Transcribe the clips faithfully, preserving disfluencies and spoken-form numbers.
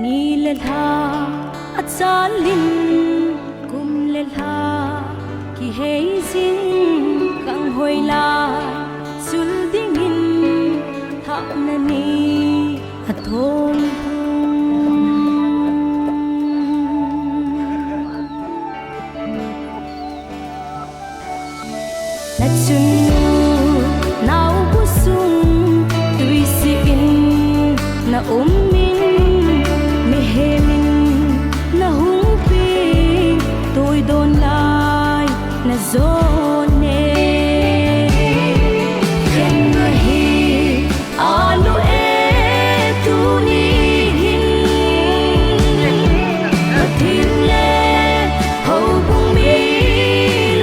Ni le lha achalin, kum le lha kihei jing, kang hoi lai sul dingin, thahna ni athong thong. Na chunnu naobu sung tuisi in na um in, mihem in na hung pin, tuidon lai na jon e. Khen ahi, anu e, tuni hin Pathen le houbung mi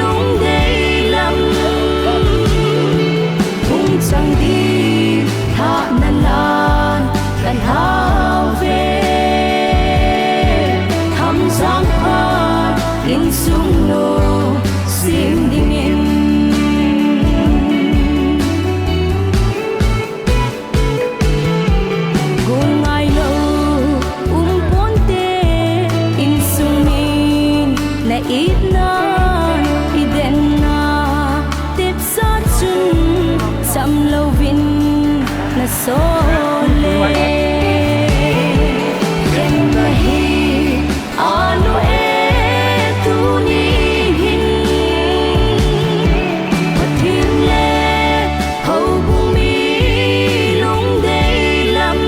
lungdei lam hung chang ding thahna lan kan hau ve. Hamjang phat insung nu sem dingin. Gon ngailou um ponte, insung min na itna, i denna, tepsa chun cham louvin na sol e. Khen ahi, anu e, tuni hin Pathen le houbung mi lungdei lam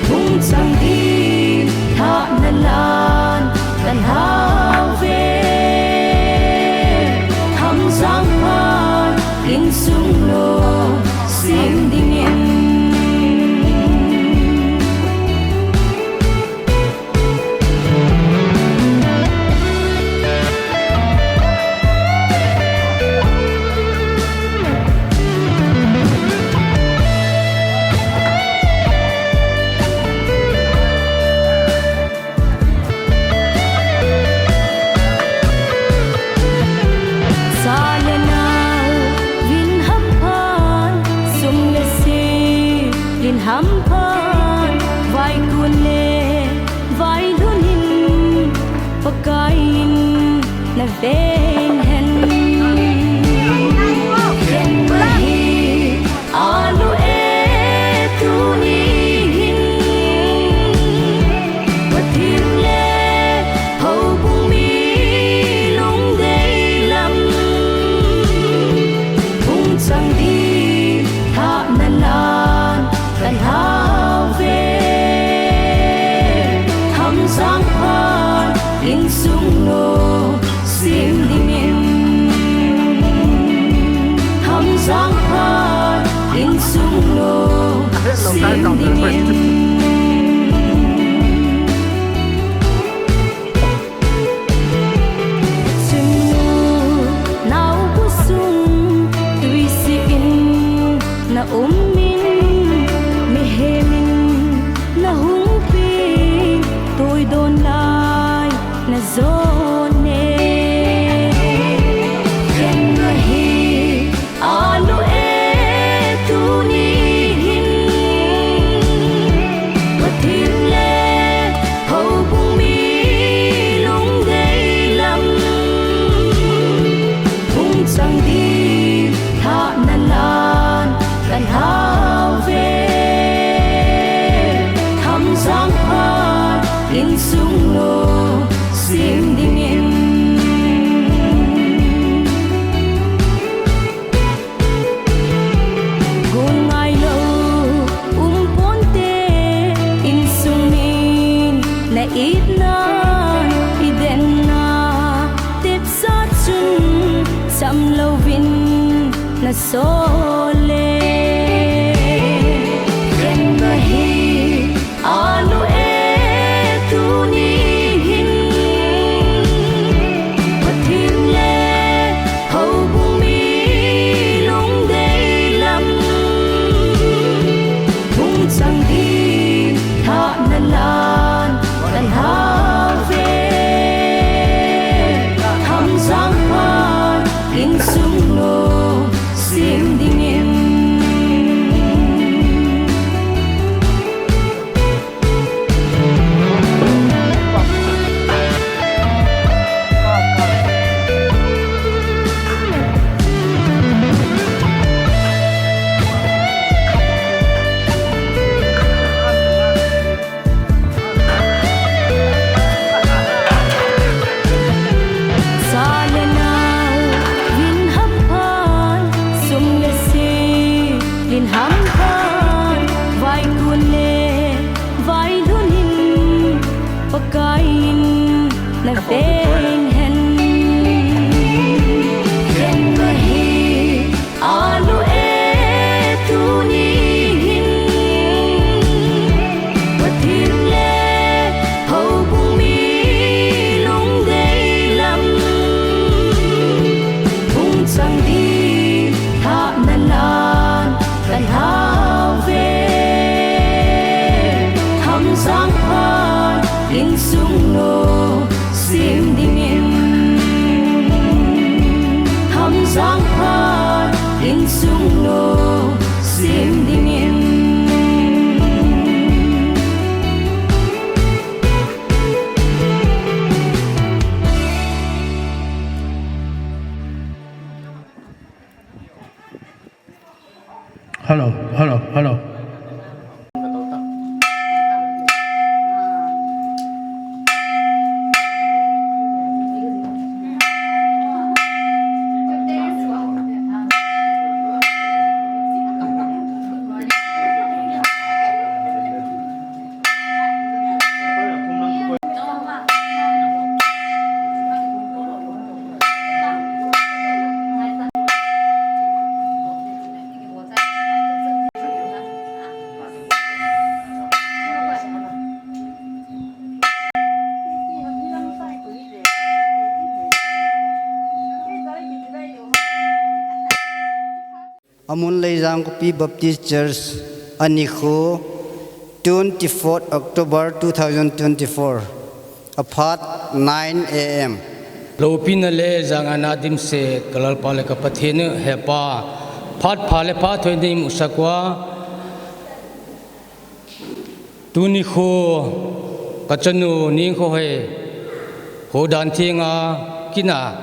hung chang ding thahna lan kan hau ve. Hamjang phat insung nu sem dingin. Cha le nao vin hamphan, sum le sil in hamphan, vaikun le vailhun in Pakai in na veng hen. Khen ahi, anu e, tuni hin Pathen le houbung mi lungdei lam hung chang ding thahna lan kan hau ve. Hamjang phat insung nu sem dingin. Hamjang phat insung nu sem dingin. Chunnu naobu sung tuisi in na um in, mihem in na hung pin, tuidon lai na jon e. Khen ahi, anu e, tuni hin Pathen le houbung mi lungdei lam hung chang ding thahna lan kan hau ve. Hamjang phat insung nu sem dingin. Gon ngailou um ponte, insung min na itna, i denna, tepsa chun cham louvin na sol e. Khen ahi, anu Hello, hello, hello. Amun Leijang Kupi Baptist Church, anikho, twenty-fourth October two thousand twenty-four, aphat nine A M. Loupina le jangana dimset ka Lalpa le ka Pathen u, Hepa, phat pha le phat hoi nei musak uva, tuni kho ka chanu Ningkhohoi, ho dan thenga kina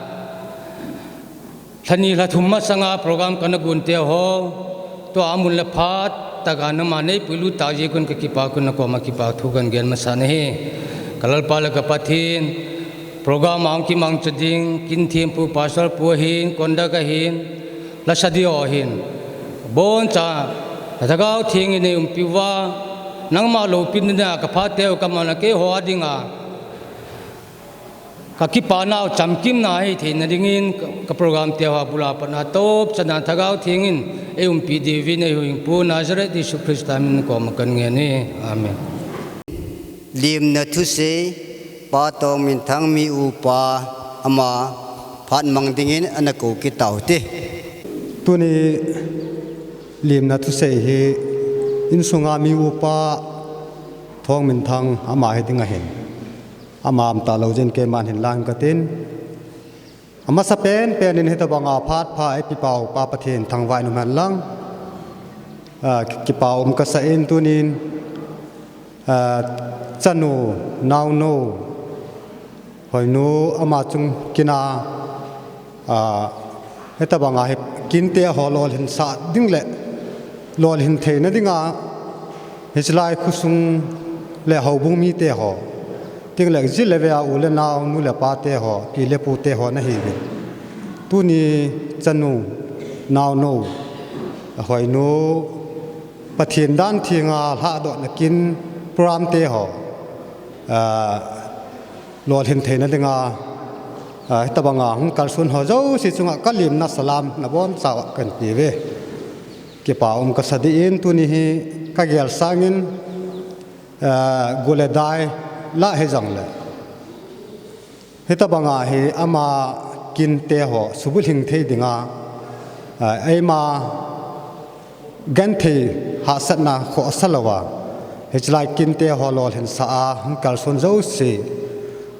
lhani lhathum masanga program kana gon te ho, tua mun le phat taka nama nei puilut tah jeh un ka kipa, kon na koma kipa thu kan gen masa nahi. Ka Lalpa le ka Pathen, program a hung kimangcha ding, kin thempu, pastor pu ahin, conduct ahin, lasa di ho ahin, boncha na Thagau Theng in nei umpi uva, nangma loupina ka phat teu ka mana keiho a dinga ka kipa nau chamkimna hei theina dingin ka, ka program te ho a bula patna topchan a Thagau Theng in ei umpi diuvin ei huhhingpu Nazareth Jesu Christa min koma kan ngen e. Amen. Limna thusei, Pa Tongminthang mi upa, ama phat mang dingin ana kou kit tau te. Tuni limna thusei hi insunga mi upa Thongminthang ama hi ding ahin. Ama um talou jeh in keiman hin lang katin. Amasa pen pen in hitabanga phat pha eipeu Pa Pathen thangvah in umhen lang. Ah, kipa um kasa in tunin, ah, chanu, naonu, Hoinu ama chung kina, ah, hitabanga hi kinte ho lolhinsah ding le lolhin theina dinga, hichelai khosung le houbung mite ho, tin le ji le ve a u le nao, nu le pa te ho, pi le pu te ho nahiuvin. Tuni chanu, naonu, Hoinu, Pathen dan thenga lhadohna kin program te ho, ah, lolhin theina dinga, ah, hitabanga hung kalson ho jouse chunga ka limna salam nabonchauva kahin peuve. Kipa um kasa ding in tuni hi ka gel sangin, ah, gu le dai lah hijongle, hitabanga hi ama kinte ho subulhing thei dinga, ah, eima genthei hahsatna khoh asa louva, hichelai kinte ho lolhinsah a hung kalson jouse,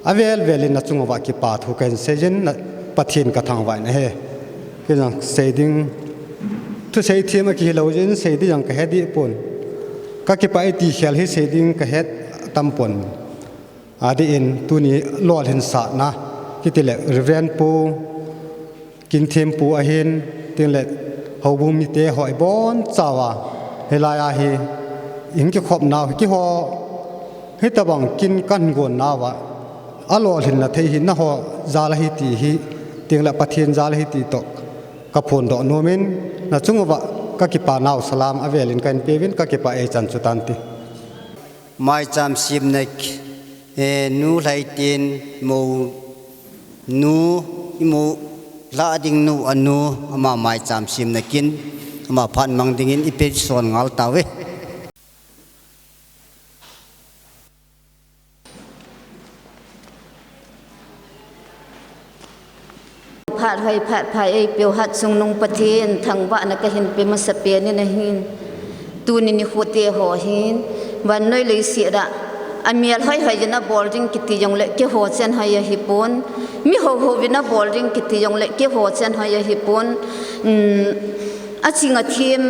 avel vel in nachung uva kipa thu kahin seijin, na Pathen ka thangvah in ahi. Kei jong sei ding, thusei them a kihi lou jeh in sei ding jong kahe deh pon. Ka kipa e ti khel hi sei ding kahe tam pon. Adeh in tuni lolhinsahna, kiti le Reverend Pu, Kinthem Pu ahin, tin le houbung mite ho ibonchauva, hilai a hi, hung kikhop nau, keiho, hitabang kin kahin gon nauva, alolhinna thei hi nangho jal ahi ti hi, tin le Pathen jal ahi ti toh, ka phondoh nom in, nachung uva, ka kipa nau salam avel in kahin peuvin, ka kipa e chan chu tante. Maicham semna, eh, nu Lhaiten mou nu, imou lha ding nu anu, ama maicham semna kin, ama phat mang dingin ipe son ngal tauve. Phat hoi phat pha eipeu hatchungnung Pathen thangvahna kahin pe masapen in ahin. Tuni nikho te ho hin, vannoi leiset a, amel hoi hoi in abol ding kiti jongle keiho chan hoi ahipon, mi hou hou in abol ding kiti jongle keiho chan hoi ahipon, um, aching athem,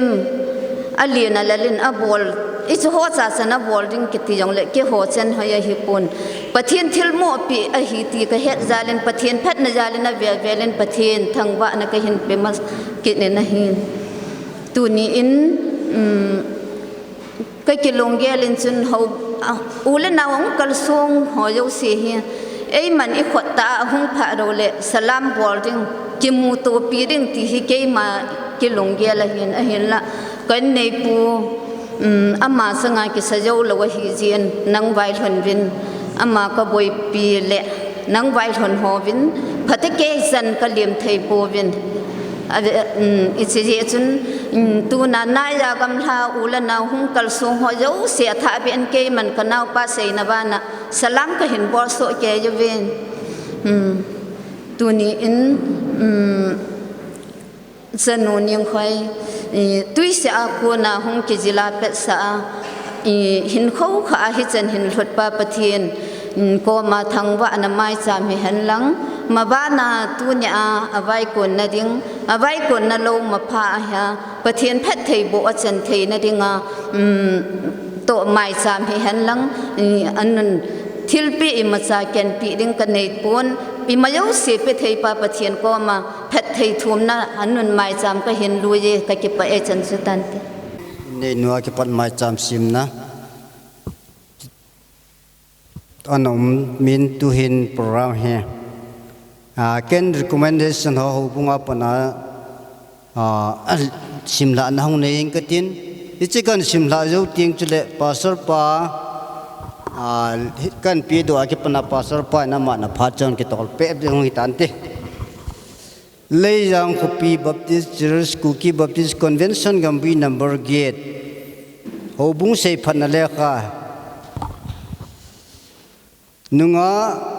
alen alal in abol, ichu ho cha chan abol ding kiti jongle keiho chan hoi ahipon. Pathen thilmopi ahi ti kahet jal in, Pathen phatna jal in avel vel in Pathen thangvahna kahin pe ma kit in ahin. Tuni in, um, ka kilunggel in chun ho, a, u le nau hung kalsong ho jouse hi, eiman i khut tah a hung phah lou le, salam bol ding, kimutopi ding ti hi keima kilunggel ahin, ahinla, ka inneipu, um, ama sanga kisa jou lou ahi jeh in, nang vailhun vin, ama ka boipi le, nang vailhun ho vin, phatecha kei chan ka lem thei pouvin. A, um, i chi jeh chun, um, tuna naiya gamla u le nau hung kalsong ho jouse a thah beh in keiman ka naopa seina bana salam ka hin bol soh kei uvin. Um, tuni in, um, Chanu Ningkhoi, i, tuiseh a kona hung kijil a petsah a, i, hinkho kha a hichan hin lhut pa Pathen, i, koma thangvahna maicham hihen lang, mabana tunia a vaikon na ding, a vaikon na lou mapha ahia, Pathen phattheiboh a chan theina dinga, um, toh maicham hihen lang, i, anun thilpeh imacha kenpeh ding ka neipon, ima jouse pe thei pa Pathen koma, phatthei thumna anun maicham ka hin lui e, ka kipah e, chan chu tante. Neinu a kipat maicham simna. Ana um min tuhin program hi. A, ken recommendation ho houbung a pat a, a, simlhah na hung nei ing katin. Hiche kan simlhah jou teng chule pastor pa, a, kan pedoh a kipat a pastor pa in ama na phat chun kitol peh ding hung hitante. Leijang Khopi Baptist Church, Kuki Baptist Convention, Gambih number eight. Houbung seiphatna lekha. Nungah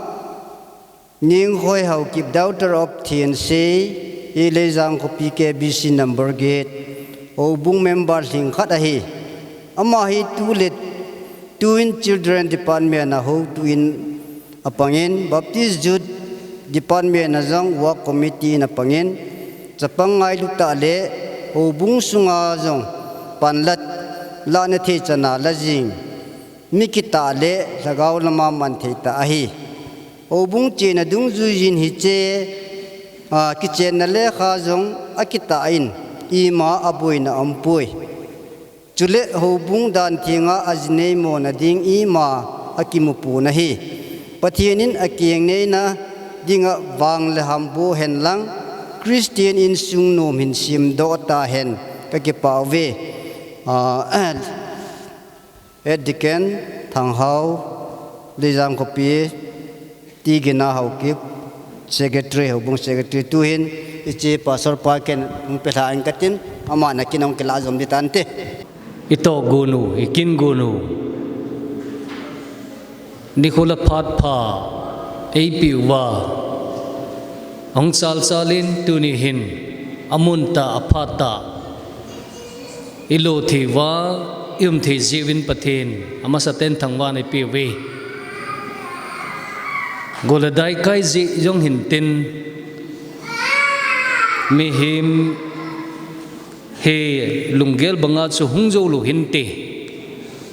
Ningkhoi Haokip, daughter of Thiansei, Leijang Khopi K B C number eight. Houbung member lhingkhat ahi. Ama hi tu le tu in Children Department a houtu in apangin, Baptist Youth Department a jong Work Committee in apangin, chapang ngailu tah le houbung sunga jong panla, lahna thei chan a la jing, mi kitah le lhagao lama man thei tah ahi. Houbung chenna dungjui in hiche, a, kichenna lekha jong akitah in, ima aboina aumpoi. Chule houbung dan thenga ajinei mona ding ima akimu pon ahi. Pathen in akeng neina dinga vang le ham boh hen lang, Christian insung nom hin semdoh tahen, ka kipah uve. A, Head Deacon Thanghao, Leijang Khopi, Tigina Haokip, Secretary, Houbung Secretary, tuhin hiche Pastor pa ken hung pelha ing katin, ama na kin hung kilah jom ding tante. I toh gon u, i kin gon u, nikho le phat pha eipeh uva, ahung chal chal in tuni hin amun tah, aphat tah, i lo thei uva, i um thei jeh uvin Pathen amasa tah in thangvahna eipeh uve. Gol le dai kai jeh jong hintin, mihem hi lunggel banga chu hung jou lou hinte.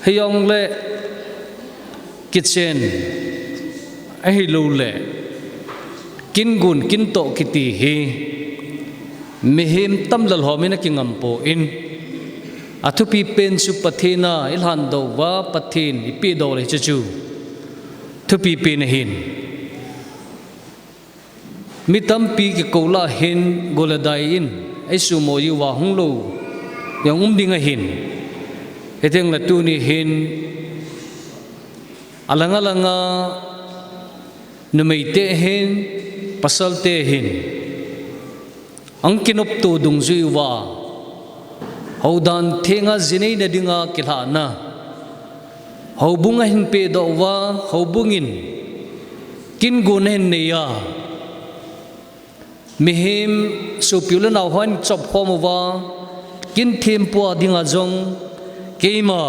Hijongle kichen ahilouleh kin gon kin toh kiti hi mihem tamlal hom in akingam poi. Athupi pen chu Pathen a i lhandoh uva, Pathen i pehdoh le hiche chu thupi pen ahin. Mi tampi kikou lah hin gol le dai in eisuhmo jiuva hung lou jong um ding ahin. Hitengle tuni hin alang alanga numei te hin, pasal te hin, ahung kinopto dungjui uva, houdan thenga jinei na dinga kilhahna, houbung ahin pehdoh uva, houbung in kin gon ahin nei a, mihem sopi u le nao hon chop khom uva, kin thempu a dinga jong keima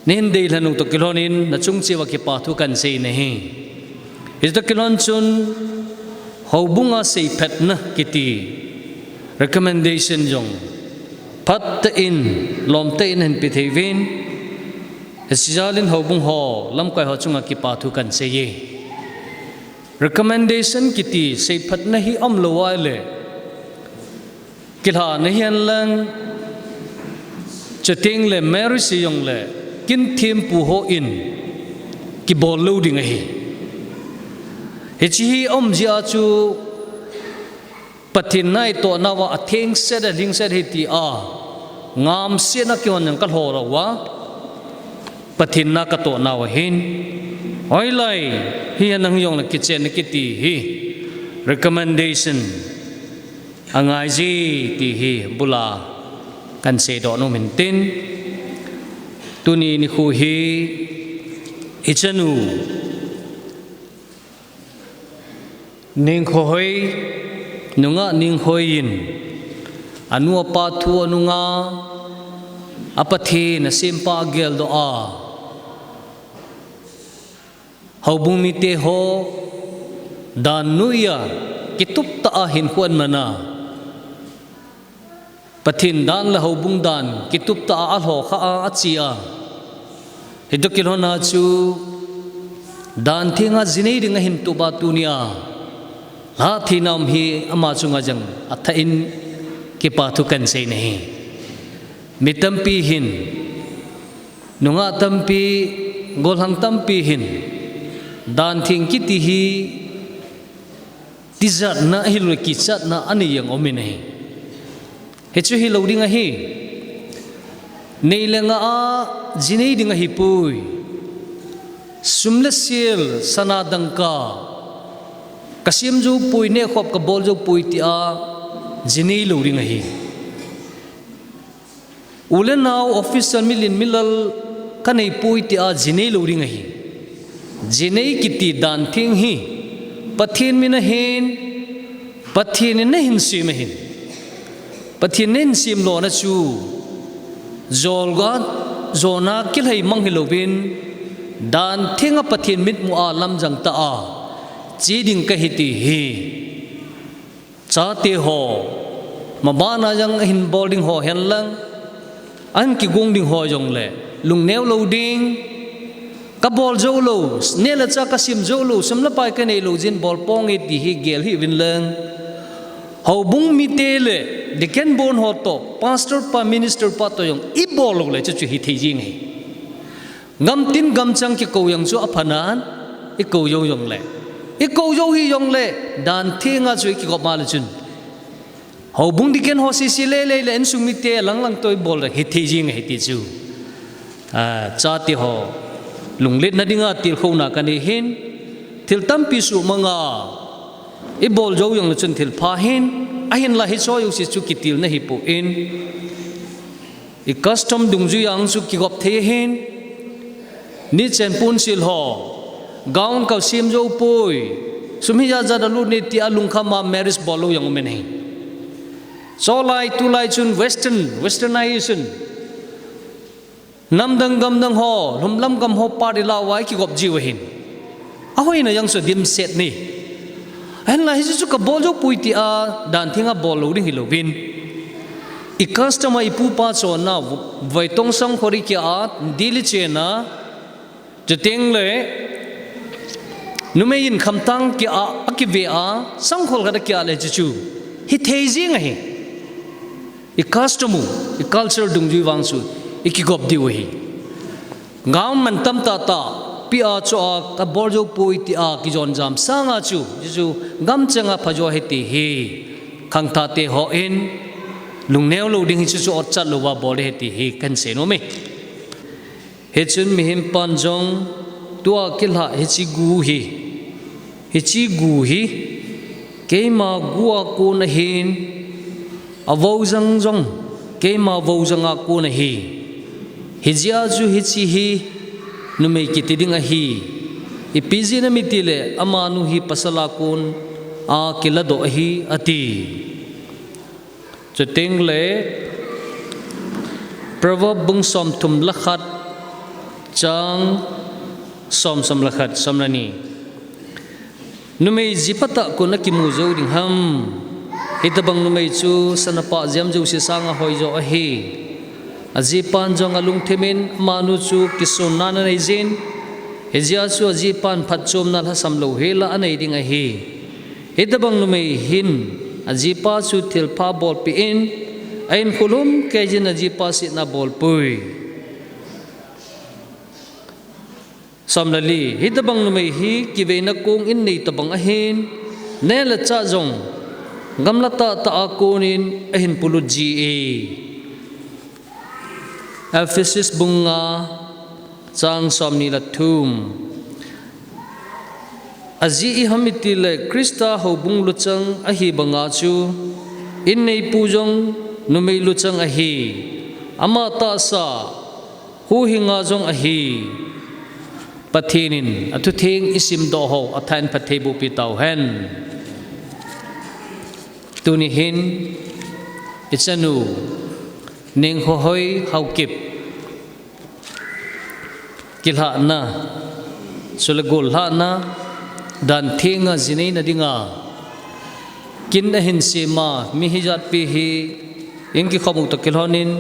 nei hin deilhen u toh kilhon in nachung cheh uva kipa thu kahin sei nahi. Hitoh kilhon chun houbung a seiphatna kiti recommendation jong phatah in, lomtah in ahin pe thei uvin, hiche jal in houbung ho, lamkai ho chunga kipa thu kahin sei e. Recommendation kiti seiphatna hi aum lou ahile, Kilha nahian lang, chuteng le marriage jong le kin thempu ho in kibol lou ding ahi. Hiche hi aum jeh a chu Pathen na itoh nauva atheng set a lhing set hi ti a ngam set na kihon jong ka lho lou a. Pathen na ka toh nau ahin. Hoilai hi a nang jong le kichen kiti hi recommendation angai ji ti hi bula kan seidoh nom in tin. Tuni nikho hi i chanu Ningkhoi, nungah Ningkhoi in anu apa thu anunga, a Pathen a sempa geldoh a, houbung mite ho dan noiya kitup tah a hinkho aman a, Pathen dan le houbung dan kitup tah a alho kha a, achi a. Hitoh kilhon a chu dan thenga jinei ding ahin tup a tunia lha thei nam hi ama chunga jong athah in kipa thu kan sei nahi. Mi tampi hin, nungah tampi, gollhang tampi hin dan theng kiti hi tijatna ahilou le kichatna anei jeng um in ahi. Hichu hilou ding ahi. Nei le ngah a jinei ding ahipoi. Sum le sel, sana dangka ka sem jou poi, nehkhop ka bol jou poi tia jinei lou ding ahi. U le nao, officer, milen milal ka nei poi tia jinei lou ding ahi. Jinei kiti dan theng hi Pathen min ahin, Pathen in ahin sem ahin. Pathen in ahin sem lona chu jolga, jona kilhai mang hilouvin, dan thenga Pathen mitmu a lamjang tah a che ding kahi ti hi. Chate ho, maban a jong ahin bol ding ho hen lang, ahin kigong ding ho jong le, lungneo lou ding, ka bol jou lou, neh le chah ka sem jou lou, sum le pai ka nei lou jeh in bol ponge ti hi gel hih uvin lang. Houbung mite le, deacon bon ho toh, pastor pa, minister pa toh jong, i bol lou le, chu chu hithei jing ahi. Gamtin gamchang kikou jong chu aphanan, i kou jou jong le. I kou jou hih jong le, dan thenga chu i kigop ma le chun. Houbung deacon ho sese lele le insung mite lang lang toh i bol le hithei jing ahi ti chu. A, chate ho lungletna dinga tilkhouna kanei hin, thil tampi sumanga i bol jou jong le chun thil pha hin, ahinla hicheho jouse chu kitilna hipon. I custom dungjui a chu kigop thei ahin, nichen pon sil ho, gown ka sem jou poi, sum hi jat jat a lut ne tia lungkham a marriage bol lou jong um in ahi. Chulai tulai chun western, westernization, namdang gamdang ho, lhumlam gam ho party la uva i kigop jiu ahin. Ahoina jong chu dimset ni. Ahinla hichu chu ka bol jou poi tia dan thenga bol lou ding hilouvin, i custom a i pupa chonna, Voitong Songkhor i kia a, Delhi chena, chuteng le, numei in khamtang kia a, akive a, sangkhol khat akia le chu chu hithei jing ahi. I custom u, i culture dungjui vang chu i kigop diu ahi. Gown mantam tah tah pia chu a ka bol jou poi tia kijon jam sanga chu, chu chu gamchenga phajo ahi ti hi khangthah te hon lungneo lou ding hi chu chu otchat louva bol ahi ti hi kan sei nom e. Hichun mihem pan jong tua kilha hiche gu hi, hiche gu hi keima gu a kon ahin, avou jang jong keima vou jang a kon ahi. Hijeh a chu hiche hi numei kiti ding ahi. Ipi jeh ham itile amanu hi pasal a kon a kiladoh ahi ati. Chuteng le Proverb bung somthum le khat, chang som, som le khat, som le ni. Numei jiphatah kon akimu jou ding ham. Hitobang numei chu sana pah jeng jouse sanga hoijo ahi. Ajipan jong alungthim in amanu chu kisonna anei jin. Hijeh a chu ajipan phatchomna lhasam louhel a anei ding ahi. Hitobang numei hin ajipa chu thilpha bolpeh in, a-in khulum keiyin ajipa sihna bolpoi. Somleli, hitabang numei hi kiveina kong in nei tabang ahin, neh le chah jong gamla tahtah a konin ahin polut ji e. Ephesus bung nga chang somni le thum. Ajeh iham itile Christa houbung luchang ahi banga chu, in neipu jong numei luchang ahi, ama tahsa huhhinga jong ahi. Pathen in athutheng isimdoh ho athain phatthei boh pi tauhen. Tuni hin ichanu Nenghohoi Haokip kilhahna, chule gollhahna, dan thenga jinei na dinga kin ahin sema, mi hijatpi hi in kikhom u toh kilhonin,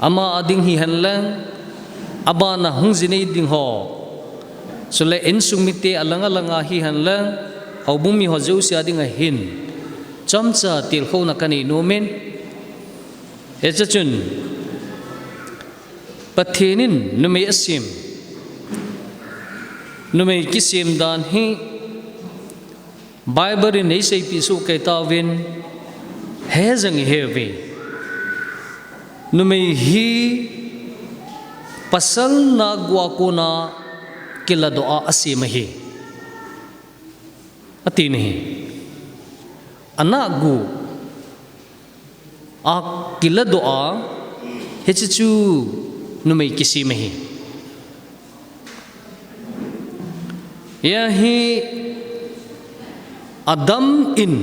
ama ading hihen lang, abana hung jinei ding ho, chule insung mite alang alanga hihen lang, houbung mi ho jouse a dinga hin chomcha tilkhouna kanei nomin. Hiche chun Pathen in numei asem, numei kisem dan hi Bible in eiseipeh soh kei tauvin, hejeng iheuve. Numei hi pasal nahgu a kona kiladoh a asem ahi, ati nahi. Anahgu a kiladoh a, hiche chu numei kisem ahi. Hia hi Adam in,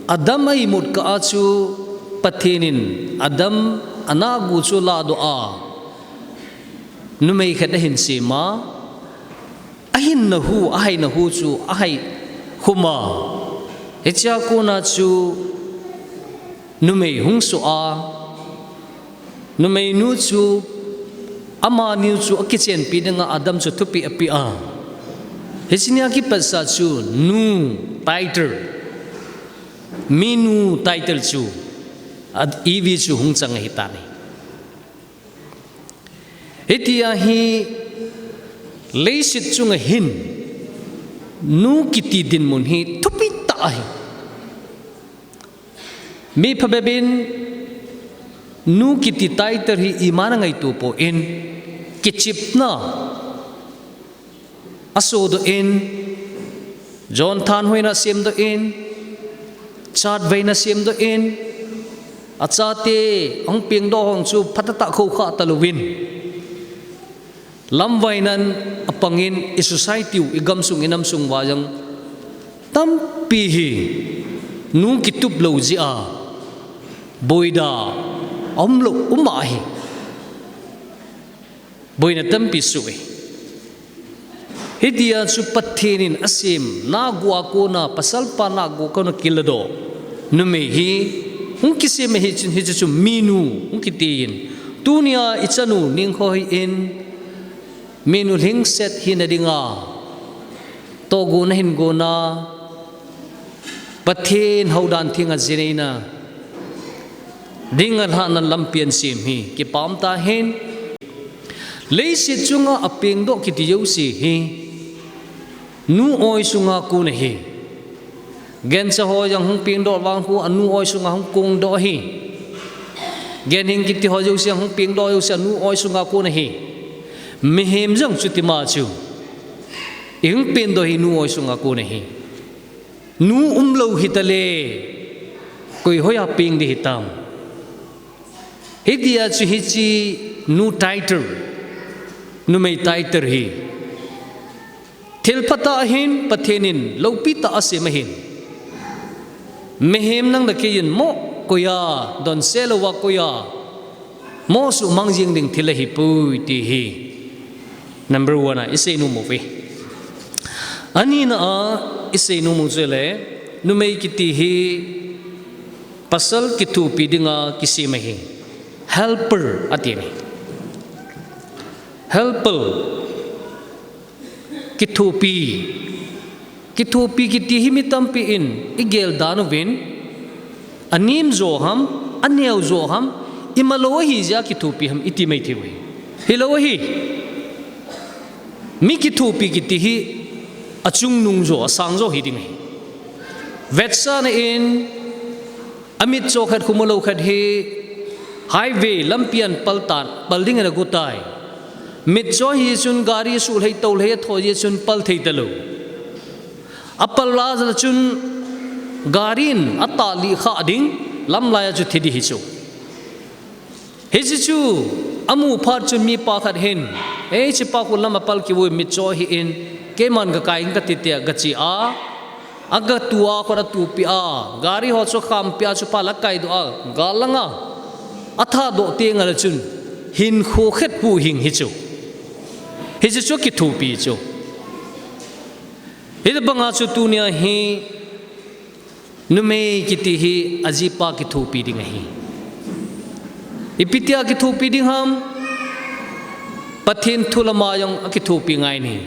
Adam a imut kah a chu Pathen in Adam anahgu chu ladoh a, numei khat ahin sema, ahinna hu, ahaina hu chu ahai khuma. Hichea kona chu numei hung soh a, numeinu chu, amaniu chu akichenpi dinga Adam chu thupeh apeh a. Hiche nia kipatsa chu nu title, minu title chu, a, Evi chu hung chang ahitan ahi. Hitia hi leiset chunga hin nu kiti dinmun hi thupi tah ahi. Mi phabep in nu kiti title hi imacha angaito poi, kichepna asodoh in, jon thanhoina asemdoh in, chatveina asemdoh in, achate ahung pengdoh ho chu phatah tah khoukhah talouvin, lamvainan apangin i society u, i gamsung, i namsung uva jong tampi hi nu kitup lou jeh a boina aumlou, um ahi. Boina tampi soh e. Hitia chu Pathen in asem nahgu a kona, pasal pa nahgu a kona kiladoh numei hi hung kisem ahi chun, hiche chu minu hung kiti in. Tunia ichanu Nenghohoi in minu lhingset hina dinga tohgon ahin gonna, Pathen houdan thenga jineina dinga lhahna lampi asem hi kipah um tahen. Leiset chunga apengdoh kiti jouse hi nu oi sunga kon ahi. Gancha ho jong hung pengdoh vang khu anu oi sunga hung kongdoh ahi. Ganhing kiti ho jouse hung pengdoh jouse anu oi sunga kon ahi. Mihem jong chutima chu ihung pengdoh hi nu oi sunga kon ahi. Nu umlou hitale, koi hoiya peng ding hitam? Hitia chu hiche nu title, numei title hi thil phatah ahin, Pathen in loupi tah a asem ahin. Mihem nang le kei in mo koiya donse louva koiya mo suhmang jing ding thil ahipoi ti hi number one a iseinom uve. Anina a iseinom u chu le, numei kiti hi pasal kithopi dinga kisem ahi. Helper ati ahi. Helper, kithopi, Kithopi kiti hi mi tampi in i gel dan uvin, a nem jo ham, a neo jo ham, i malo ahi jeh a kithopi ham i ti mai thei uve. Hilou ahi. Mi kithopi kiti hi a chungnung jo, a sang jo hi ding ahi. Vetsahna in, a mitcho khat, khumulou khat hi highway lampi a pal tan, pal ding in a gu tai. Mitcho hi chun gari suhlhei tohlhei a tho jeh chun pal thei talou. A pal la jal chun gari in a tah lih kha ding, lamlai a chu thi ding hi chu. Hiche chu a mu phat chun mipa khat hin, "Ei, hichepa khu lam a pal kiu, mitcho hi in, keiman ka kai in," ka ti tia, ka chi a, a ka tu a, khut a tupi a, gari ho chu khampi a chu pal a kai doh a, gal lang a, a tha doh teng a le chun, hinkho khet pu hing hi chu. Hiche chu kithopi chu. Hiti banga chu tunia hi, numei kiti hi a jipa kithopi ding ahi. Ipi tia kithopi ding ham? Pathen thu lama jong a kithopi ngai in ahi.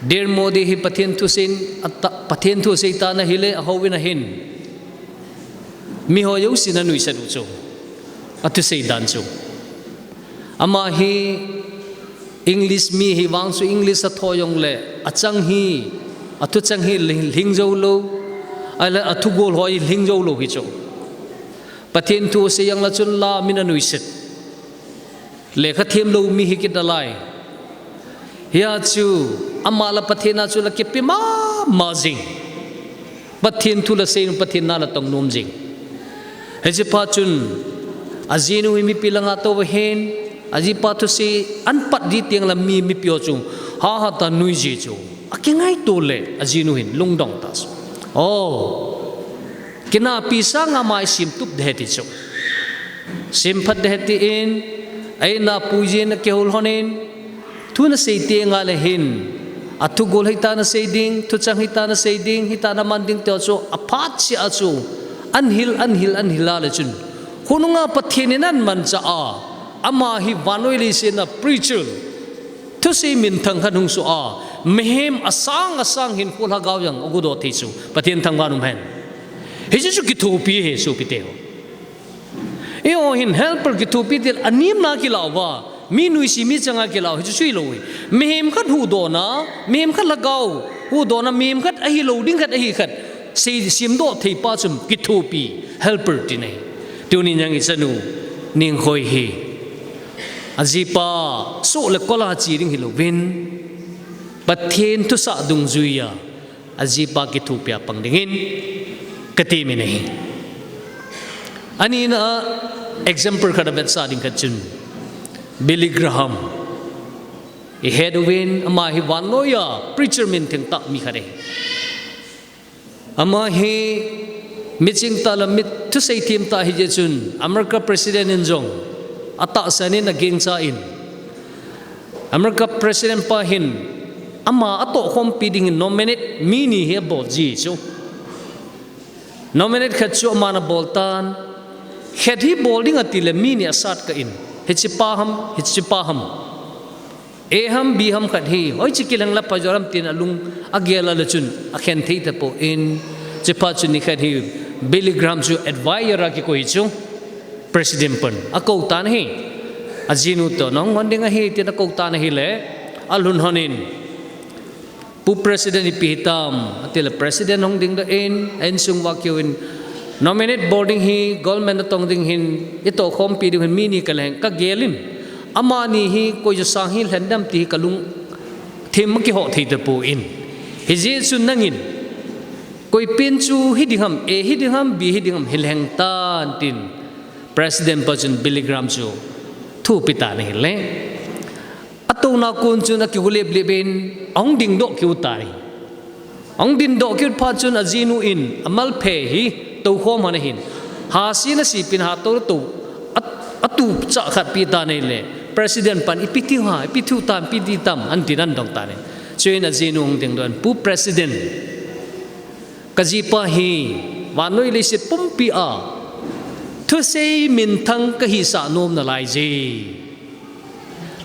Dear Modi hi Pathen thu seiyin, a ta-, Pathen thu sei tan ahile a houin ahin. Mi ho jousen a nuisat u chu. A thusei dan chu. Ama hi English mi hi vang chu English a tho jong le, a chang hi, a thuchang hi lhing, lhing jou lou, ahile a thugol ho hi lhing jou lou hi chu. Pathen thu sei jong le chun la min a nuisat. Lekha them lou mi hi kit nalai. Hia chu, ama la Pathen a chu la kipe mama jing. Pathen thu la sei, Pathen na la tong nom jing. Hiche pa chun, a jinu hi mipi langa tou va hin, a jipa thusei, an pat ding teng la mi, mipi ho chu, ha ha ta nui ji chu. A kingaito le, a jinu hin lungdong ta chu. Oh, kinapi sanga mai sim tup de ti chu. Sim phat de ti in, eina puijin a kihol honin, thu na sei teng a le hin, a thugol hita na sei ding, thuchang hita na sei ding, hita na man ding te chu, a phat sia chu, an hil, an hil, an hil a le chun. Khonunga Pathen in an mancha a, ama hi vannoi leiset a preacher. Thusei minthang khat hung soh a, mihem asang asang hinkho lhagao jong a gudoh thei chu, Pathen thangvah in um hen. Hiche chu kithopi ahi, sopite ho. Eiho hin helper kithopi til a nemna kilah uva, mi nuisat mi changa kilah u, hiche chu hilou ahi. Mihem khat huhdohna, mihem khat lhagao huhdohna, mihem khat ahi lou ding khat ahi khat. Sei simdoh thei pa chu kithopi, helper tina ahi. Tuni jong i chanu, Nengkhoi hi. A jipa soh le kol a che ding hilouvin, Pathen thusah dungjuia, a jipa kithopi a pang dingin, ka temin ahi. Anina example khat a vetsah ding khat chun, Billy Graham. I het uvin, ama hi vannoiya preacher minthang tah mi khat ahi. Ama hi miching tah le mi thusei them tah ahi jeh chun America President in jong atahsan in agingcha in, America President pa hin ama atohkhompi dingin nominate mi ni hi abol ji chu. Nominate khat chu aman abol tan, khat hi bol ding ati le mi ni asat kah in, hichepa ham, hichepa ham. A ham, B ham khat hi, hoiche kilheng la pha jo ham tin alung agel a le chun, akhen thei tapon, chuphat chun nikhat hi Billy Graham chu advisor a kikoi chu, President pan, akou tan ahi, ajinu toh, nahung hon ding ahi, tin akou tan ahile, alhun hon in, Pu President ipi hitam, atile President hung dingdoh in, a insung uva kijouvin, nominate bol ding hi, government atong ding hin, itohkhompi ding hin, mi ni kalheng, kagel in, amani hi, koi jong sang hilhen dem ti hi kalungthim a kihoh thei tapon. Hijeh chun nangin, koi pen chu hiding ham, A hiding ham, B hiding ham, hilheng tan tin, President pa chun Billy Graham chu thupi tan ahile. Atouna kon chun akigulep lep in, ahung dingdoh kit tai. Ahung dingdoh kit phat chun ajinu in, amalphe hi, toukhom hon ahin. Hasi na sipin ha tou tou, a, atup chah khat pe tan ahile. President pan, ipi tiu ha, ipi tiu tam, ipi ti tam, ahin tin ahin dong tan ahi. Chuin ajinu hung dingdoh in, Pu President, kajipa hi, vannoi leiset pumpi a, thusei minthang kahisah nom nalai je.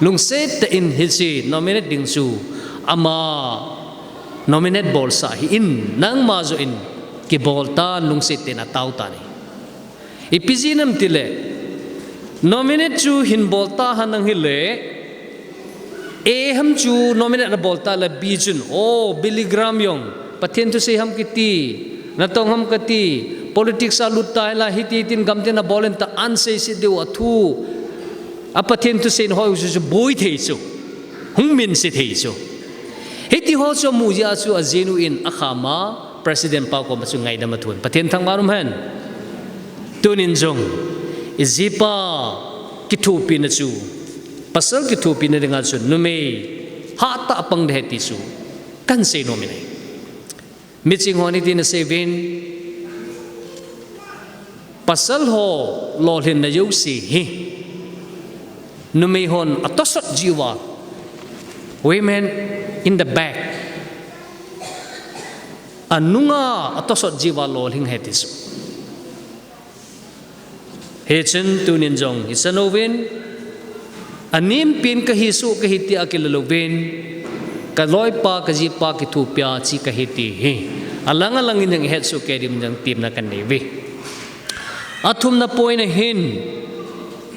Lungset tah in hiche nominate ding chu ama Nominate bolsah hih in, nangma joh in kibol tan, lungset tah in atao tan ahi. Ipi jeh ham itile, nominate chu hin bol tahen lang hile, A ham chu nominate nabol tale B chun, o, Billy Graham jong, Pathen thusei ham kiti, natong ham kati, politics a lut ta hila, hiti hitin gam tin abol in tia asei se diu a thu, a Pathen thusei na ho chu, chu boi thei chu, hung minse thei chu. Hiti ho chu amu jeh a chu ajinu in akham a, President pa koma chu ngaidam athon. Pathen thangvah in um hen. Tunin jong, ijipa kithopina chu, pasal kithopina dinga chu, numei hatah a pang ding ahi ti chu, kahin sei nom in ahi. Miching hon hitin asei uvin, pasal ho lolhinna jouse hi, numei hon atosot jiuva, women in the back, anunga atosot jiuva lolhing ahi ti chu. Hichun tunin jong, ichan uvin, anem pen kahi soh kahi tia kila louvin, kaloipa, kajipa kithopia chi kahi ti hi, alang alang in jong ihet soh kei ding jong temna kanei uve. Athumna point a hin,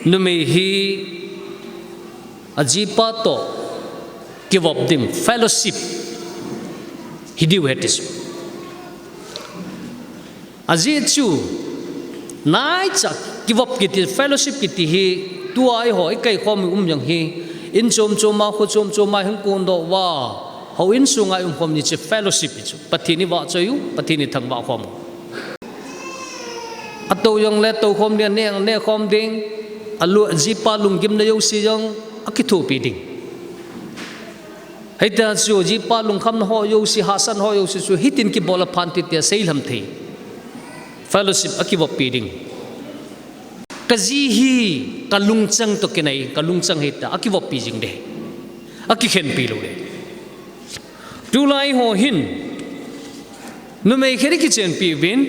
numei hi ajipa toh kivop ding, fellowship hi diu ahi ti chu. Ajeh chu, naicha kivop kiti, fellowship kiti hi, tua eiho ikaikhom i um jong hi, in chom chom a, kho chom chom a hung kondoh uva, houin sunga i umkhom ni chu fellowship hi chu. Pathen ivahchoi u, Pathen ithangvah khom u. Atou jongle toukhom ding, aneh jongle anehkhom ding, alu, ajipa lunggimna jouse jong akithopi ding. Hitia chu jipa lungkhamna ho jouse, hahsatna ho jouse chu hitin kibol a phan ti tia seilham thei. Fellowship akivoppi ding. Kaji hi kalungchang toh kinai, kalungchang ahi tia akivoppi jing ding. Akikhenpi lou ding. Tulai ho hin, numei khat ikichenpi uvin,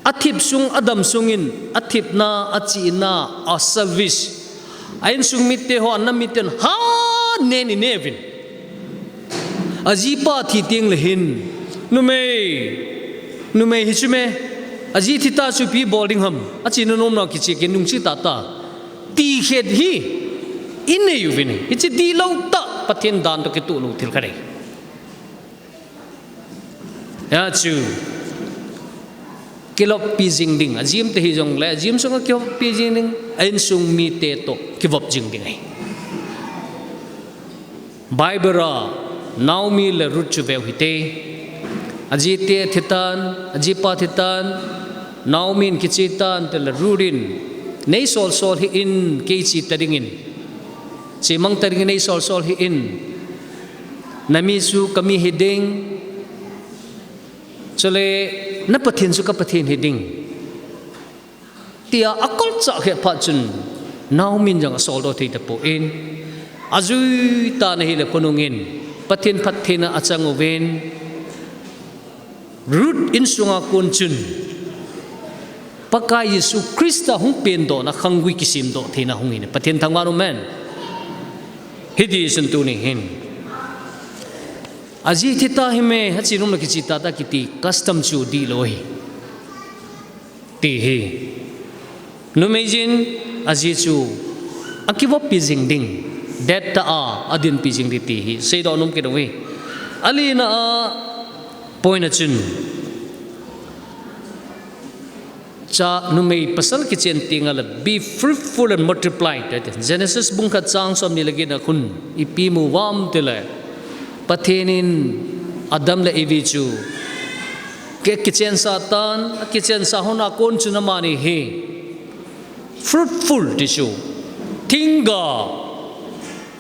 athip sung, adam sungin, athipna, achihna, a service, a insung mite ho, anam miten, ha, nen inei uvin. Ajipa thi tengle hin, numei, numei hi chu me, aji thi ta chu ipi bol ding ham, achena nomna kicheh kit nung chi tata. Ti khet hi, inei uvin, hiche dihlou tah, Pathen dan toh kitoh lou thil khat ahi. Hijeh chun, kiloppi jing ding, aji umtah hijongle, aji um sunga kiloppi jing ding, a insung mite toh kivop jing ding ahi. Bible a, Naomi le Ruth chu veu hite, aji te thitan, ajipa thitan, Naomi in kiche tan tile Ruth in, nei sol sol hih in kei che ta dingin, chemang ta dingin nei sol sol hih in, nami chu kami hiding, chule na Pathen chu ka Pathen hiding, tia akolchah khe phat chun Naomi in jong asoldoh thei tapon, ajui tan ahile khonung in Pathen phattheina achang uvin, Ruth insunga kon chun Pakai Jesu Christa hung pendohna khanggui kisemdoh theina hung hin, Pathen thangvah in um hen. Hiti chun tuni hin, aji thi ta hi me, ache nomna kiche tata kiti custom chu dihlou ahi, ti hi. Numei jin, aji chu akivoppi jing ding, det tah a adinpi jing ding ti hi seidoh nom kit uve. Alina a point a chun, cha, numei pasal kichen tengle, be fruitful and multiply, tia Genesis bung khat chang somni le get a khun ipi mu uvam tile, Pathen in Adam le Evi chu ki, kichensah tan, akichensah hon a kon chun amani hi fruitful ti chu, thingga,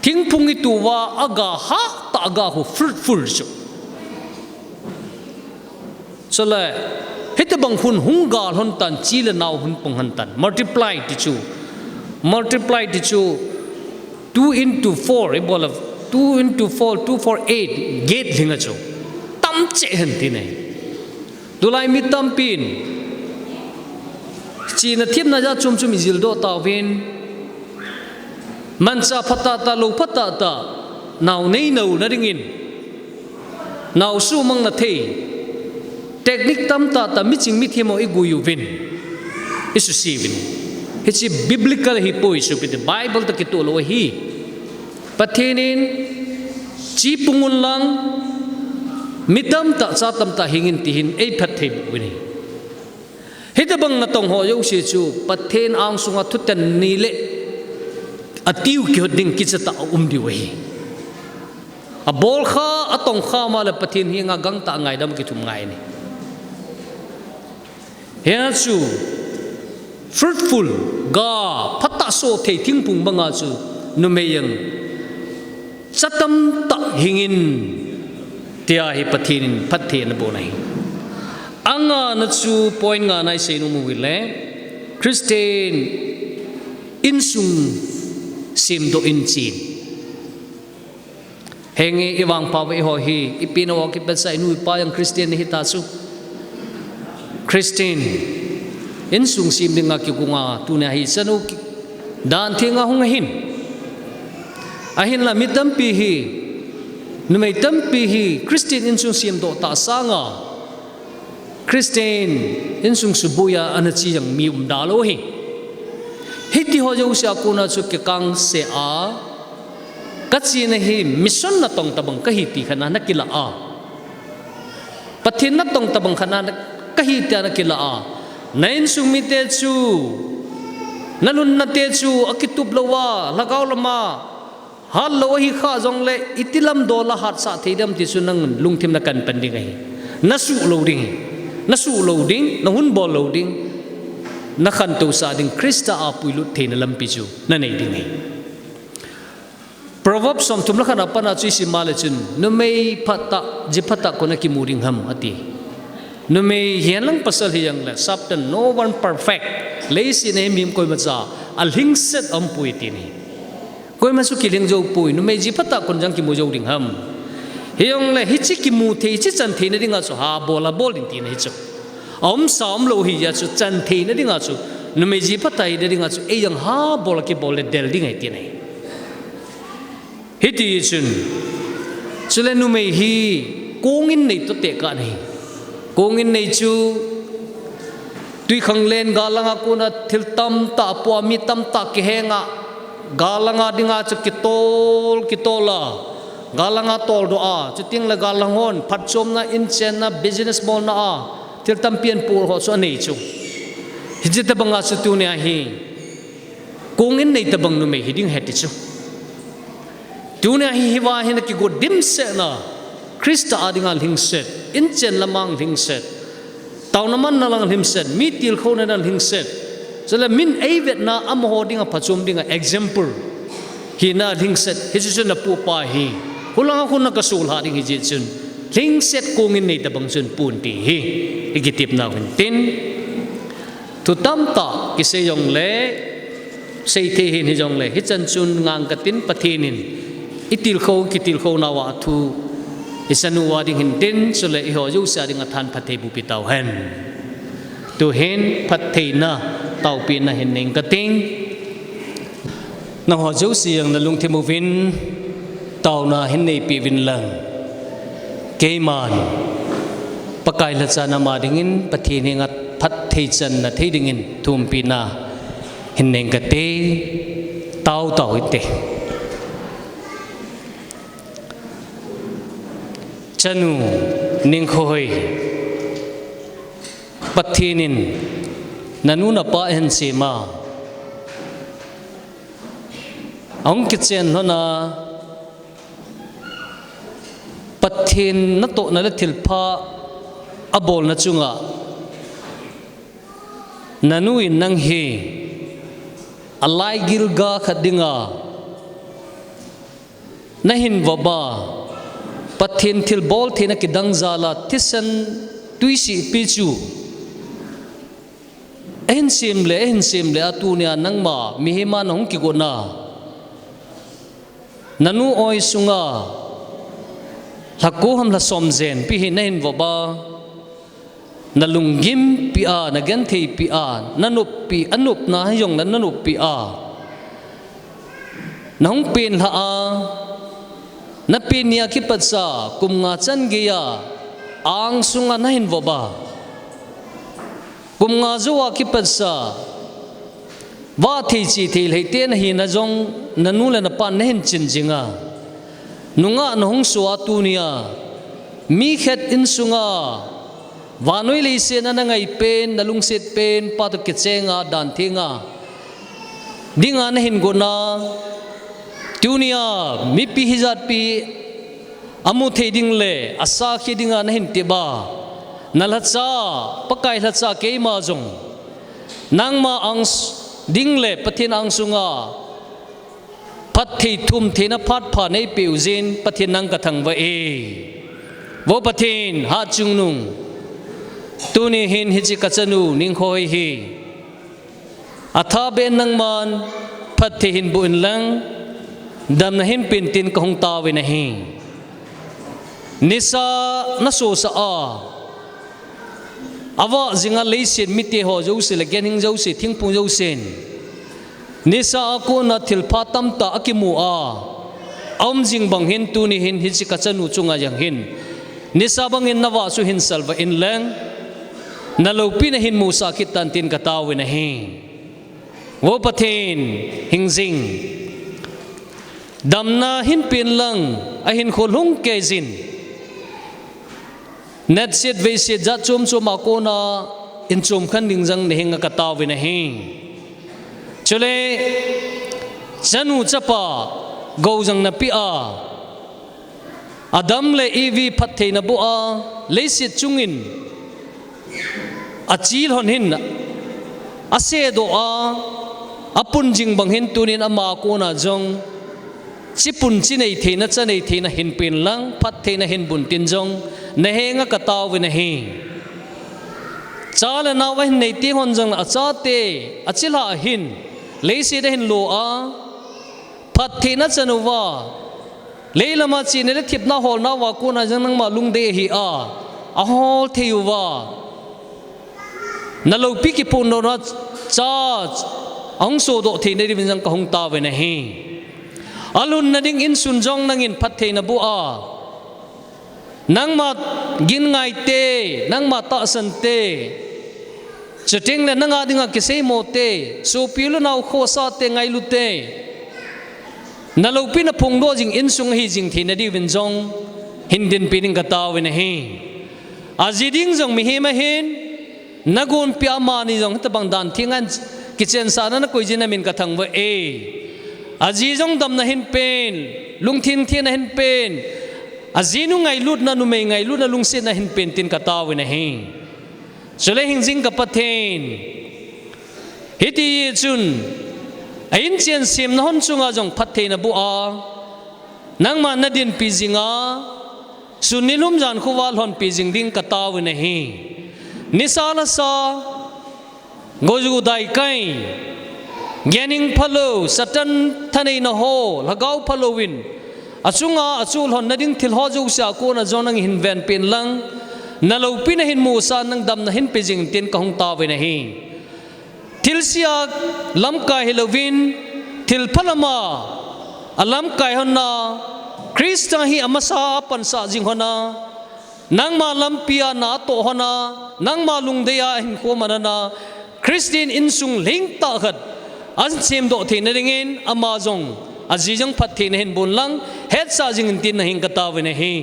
thingphung ituva aga hatah aga khu fruitful chu. Chule, hitobang khun hung ga lhon tan, chi le nao hung pung lhon tan. Multiply ti chu. Multiply ti chu two into four, ibol a two into four, two four eight, get lhing a chu. Tam cheh hen tina ahi. Tulai mi tampin, chena themna jat chom chom ijildoh tauvin, manchah phatah tah, lou phatah tah, nao nei nao na dingin, Naosu mang na thei. Technique tamtah tah miching mithem ho igui uvin, isusia uvin. Hiche biblical ahipoi, sopite, Bible toh kitoh lou ahi. Pathen in, "Che pung un lang, mi tamtah, cha tamtah hing in," tin eiphatthei bou uvin ahi. Hitobang natong ho jouse chu Pathen angsunga thutan nei le atiu kihot ding kicha tah a um diu ahi. Abolkha, atongkha ma le Pathen henga gangtah ngaidam kithum ngai ahi. Hia chu fruitful, ga phatah soh thei thingphung banga chu numei jong cha tamtah hing in, tia hi Pathen in phatthei ana bol ahi. Angana chu point nga na isei nom u hile, Christian insung semdoh in chen. Henge, ivangpha uva eiho hi, ipi nao kipatsa inu ipa jong Christian ahita chu. Christian insung sem dinga kigonga, tunia hi chanu ki-, dan thenga hung ahin. Ahinla mi tampi hi, numei tampi hi Christian insung semdoh tah sanga Christian insung subuia ana che jong mi um da lou ahi. Hiti ho jousea kona chu kikangse a, kachena hi mission natong tobang kahi ti khat na, nakilah a. Pathen natong tobang khat na, na, kahi tia nakilah a. Na insung mite chu, nalunna te chu akitup louva, lhagao lama hat lou ahi kha jongle, iti lam dola hatsah thei dem ti chu nang lungthim nakan pan ding ahi. Nasuh lou ding, nasuh lou ding, nahung bol lou ding, nakhantousah ding, Christa a puilut theina lampi chu nanei ding ahi. Proverbs somthum le khat a pat a chu isim a le chun, numei phatah, ji phatah koi in akimu ding ham, ati. Numei hihen lang pasal hijongle, sapten, no one perfect. Leiset a hi mi koimacha alhingset aumpoi ati ahi. Koima chu kilhing jou poi, numei ji phatah koi in jong kimu jou ding ham. Hijongle, hiche kimu thei, hiche chan theina dinga chu ha bol a bol ding tina ahi chu. Aumsa umlou ahi jeh chun chan theina dinga chu, numei ji phatah hina dinga chu, eijong ha bol a kibol le del ding ahi tina ahi. Hiti chun, chule numei hi kong in nei toh tekah ahi. Kong in nei chu, twikhanglen gal langa kona thil tamtah apoh a, mi tamtah kihenga, gal langa dinga chu kitol, kitol a, gal langa toldoh a, chuteng le gal lang hon phatchomna, inchenna, business bolna a, thil tampi ahin poh ho chu anei chu. Hiche tobanga chu tunia hi, kong in nei tobang numei hiding ahi ti chu. Tunia hi hiva hi nakigo dimset na, Christa a dinga lhingset, inchen lama lhingset, taona manna lang lhingset, mi tilkhouna lang lhingset. Chule min eivetna amaho dinga phachom dinga example hina lhingset, hiche chu napoh pa hi. Hulanga khun na kasolha ding ahi jeh chun, lhingset kong in nei tobang chun pon ti hi ikitepnau hintin. Thu tamtah kisei jongle, seithei hih in hijongle, hichan chun ngang katin Pathen in itilkhou, kitilkhou nauva thu isanu a ding hintin, chule eiho jouse a dinga than phatthei boh pi tauhen. Tuhin phattheina, taopina hin nei inge kating. Nangho jouse jong nalungthim uvin, taona hin neipeh uvin lang. Keiman, Pakai lhacha nama dingin, Pathen henga phatthei channa thei dingin, thumpina hin nei inge kati, tao tao hite. Chanu, Ningkhohoi, Pathen in, nanu napa ahin sema, ahung kichen lhona, Pathen natohna le thilpha abolna chunga, nanu in nang hi, alaigil ga khat dinga, nahin vop a, Pathen thilbol theina kidang jal a, thisan twisihpi chu, ahin sem le, ahin sem le, a tunia nangma, mihem a nahung kigotna, nanu oi sunga, lhako ham lhasom jenpi hi nahin vop a, nalunggimpi a, nagentheipi a, nanoppi, anopna hijongle nanoppi a, nahung penlha a, Napeh nia kipatsa kum nga chan geiya angsunga nahin vop a, kum nga jouva kipatsa vah thei chih thei lhei te nahina jong nanu le napan nahin chin jinga, nungah nahung soh a tunia mi khat insunga vannoi leiset a nangai pen, nalungset pen pa toh kichenga, dan thenga dinga nahin gotna, tunia mipi hijatpi amu thei ding le asakhi dinga nahin tep a, nalhacha, Pakai lhacha keima jong nangma ang ding le Pathen angsunga phatthei thum theina phat pha neipeh ujin Pathen nang kathangvah e. Vo Pathen hatchungnung, tuni hin hiche kachanu Ningkhoi hi athaben nangman phatthei hin boh inlang damna hin pen tin kahung taovin ahi. Nisa nasosah a, avah jinga leiset mite ho jouse le genhing jouse, thingphung jousen nisa a kona thilpha tamtah akimu a, aum jing bang hin tuni hin hiche kachanu chunga jong hin nisa bangin navah chu hin salvah inlang, naloupi nahin musah kit tan tin kataovin ahi. Vo Pathen hingjing, damna hin pen lang, ahinkho lhung keijin, natset veiset jat chom chom a kona inchom khen ding jong nahenga kataovin ahi. Chule chanu chapa gou jong napeh a, Adam le Evi phatthei naboh a, leiset chungin achi lhon hin asedoh a, apun jing bang hin tunin ama kona jong chipun chinei theina, chanei theina hin pen lang, phattheina hin boh in tin jong nahenga kataovin ahi. Cha le nao ahin nei teng hon jong achate achilhah a hin leiset a hin lo a, phattheina chan uva, leilama chena le thepna holna uva kona jong nangma lungdei ahi a, ahol thei uva, naloupi kiphondohna cha ahung sodoh theina diuvin jong kahung taovin ahi. Alhunna ding insun jong nangin phatthei naboh a, nangma gin ngaite, nangma tahsante, chuteng le nanga dinga kiseimote, sopi le nao khosahte, ngailute, naloupi naphongdoh jing insung ahi jing theina diuvin jong hin dinpi ding kataovin ahi. Aji ding jong mihem ahin, nagonpi a amani jong hitobang dan thenga kichensahna nakoi jeh in namin kathangvah e. Aji jong damna hin pen, lungthim thina hin pen, ajinu ngailutna, numei ngailutna, lungsetna hin pen tin kataovin ahi. Chule hingjing ka Pathen, hiti chun a inchen semna hon chunga jong phatthei naboh a, nangma nadinpi jinga, sun nilhum jan khovah lhonpi jing ding kataovin ahi. Nisa lhasa, goju daikai, genhing phalou, Satan thaneina ho, lhagao phalouvin achunga achuh lhonna ding thil ho jouse a kona jong nangin hin venpeh inlang, naloupi nahin musah, nang damna hin pe jing tin kahung taovin ahi. Thilse a lamkai hilouvin, thilpha lama alamkai hon a, Christa hi amasa a pansah jing hon a, nangma lampia na atoh hon a, nangma lungdei a ahinkho man hon a, Christian insung lhingtah khat asemdoh theina dingin ama jong, aji jong phattheina hin boh inlang, hetsah jing in tin nahin kataovin ahi.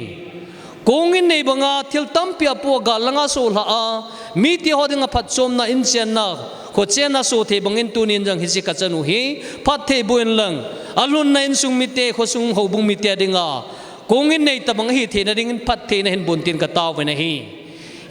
Kong innei banga thil tampi apoh a gal langa asoh lhah a, mite ho dinga phatchomna, inchenna, khochenna asoh thei bangin tunin jong hiche kachanu hi phatthei boh inlang, alhunna insung mite, khosung houbung mite dinga kong innei tobang ahi theina dingin phattheina hin boh in tin kataovin ahi.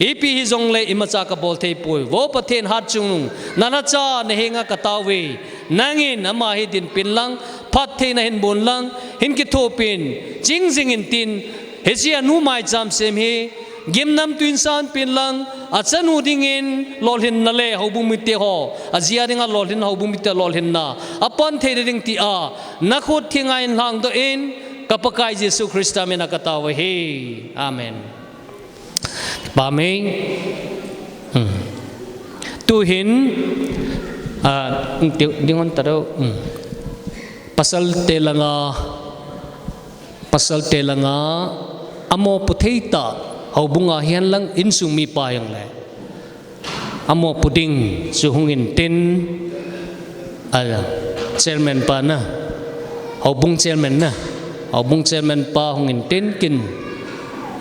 Ipi hijongle imacha kabol theipoi. Vo Pathen hatchungnung, nalhacha nahenga kataove. Nangin ama hi dinpi inlang, phattheina hin boh inlang, hin kithopin, ching jing in tin, hiche anu maicham sem hi gimnamtui in sanpi inlang, achanu dingin lolhinna le houbung mite ho, aji a dinga lolhin, houbung mite lolhinna apan theina ding tia nakhut thenga hin lhangdoh in, ka Pakai Jesu Christa mina kataove ahi. Amen. Pamei. Hmm. Tuhin, ah, ding hon tado. Hmm. Pasal te langa Pasal te langa, amo pu thei ta, houbung a hihen lang insung mipa hijongle. Amo pu ding, chu hung intin, a, chairman pa na, houbung chairman na, houbung chairman pa hung intin kin,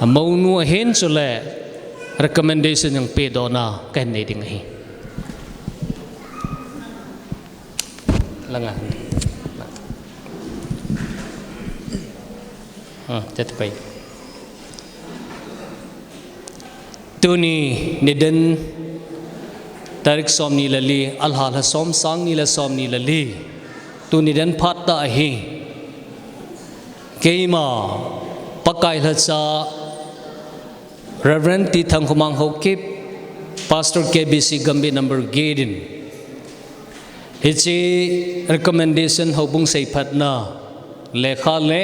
a, mounu ahin chule, recommendation jong pedoh na, kahin nei ding ahi. Langa. Ah, chat pai. Tuni nidan tarik som ni le li, alha lha som sang ni le som ni le li. Tuni nidan phat ta ahi. Keima, Pakai lhacha, Reverend T. Thangkhomang Haokip, Pastor K B C Gambih number get in. Hiche recommendation houbung seiphatna lekha le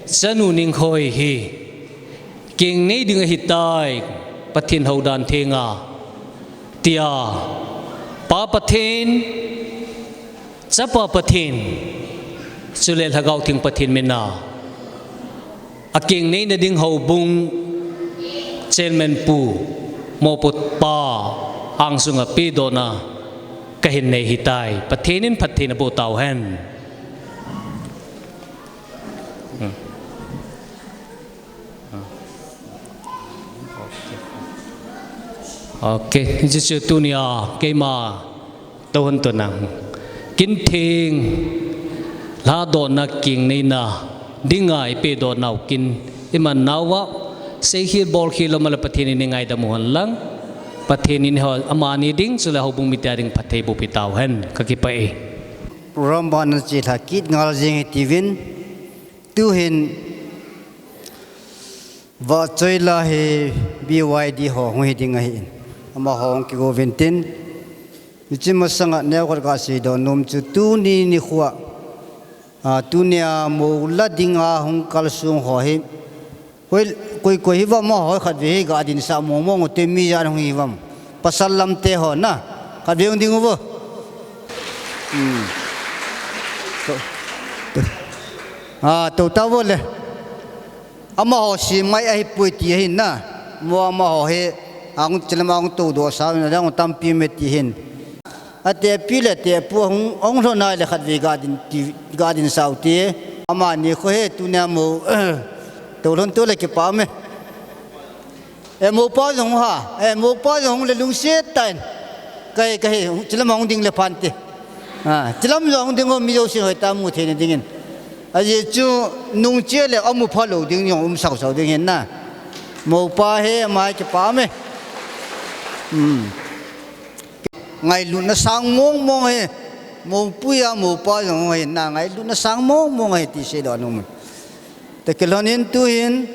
chanu Ningkhoi hi keng nei ding ahitai Pathen houdan thenga tia Pa Pathen, Chapa Pathen, chule Lhagao Theng Pathen mina. Akeng neina ding houbung chairman pu, mopo pa, angsunga pedohna kahin nei ahitai. Pathen in phatthei naboh tauhen. Hmm. Hmm. Okay. Okay, hiche chu tunia keima Tohon tona. Kin theng, lhadohna keng neina dinga ipedoh nau kin iman nauva, seikhel bolkhel lou male Pathen in eingaidam u hen lang. Pathen in ho amani ding, chule houbung mite a ding phatthei boh pi tauhen, kakipah e. Program bana chelha kit ngal jeng e tiuvin, tuhin Vahchoila hi B Y D ho hung hi ding ahin. Amaho hung kigo uvin tin. Hiche masanga neokhat kaseidoh nom chu tuni nikhoa, a, tunia mou la dinga hung kalsong ho hi. Koi, koi, koi hi va amaho khatvei hi ga dinsah mong mong u te mi jan hung hi vam. Pasal lamte ho na. Khatvei hung ding uvo. Hmm. To, to. A, to tauvo le. Amaho semngai ahipoi ti ahin na. Mo amaho hi, ahung chilam ahung toudoh sa, ahung tampi me ti hin. Atepi le atepu ahung, ahung lhon nai le khatvei ga din ti, ga dinsah u ti. Amani kho hi tunia mou, toulhon to le kipah me. E moupa jong ha, e moupa jong le lungset tah in. Kahi, kahi, chilam ahung ding le phante. A, chilam jong ahung ding u mi jousen hoitah a mu theina dingin. Ajeh chu nungche le amu phalou ding jong um sausau ding ahin na. Moupa hi ama kipah me. Hmm. Ngailutna sang mong mong ahi. Moupu a moupa jong ahin na ngailutna sang mong mong ahi ti seidoh nom. Tekilhon in tuhin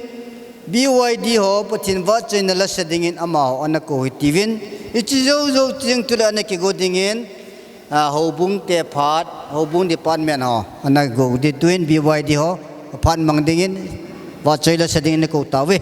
B Y D ho Pathen vahchoina lasa dingin amaho ana kou u hi tiuvin. Hiche jou jou cheng tule ana kigo dingin. A, houbung te phat, houbung department ho, ana go di tuin B Y D ho, phat mang dingin, vahchoi lasa dingin ana kou tauve.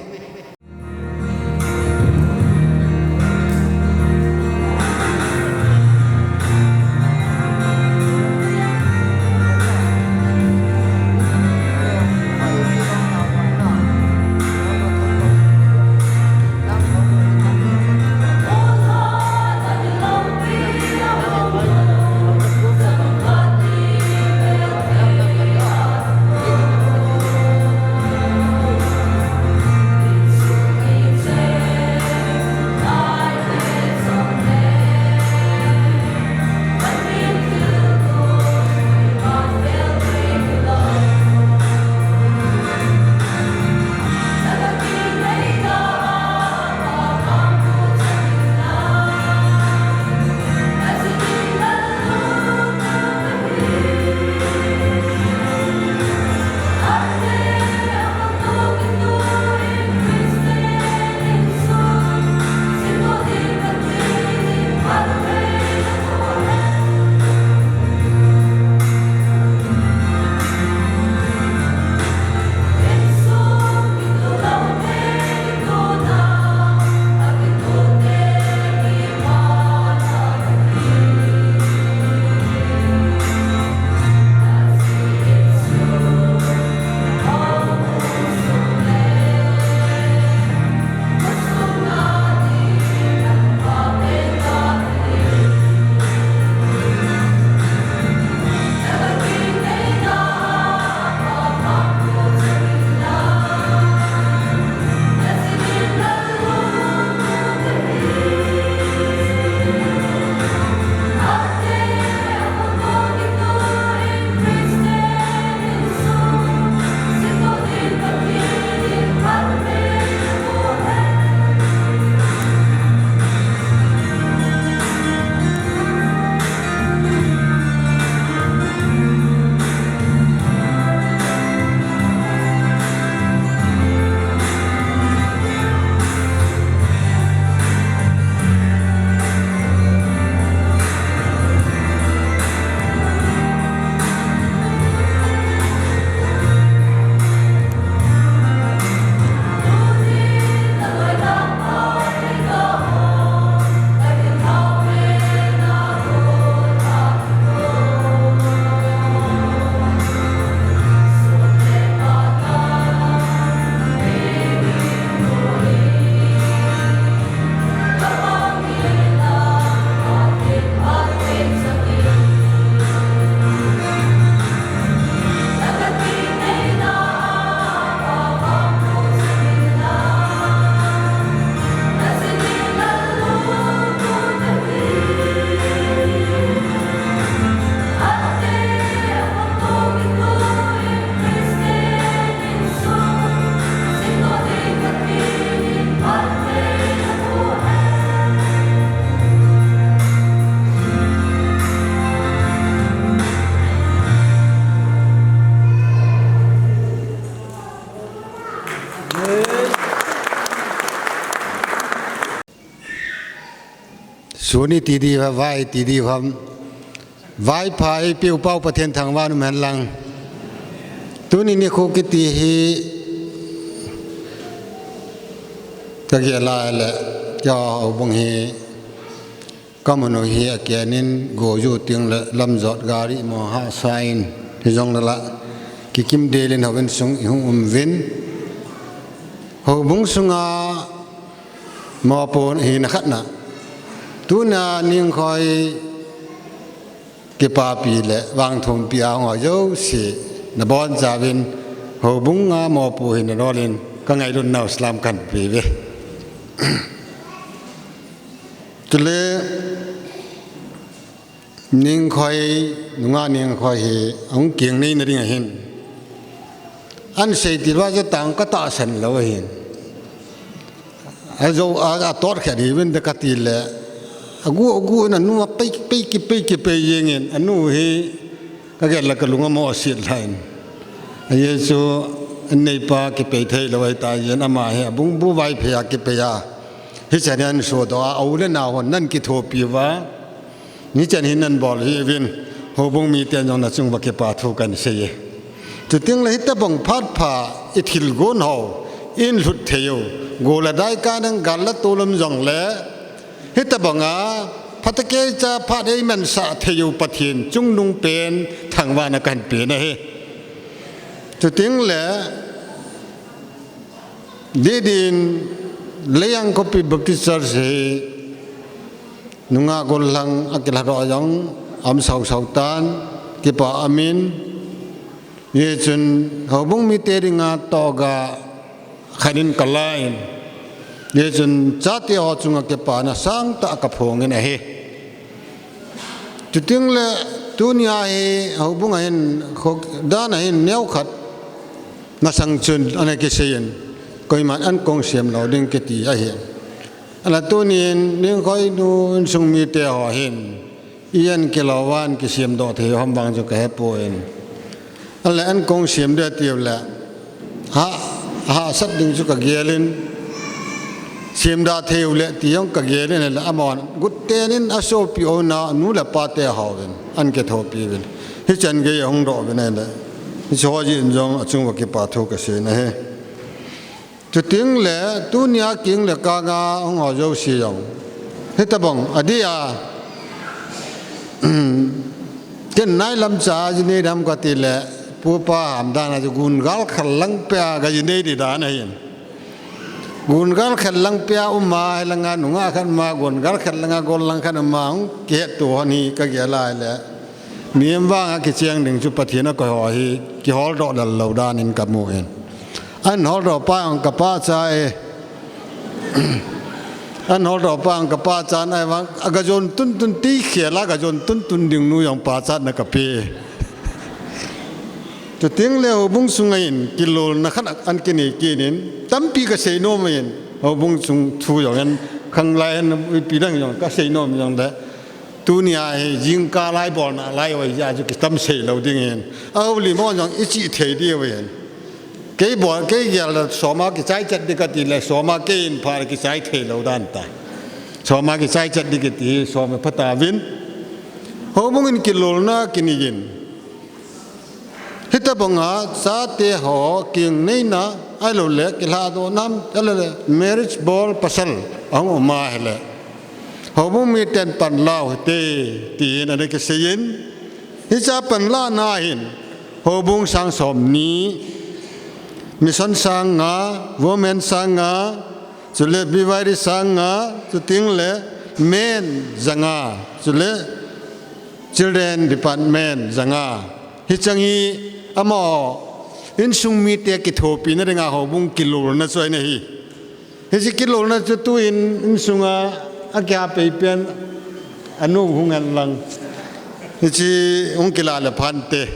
Tuni ti di va, vai ti di va. Vaipha eipeu pau Pathen thangvah in umhen lang. Tuni nikho kiti hi ka gel a le, ka houbung hi ka mun u hi a kian in go ju ting le lamjot gari mo ha sa in hi jong la la. Kikim del in houin sung i hung um vin. Houbung sunga mopo hi na khat na. Tuna Ningkhoi kipapi le vangthumpi a hung ho jouse na boncha uvin houbung a mopo hi na rol in ka ngailutna u slam kan pe ve. Chule Ningkhoi, nunga Ningkhoi hi ahung keng nei na ding ahin. An sei ti va ja tang ka tahsan lou ahin. A jo a, a tot khat hi vin de ka ti le. A gu, a gu na nu a pei, pei ki, pei ki, pei jeng in. A nu hi ka gel la ka lung a mo a sit lain. A Jesu an neipa kipei thei lou ahi ta jeng ama hi a bung bu Vaiphei a kipei a. Hichan hin so do a, a u le nao hon nan kithopi uva. Hichan hin nan bol hi vin, houbung miten jong na chung uva kipa thu kan sei e. Chuting le hitabang phat pha i thil gon ho, in lhut thei u, go la dai ka nang gal la tolom jong le, hitabang a, phatakei cha phat ei man sa thei u Pathen chungnung pen thangvahna kan pe na hi. Chuting le, Didin Leyang Khopi Baptist Church hi nunga gollhang a kilha doh jong um sau sau tan kipa amin. Hichun houbung mite dinga toga khanin ka la in. Hichun chate ho chunga kipana sangtah ka phong in ahi. Chuting le tunia hi houbung a hin khok dan a hin neo khat masang chun ana kisei in koiman an kong siam lou ding kiti ahi. Ala tunin Ningkhoi nu insung mite ho hin i an kilou van kisiam doh thei hom vang chu ka he poi. Ala an kong siam de tiu le ha, ha sat ding chu ka gel in, siam da thei u le ti jong ka gel in le amon gut ten in a sopi o na nu le pa te ho vin an kithopi vin. Hichan gei hung doh vin le. Hichi ho jin jong a chung uva kipa thu ka sei na hi. Chuting le tunia keng le kang a hung ho jouse jong. Hitabang a dia. Ken nai lam cha ji nei dam ka ti le, pu pa ham dan a ji gun gal khal lang pia ka ji nei di dan a hin. Gun gal khal lang pia um a, hi langa nunga khat ma, gun gal khal langa gol lang khat ma, hung kihet tu hon hi ka gel a le. Mihem vang a kicheng ding chu Pathen a koi ho hi, kihol doh lal lou dan in ka mu in. An hol doh pa ang ka pa cha e. An hol doh pa ang ka pa cha na vang, a ga jon tun tun ti khel a ga jon tun tun ding nu jong pa cha na ka pe. Chuting le houbung sunga in kilolna khat an kinei kit in, tampi ka sei nom in, houbung sung thu jong an khang lai an ipi dang jong ka sei nom jong le. Tunia hi jingkah lai bolna lai oi ja chu kitam sei lou ding hin. A houlim ho jong i chi thei diu hin. Kei bol, kei gel la soma kichai chat di ka ti le soma kei in pha kichai thei lou dan ta. Soma kichai chat di kiti soma pha ta vin. Houbung in kilolna kinei in. Hitabang a chate ho keng neina, ahilou le, kilha doh nam, ahilou le, marriage bol pasal, ahung um a hile. Houbung miten pan lau hite, tin ana kisei in. Hicha pan la na hin, houbung sang som ni, mission sang nga, women sang nga, chule B Y D sang nga, chuting le, men janga, chule, children department janga. Hichang hi amaho insung mite kithopina dinga houbung kilolna chu ahi na hi. Hichi kilolna chu tuin insunga a kihapei pen anu hung hen lang. Hichi hung kila le phante.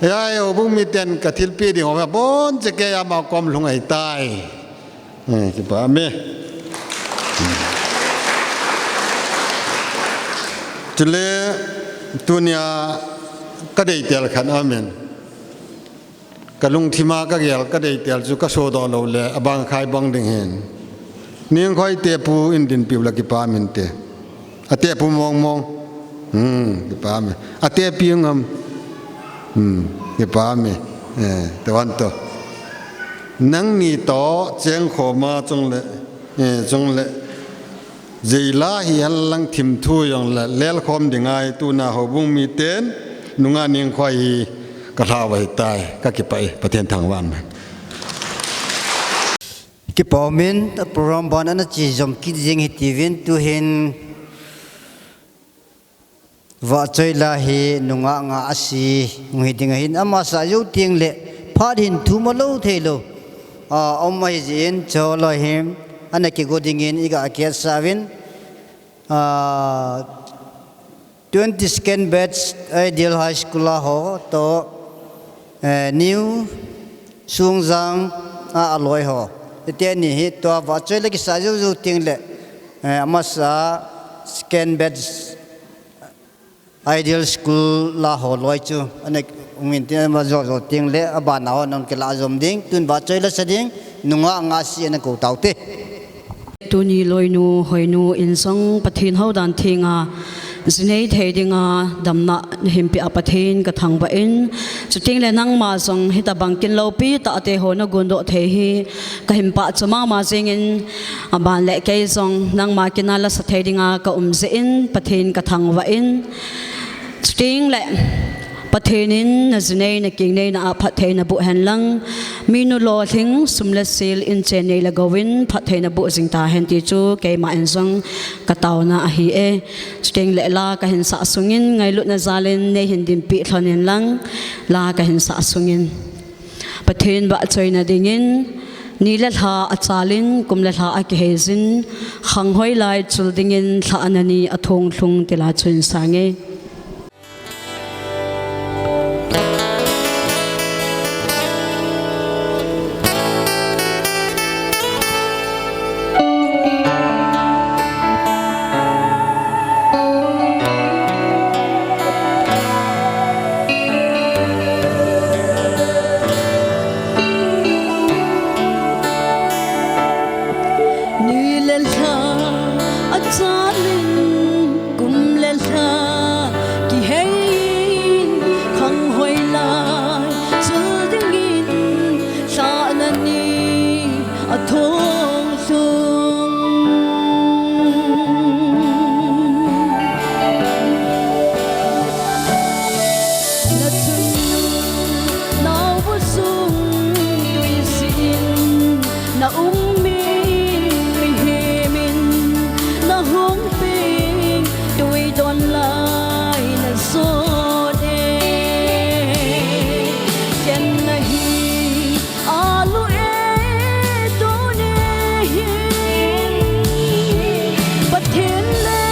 Hiya houbung miten ka thilpi ding ho abon cheh kei ama kom lhung ahi tai. Eh, kipa me. Chule tunia ka deitel khat amen. Ka lungthima ka gel ka deitel chu ka sodoh lou le abang khai bang ding hin. Ningkhoi te pu in dinpiu la kipa min te. Ate pu mong mong. Hmm, kipa me. Ate pi ngam. Hmm, kipa me. Eh, te wan to. Nangni to cheng khoma chung le, eh, chung le. Jeila hi hal lang thim thu jong le, lel khom ding ngai tuna houbung miten, nunga ning khoi hi ka hlau ahi tai, ka kipa e, Pathen thangvah in. Kipa umin, a program ban ana chi jom kit jing hi tivin, tuhin Vahchoila hi nungah ngah a si, ngu hi ding ahin, amasa jou teng le, phat hin thum a lou thei lou. A, um ahi jin, cho lo him, ana kigo dingin, i ga kiat sa vin. A, twenty-second batch Ideal High School a ho to, eh, New Sungjang a aloi ho. Ite ni hi to Vahchoila kisa jou jou teng le, eh, amasa second batch Ideal School la ho loi chu. Ane ungin tin ama jou jou teng le, abana ho nang kila jom ding, tun Vahchoila sa ding, nungah ngah si ana ko tau te. Tuni loinu, hoinu, in jong Pathen houdan thenga, jinei thei dinga, damna nahin peh a Pathen ka thangvah in. Chuteng le nangma jong hitabang kin loupi tah te ho na gundoh thei hi, ka hin pachat mama jingin, aban le kei jong nangma kin a la sa thei dinga ka um jeh in, Pathen ka thangvah in. Chuteng le, Pathen in na jinei na kingneina a phattheina boh hen lang, minu lolhing sum le sil in chen nei le gou in phattheina boh jing ta hen ti chu keima in jong ka tauna ahi e. Chuteng le la ka hin sah sungin ngailutna jal in nei hin dinpi lhon in lang la ka hin sah sungin. Pathen vahchoina dingin, ni le lha a chal in, kum le lha a kihei jin, khang hoilai chul dingin, lhahna ni a thong lhung ti la chun sang e. Ni le lha a chal in, kum le lha kihei in, khang hoilai chul dingin, lhahna ni a thong lhung. Na chun nau bu sung tui sin, na um mi mihem in, na hung ping tui don lai na sot e. Ken na hi alu e tuni hin, Pathen le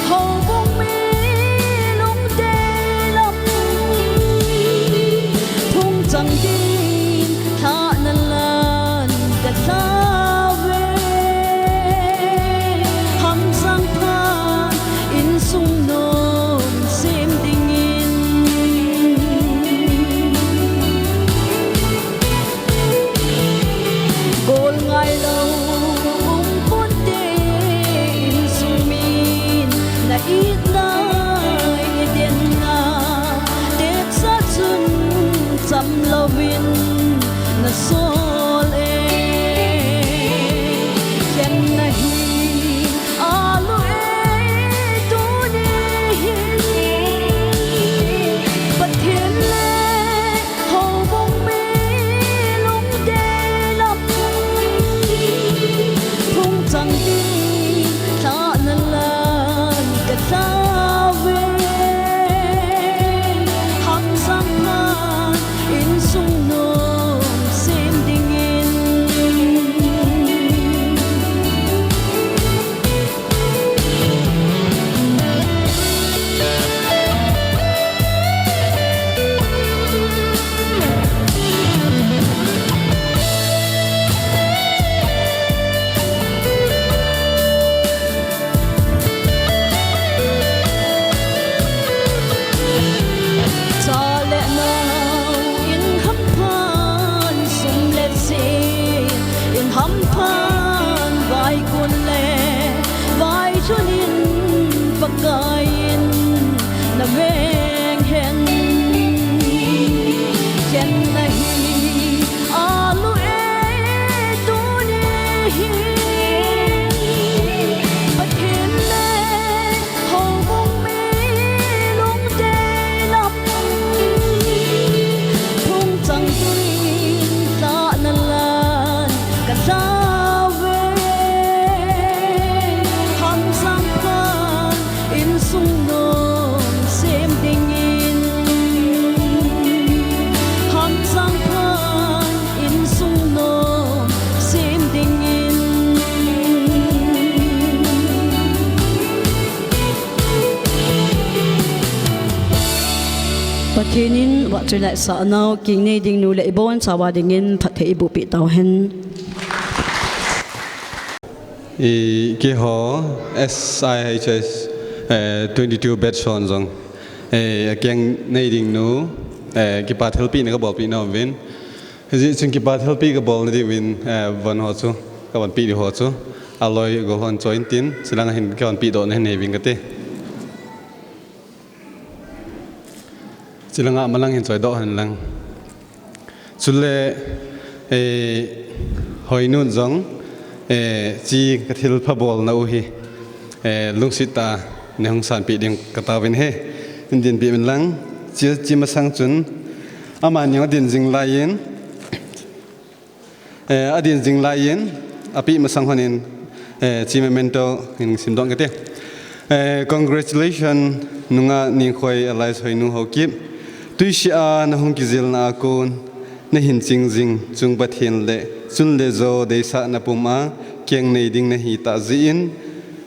houbung mi lungdei lam, phung chang din lhahna lan ka lha ve. Hamsang phat insung nom sem dingin, gol ngai lou um ponte, insung min na itna i denna, teksa chun cham louvin na sol e. Ken na hi alu e tuni hin, Pathen le houbung mi lungdei lam, phung chang din lhahna lan ka lha ve. Hamsang phat insung nom sem ding Tinin vahchoi laisah nau, kingnei ding nu le ibonchauva dingin phatthei iboh peh tauhen. I, keiho S I H S, eh, twenty-two batch hon jong, eh, akingnei ding nu, eh, kipa thilpeh na kabolpeh nauvin. Hijeh chun kipa thilpeh kabol nadiuvin, eh, von ho chu, kavonpeh diu ho chu, aloi agol hon choi intin, chulanga hin kavonpeh doh nahin neiyuvin kate. Chulanga amalang hin choi doh hen lang. Chule, eh, Hoinun jong, eh, chi kathilpha bolna u hi, eh, lungset tah a neihung sanpeh ding kataovin ahi. Hin dinpeh uvin lang, chi, chi masang chun, amani adin jing laiyin, Eh, adin jing laiyin, apeh masang honin, eh, chi memento hin simdoh kate. Eh, congratulations, nungah Nengkhoi alias Hoinu Haokip. Tuisih a nahung kijilna a kon, nahin ching jing chung Pathen le, chun le jo deisahna pum a, kingnei ding nahi tah jeh in,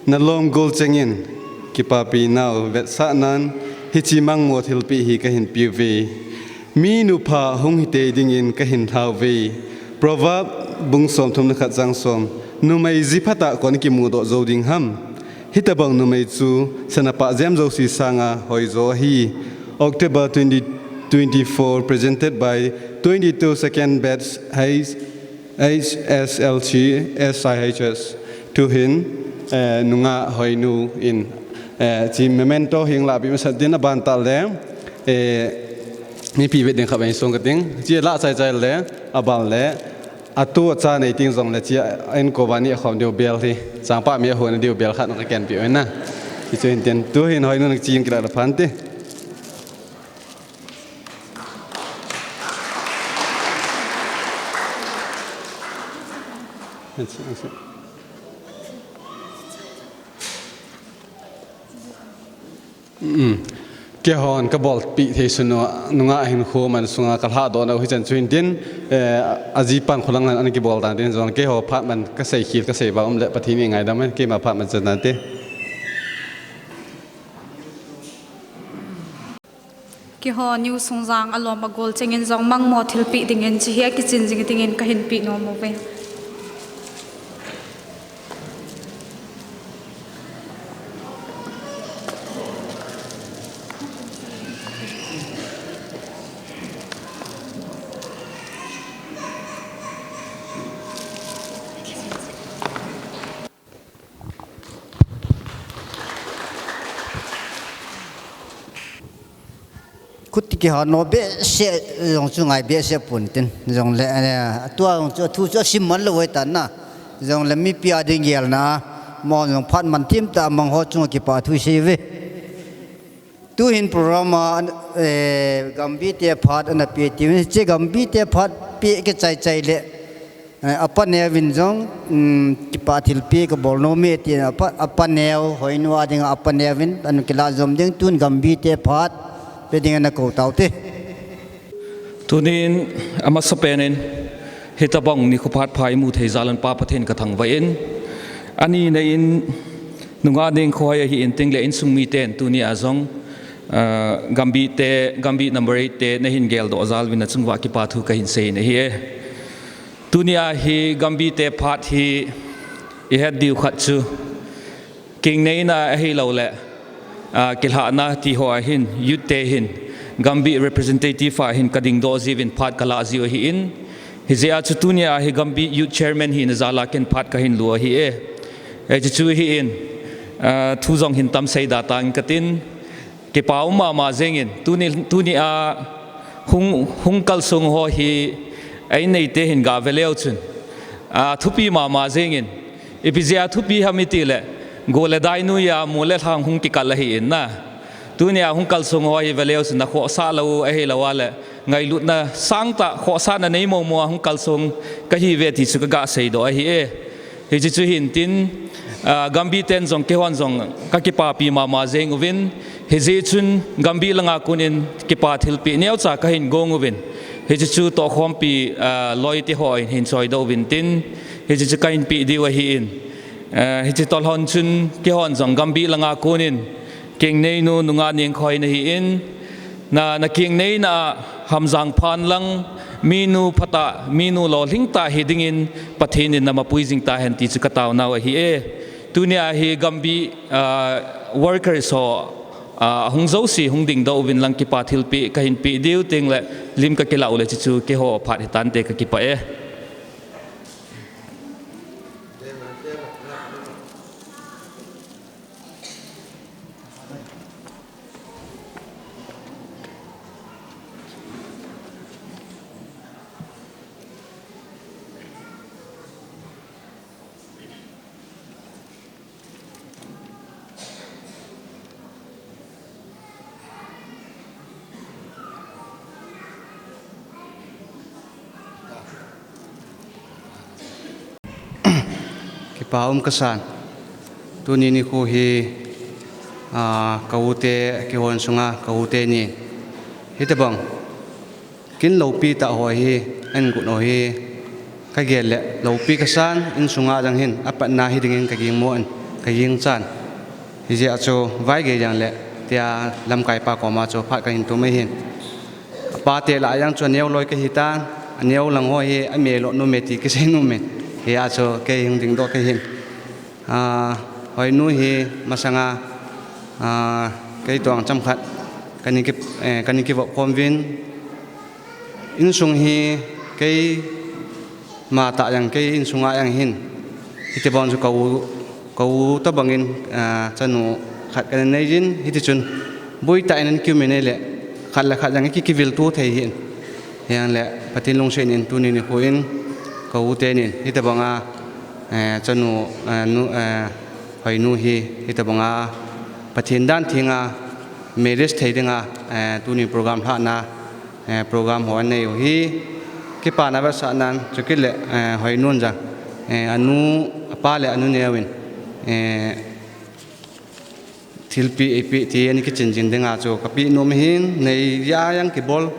nalom gol chengin, kipapi nau vetsahnan, hiche mangmo thilpeh hi kahin peuve. Mi nupha hung hitei dingin kahin lhauve. Proverb bung somthum le khat chang som. Numei ji phatah koin kimudoh jou ding ham. Hitobang numei chu sana pah jem jouse sanga hoijo ahi. October twenty twenty-four, presented by twenty-two second batch H S L C S I H S. Tuhin, eh, nungah Hoinu in, eh, chi memento hin lahpeh masat din, aban tah le, eh, mipi vet ding khat vang song kating. Chi lah chaichai le, aban le, atu acha nei ting jongle chi a inko vani akhom diu bel hi. Changpah mi ahon diu bel khat kakenpeh u ahi. Hichu hintin, tuhin Hoinu in chi kilah le phante. Mm. Keihon kabolpeh thei sun u, nungah hinkho man sunga kalhadoh nau hichan chu hintin, eh, ajipan kholang ana kibol tan tin jong, keiho phat man kasei khel kasei vang um le Pathen in ngaidam hen, keima phat man chan tante. Keiho New Sungjang alom agol chengin jong mangmo thilpeh dingin, chi hi akichen jing dingin kahin peh nom uve. Khuti kiha nom behseh jong chu ngai behseh pon tin. Jongle, eh, tua jong chu, thu chu asim man lou ahitan na. Jongle mipi a ding gelna, mo jong phat man thim tah a mang ho chunga kipa thu isei uve. Tuhin program a, eh, Gambih te phat ana pe ti, hiche Gambih te phat pe kichai chai le. Eh, apa neo vin jong, um, kipa thilpeh kabol nom e tin, apa, apa neo, Hoinu a dinga apa neo vin, ana kilah jom ding, tun Gambih te phat pe ding ana kou taute. Tunin amasapen in, hitobang nikho phat pha imu thei jal un Pa Pathen kathangvah in, ani nei in, nungah Nengkhoi ahin tin le insung miten tuni a jong, ah, Gambih te, Gambih number eight te nahin geldoh jal uvin achung uva kipa thu kahin sei in ahi e. Tuni a hi Gambih te phat hi ihet diu khat chu, kingneina ahilou le, ah, kilhahna ti ho a hin, youth te hin, Gambih representative a hin kadingdoh jiuvin phat kalah jiu ahin, hijeh a chu tuni a hi Gambih youth chairman hina jal a ken phat kahin lu ahi e. Eh, hichu ahin, ah, thu jong hin tam sei da tang katin, kipa um mama jengin, tuni, tuni a hung, hung kalsong ho hi, ei neite hin gave leu chun, a, thupi mama jengin, ipi jeh a thupi ham iti le, go le dai noiya, mo le lhang hung kikal ahin na. Tuni a hung kalsong ho hi ve leu chun, na khohsah lou, ahilou a le, ngailutna sangtah, khohsahna nei momo a hung kalsong kahiuve ti chu kaga seidoh ahi e. Hiche chu hintin, ah, Gambih ten jong keihon jong kakipapi mama jeng uvin, hijeh chun Gambih langa konin kipa thilpeh neocha kahin gong uvin, hiche chu tohkhompi, ah, loite hon hin choidoh uvin tin, hiche chu kahin peh diu ahin, ah, hiche toh lhon chun keihon jong Gambih langa konin kingneinu nungah Nengkhoi nahin, Na, na kingneina a hamjang phan lang, minu phatah, minu lolhing tah hi dingin Pathen in na mapui jing tahen ti chu ka taonau ahi e. Tunia hi Gambih, ah, workers ho, ah, hung jouse hung dingdoh uvin lang kipa thilpeh ka hin peh diu teng le lim ka kilah u le chuchu keiho phat hitante ka kipah e. Kipa um kasan. Tuni nikho hi, ah, ka ute, kihon sunga ka ute ni. Hitobang kin loupi tah ho hi, ahin got ho hi, ka gel le loupi kasan, insunga jong hin apatna hi dingin ka gingmo in, ka gingchan. Hijeh a chu vaigei jong le, tia lamkaipa koma chu phat ka hin tum ahin. Apate lah a jong chu aneo loi ka hitan, aneo lang ho hi ameh lou nom e ti kisei nom in. Hijeh a chu kei hung dingdoh ka hin. Ah, Hoinu hi masanga, ah, kei toh chomkhat kana ki, eh, kana kivop khom uvin. Insung hi keima tah jong, kei insunga jong hin, hitobang chu ka u, ka u tobangin, ah, chanu khat kana nei jin, hitichun boitah in ana kium in ahile, khat le khat jong ki, kivilto thei hin. Hijongle Pathen lungset in tuni nikho in ka u tenin hitobanga, eh, chanu, eh, nu, eh, Hoinu hi hitobanga Pathen dan thenga marriage thei dinga, eh, tuni program lhahna, eh, program ho anei u hi kipana vetsahnan, chukit le, eh, Hoinun jong, eh, anu, apa le anu neovin, eh, thilpeh eipeh ti ana kichin jing dinga chu ka peh nom ahin, nei jeh a jong kibol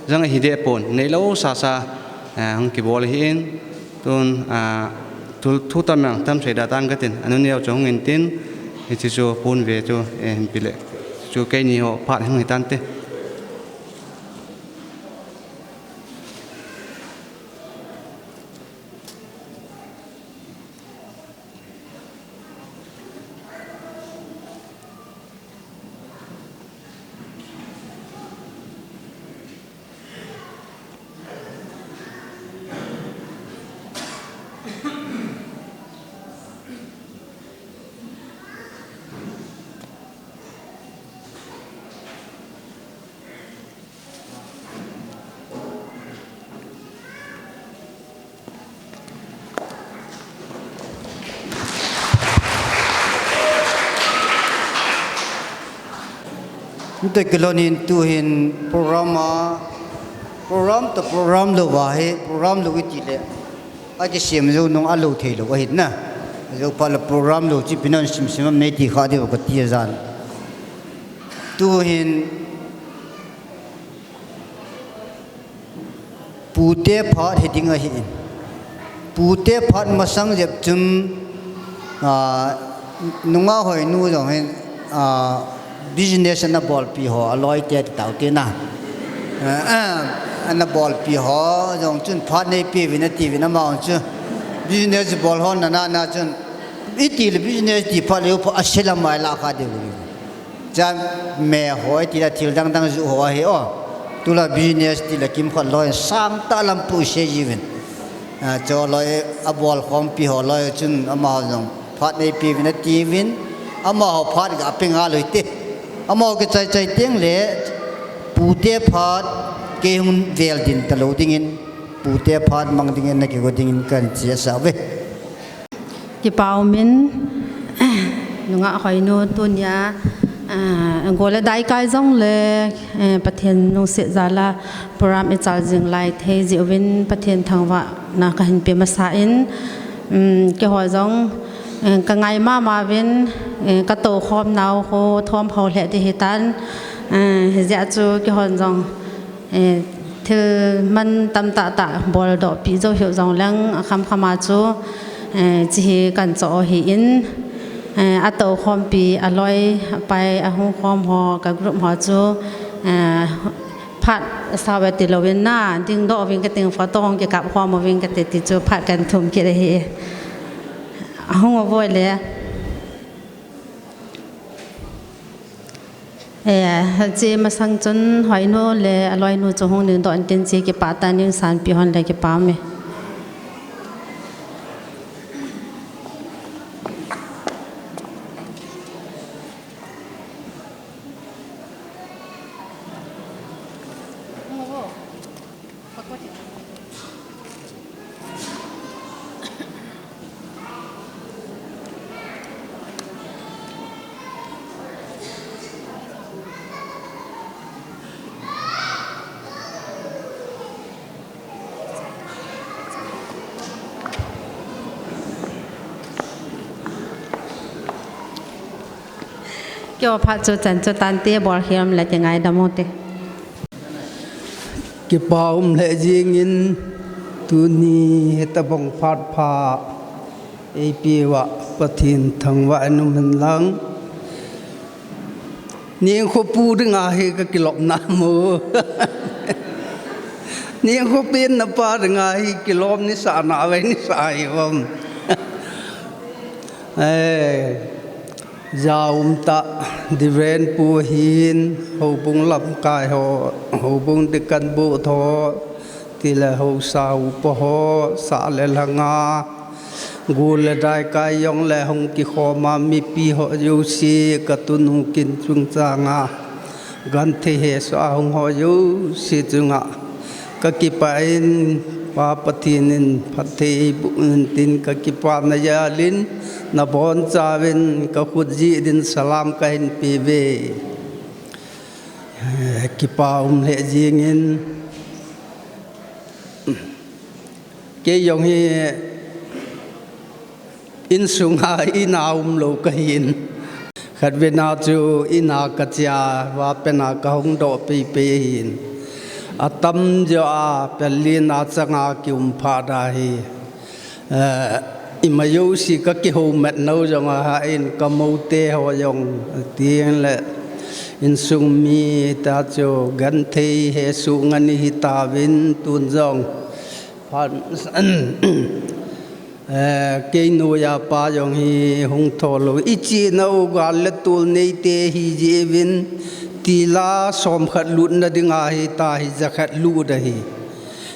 jong ahi deh pon, neilou sasa, eh, hung kibol ahin, tun, ah, thu, thu tam jong tam sei da tan katin, anu neo chu hung intin, hiche chu pon ve chu, eh, hin pe le, chu keini ho phat hung hitante. Nte kilhonin tuhin program a, program toh program lou va hi, program lou iti le akisem jou nung alou thei lou ahin na. Jou phat le program lou chu ipi nan simsim am nei ti kha diu kati ajan. Tuhin pute phat hi ding ahin. Pute phat masang jep chun, ah, nungah Hoinu jong hin, ah, business ana bolpi ho, aloi te tao te na. Ah, ah, ana bolpi ho jong chun phat neipe uvin ati uvin ama jong chu business bol ho nana na chun iti le business ti phat le u phat a selam mai la kha diu. Chang me ho iti la thil dang dang ju ho ahi o. Tula business ti la kimkhat loi sang ta lam pu se jiuvin. Ah, cho loi abol khompi ho loi chun ama jong phat neipe uvin ati uvin. Ama ho phat ga pe ngal u hite. Ama ho kichai chai teng le pute phat kei hung vel ding talou dingin, pute phat mang dingin na kigo dingin kan chia sa ve. Kipa umin, nungah Hoinu tunia, ah, gol le daikai jong le, eh, Pathen lungset jal a program ichal jing lai thei jeh uvin Pathen thangvahna kahin pe masa in, um, keiho jong, eh, kangai mama uvin, eh, katou khom nau ho thom ho le ti hitan, eh, hijeh a chu keiho jong, eh, thil man tam tah tah boldoh pi jou hiu jong leng akham kham a chu, eh, chihi kan cho ahin, eh, atou khompi aloi apai ahung khom ho ka group ho chu, Eh, phat sao ve ti louvin na, dingdoh uvin kati, photo hung kikap khom uvin kati ti chu phat kahin thum kit ahi. Ahung uvoi le. Eh, hiche masang chun Hoinu le aloinu chu hung dingdoh intin, hiche kipah tah in sanpeh hon le kipa ume. Keiho phat chu chan chu tante, bolkhel um le kingaidam ute. Kipa um lheh jengin, tuni hitabang phat pha eipeuva Pathen thangvah in um hen lang. Nengkhopu dinga hi kakilopna mo. Nengkhopen napa dinga hi kilom nisa nave nisa hi um. Eh, jaum tah, Diven pu ahin, houbung lamkai ho, houbung deacon board ho, tile haosa upa ho, sah le lhanga, gul le daikai jong le hung kikhoma mipi ho jouse, katunu kin chungchanga, genthei hesoh a hung ho jouse chunga kakipah in, Pa Pathen in phatthei eiboh in tin, kakipana jal in, nabonchauvin kakhut jih din salam kahin peuve. Eh, kipa um lheh jengin, kei jong hi insunga ina umlou kahin. Khatvei na chu ina kache a, vapen a kahung doh peipei ahin. Atamjo a Berlin a changa kium phat a hi, eh, ima jouse kakihoumat nau jong ahah in, kamoute ho jong, tin le insung mite chu genthei hesoh ngen ihitauvin, tun jong phat, eh, kei noiya pa jong hi hung tholou, ichenau gal le tol neite hijeh uvin, tila somkhat lutna dinga hita hi jakhat lut ahi.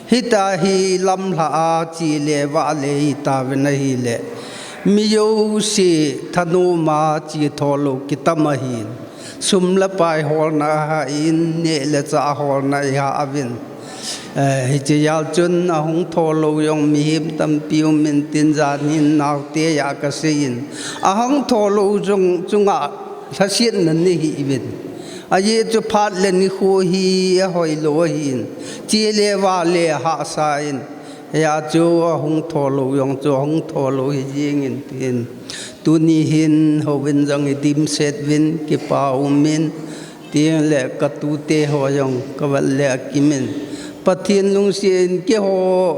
Hita hi lamlhah a che le vah le hitauvin ahile, mi jouse thanoma che tholou kitam ahin. Sum le pai holna ahah in, neh le chah holna ihah uvin. Eh, hiche jal chun ahung tholou jong mihem tampi um intin, jan hin naote a kaseiyin, ahung tholou jong chunga lhasetna nei hih uvin. Ajeh chu phat le nikho hi ahoilou ahin, che le vah le hahsa in, hia chu ahung tholou jong chu ahung tholou hi jengin tin, tuni hin houvin jong idimset uvin, kipa um in, tin le katute ho jong kavet le akimin, Pathen lungset in keiho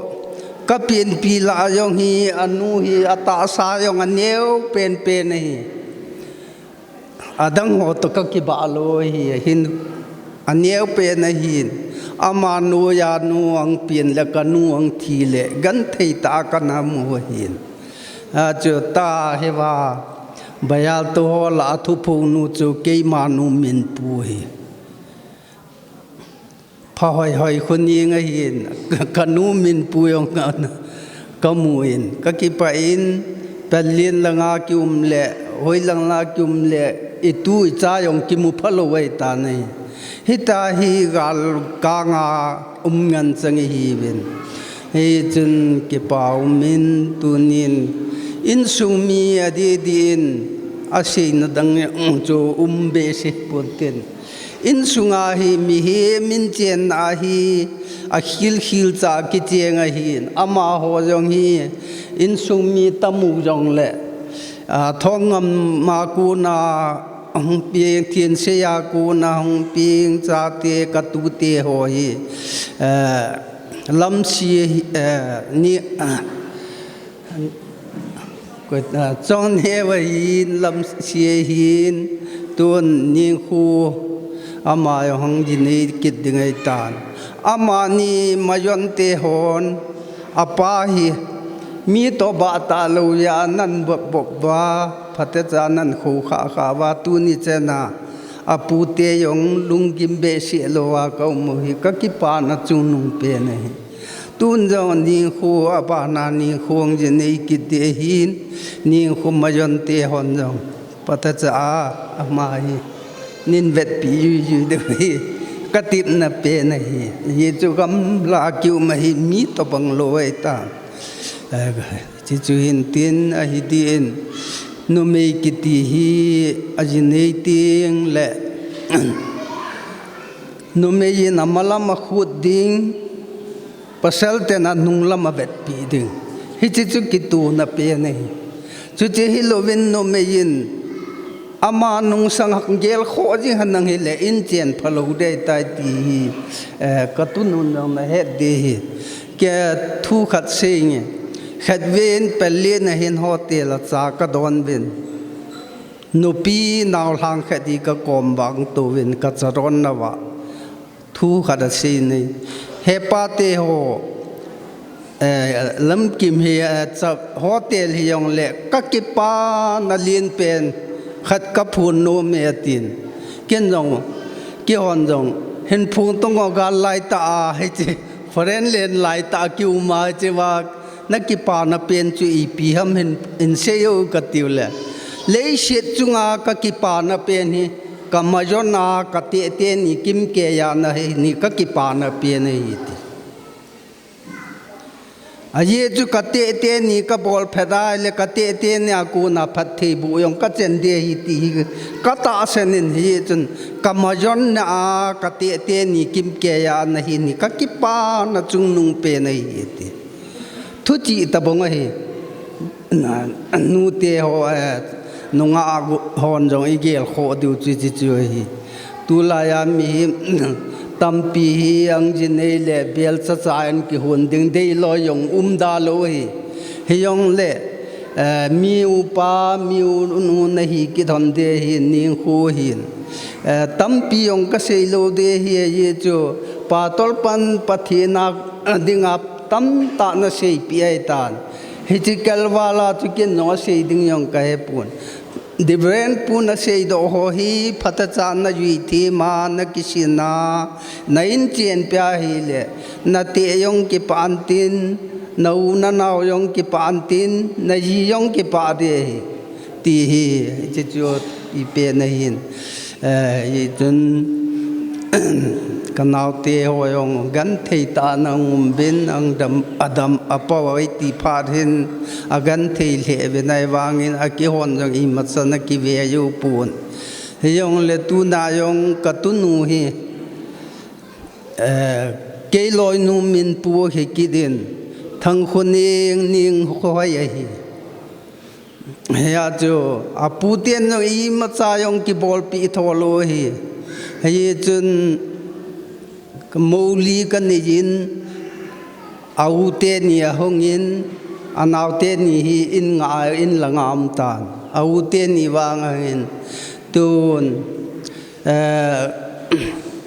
kapenpi lah jong hi, anu hi atahsa jong aneo penpen ahi. Adang ho toh kakibah lou ahi, ahin aneo pen ahin. Ama noiya nu ahung pen le kanu ahung thi le genthei tah a kana mu ahin. Achu ta hiva, Bayal tu ho lah a thuphonu chu keima nu Minpu ahi. Pha hoihoi khonung ahin, kanu Minpu jong ka, kamun, kakipah in, Berlin langa kium le, hoilang la kium le, itu icha jong kimu phalou ahitan ahi. Hitia hi galkanga um ngen chang ihiuvin. Hichun kipa umin tunin, insung mi adih dih in, aseina dang chu um behseh ponte. Insunga hi mihem min chenna hi akhil khil cha kicheng ahin, amaho jong hi insung mi tamu jongle, a, Thongngam a kona hung peng, Thiensei a kona hung peng, chate katute ho hi, eh, Lamsi, eh, ni, ah, Koi, ah, Chongneo ahin, Lamsi ahin, tun Ningkhu, Ama jong hung jinei kit ding ahitan. Amani majonte hon, apa hi mi toh bah talou jeh a nan bop bop uva, phatecha nan khoukhah khah uva, tuni chana apute jong lunggim behseh louva ka um u hi ka kipana chungnung pen ahi. Tun jong nikho abana nikho hung jinei kit ding ahin, nikho majonte hon jong phatecha a ama hi nin vetpi juijui diu hi ka tipna pen ahi. Hichu gamla kium ahi, mi tobang lou ahitan. Hichu hintin ahi din, numei kiti hi ajinei tengle numei in amalam akhut ding, pasal ten anunglam avetpi ding. Hiche chu kitona pen ahi. Chuche hilouvin numei in ama nungsang gelkhoh jing henlang hile inchen phalou ding ahitai ti hi, eh, ka tunun jong nahet ding ahi. Kei thu khat seinge. Khatvei in Pallel a hin hotel a cha kadon uvin, nupi naolhang khat hi kakom vang touvin kacha donnauva thu khat asei in ahi. He pate ho, eh, lamkim hi, eh, cha hotel hijongle kakipana lenpen khat kaphon nome atin. Ken jong, keihon jong, hin phongtong o gal laitah a hiche foreign land laitah a kiuma hichea nakipana pen chu ipi ham hin, hin seijo katiu le, leiset chunga kakipana pen hi, kamajona kateh teni kimkeiya nahi ni kakipana pen ahi ti. Ajeh chu kateh teni kabol phat a ahile kateh teni a kona phattheiboh jong kachen ding ahi ti hi katahsan in, hichun kamajona a kateh teni kimkeiya nahi ni kakipana chungnung pen ahi ti. Thuchih tabang ahi. Nute ho, eh, nungah hon jong igelkhoh diu chu hichu ahi. Tulaiya mi hi tampi hi hung jinei le belcha cha in kihon ding deilou jong umda lou ahi. Hijongle, eh, mi upa, mi unu nahi kit hon ding ahi, nikho hin. Eh, tampi jong kasei lou ding ahi, ahi chu, Patol pan Pathen a dinga tamtah naseipeh ahitan. Hiche kelvala chu ken jong asei ding jong kahepon. Reverend pu naseidoh ho hi phatecha najui thema, nakisina, na inchenpia ahile, nateh jong kipah intin, nau nanao jong kipah intin, naji jong kipah ding ahi. Ti hi, hiche chu ipen ahin. Eh, hichun, kanaote ho jong genthei tah in ahung um uvin, adam, adam apao ahi ti phat hin, agenthei lheh uvin ahivangin, akihon jong imacha nakive jou pon. Hijongle tuna jong katunu hi, eh, kei loinu min pu ahi kit in, Thangkhoneng Nengkhoi ahi. Hia chu, aputen jong imacha jong kibolpeh tho lou ahi. Hichun, mou li kanei in, a u teni ahung in, anao teni hi in nga, in langa um tan. A u teni vang ahin, tun, eh,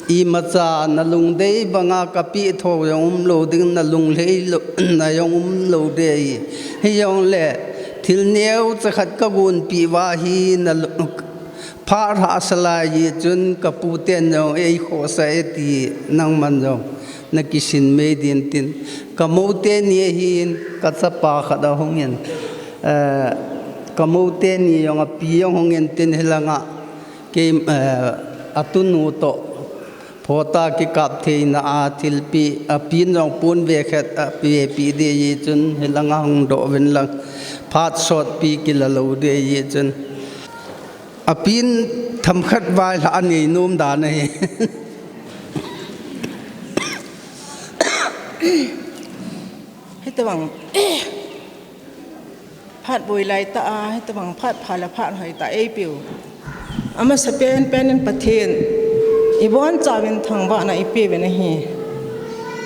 imacha nalungdei banga kapeh tho jong umlou ding, nalunglhai lou na jong umlou ding ahi. Hijongle, thil neocha khat kagonpeh uva hi nalu-, phat hahsa lai jeh chun kaputen jong eikhohsah e ti nangman jong nakisin mei ding tin. Kamou teni ahin, kachapa khat ahung in. Eh, kamou teni jong api jong hung intin hilanga. Kei, eh, atunu toh photo kikap theina a thilpeh, apin jong pon ve khat avepeh ding ahi chun hilanga hung doh uvin lang. Phat sotpi kila lou ding ahi chun. Apin themkhat vailhah anei nom dan ahi. Hitobang phat boi laitah a, hitobang phat pha le phat hoitah eipeu, amasapen pen in Pathen ibonchauvin thangvahna ipeuvin ahi.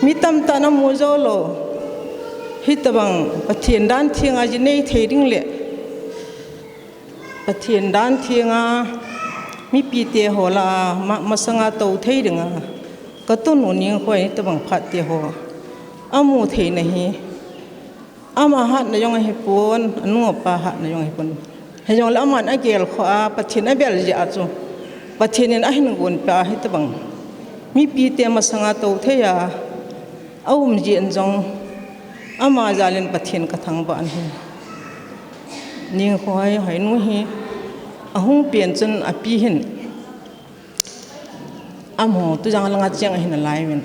Mi tamtah in amu joulou, hitobang Pathen dan thenga jinei thei ding le Pathen dan thenga Mipite ho lah a, ma-, masanga tou thei dinga, ka tunu Ningkhoi tabang phat te ho amu theina hi, ama hatna jong ahipon, anu apa hatna jong ahipon. Hijongle aman agel khoh a, Pathen abel jeh a chu, Pathen in ahin gon peh a hitabang mipite masanga tou thei a, aum jeh in jong, ama jal in Pathen ka thangvah in ahi. Ningkhoi, Hoinu hi ahung pen chun api hin, amaho tujang langa cheng ahin alai uvin.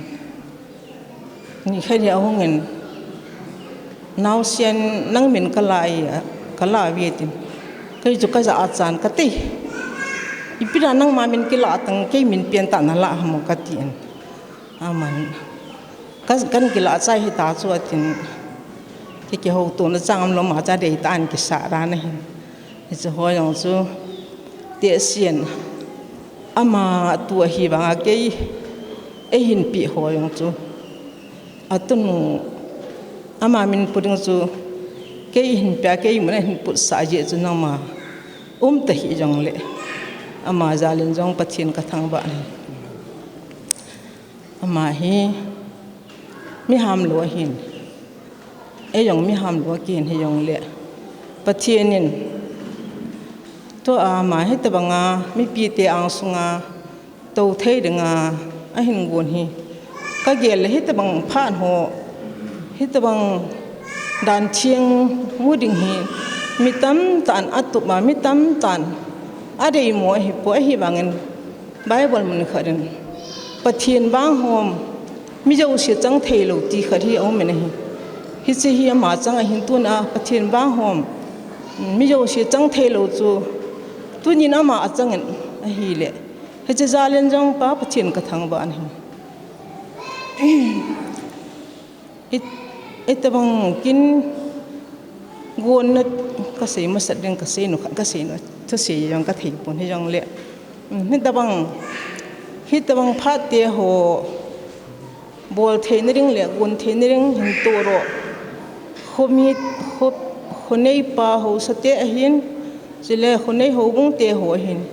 Nikhat hi ahung in, naosen nang min kala e, kala uve tin. Kei chu kajah a chan kati. Ipi dia nangma min kila tang, kei min pen tah nalah ham o kati in. Aman, ka, kan kila chai hita chu atin. Kei kihouto na chang umlou ma cha dei tah in kisah dan ahin. Hiche ho jong chu, tehsen, ama tu ahi vanga kei eihin peh ho jong chu, atunu, ama min pu ding chu, kei eihin peh a, kei mun ahin putsah jeh chu nangma um tahih jongle, ama jal in jong Pathen ka thangvah in ahi. Ama hi mi hamlou ahin, ei jong mi hamlou akihin hijongle, Pathen in tua ama hitabanga mipite angsunga tou thei dinga ahin gon hi, kagel le hitabang phat ho, hitabang dan theng mu ding hi mi tamtah in atup a, mi tamtah in adeimo ahipoi, ahivangin Bible mun khat in, Pathen vang hom, mi jouse chang theilou ti khat hi aum in ahi. Hiche hi ama chang ahin, tuna Pathen vang hom, mi jouse chang theilou chu tunin ama achang in ahile, hiche jal in jong Pa Pathen ka thangvah in ahi. Hi, hitabang kin gonna kasei masat ding, kasei nu khat, kasei nu thusei jong kathei pon hijongle, hitabang, hitabang phat te ho bol theina ding le gon theina ding hin tohroh, khomi, kho, khoneipa haosa te ahin, chule khonei houbung te ho ahin,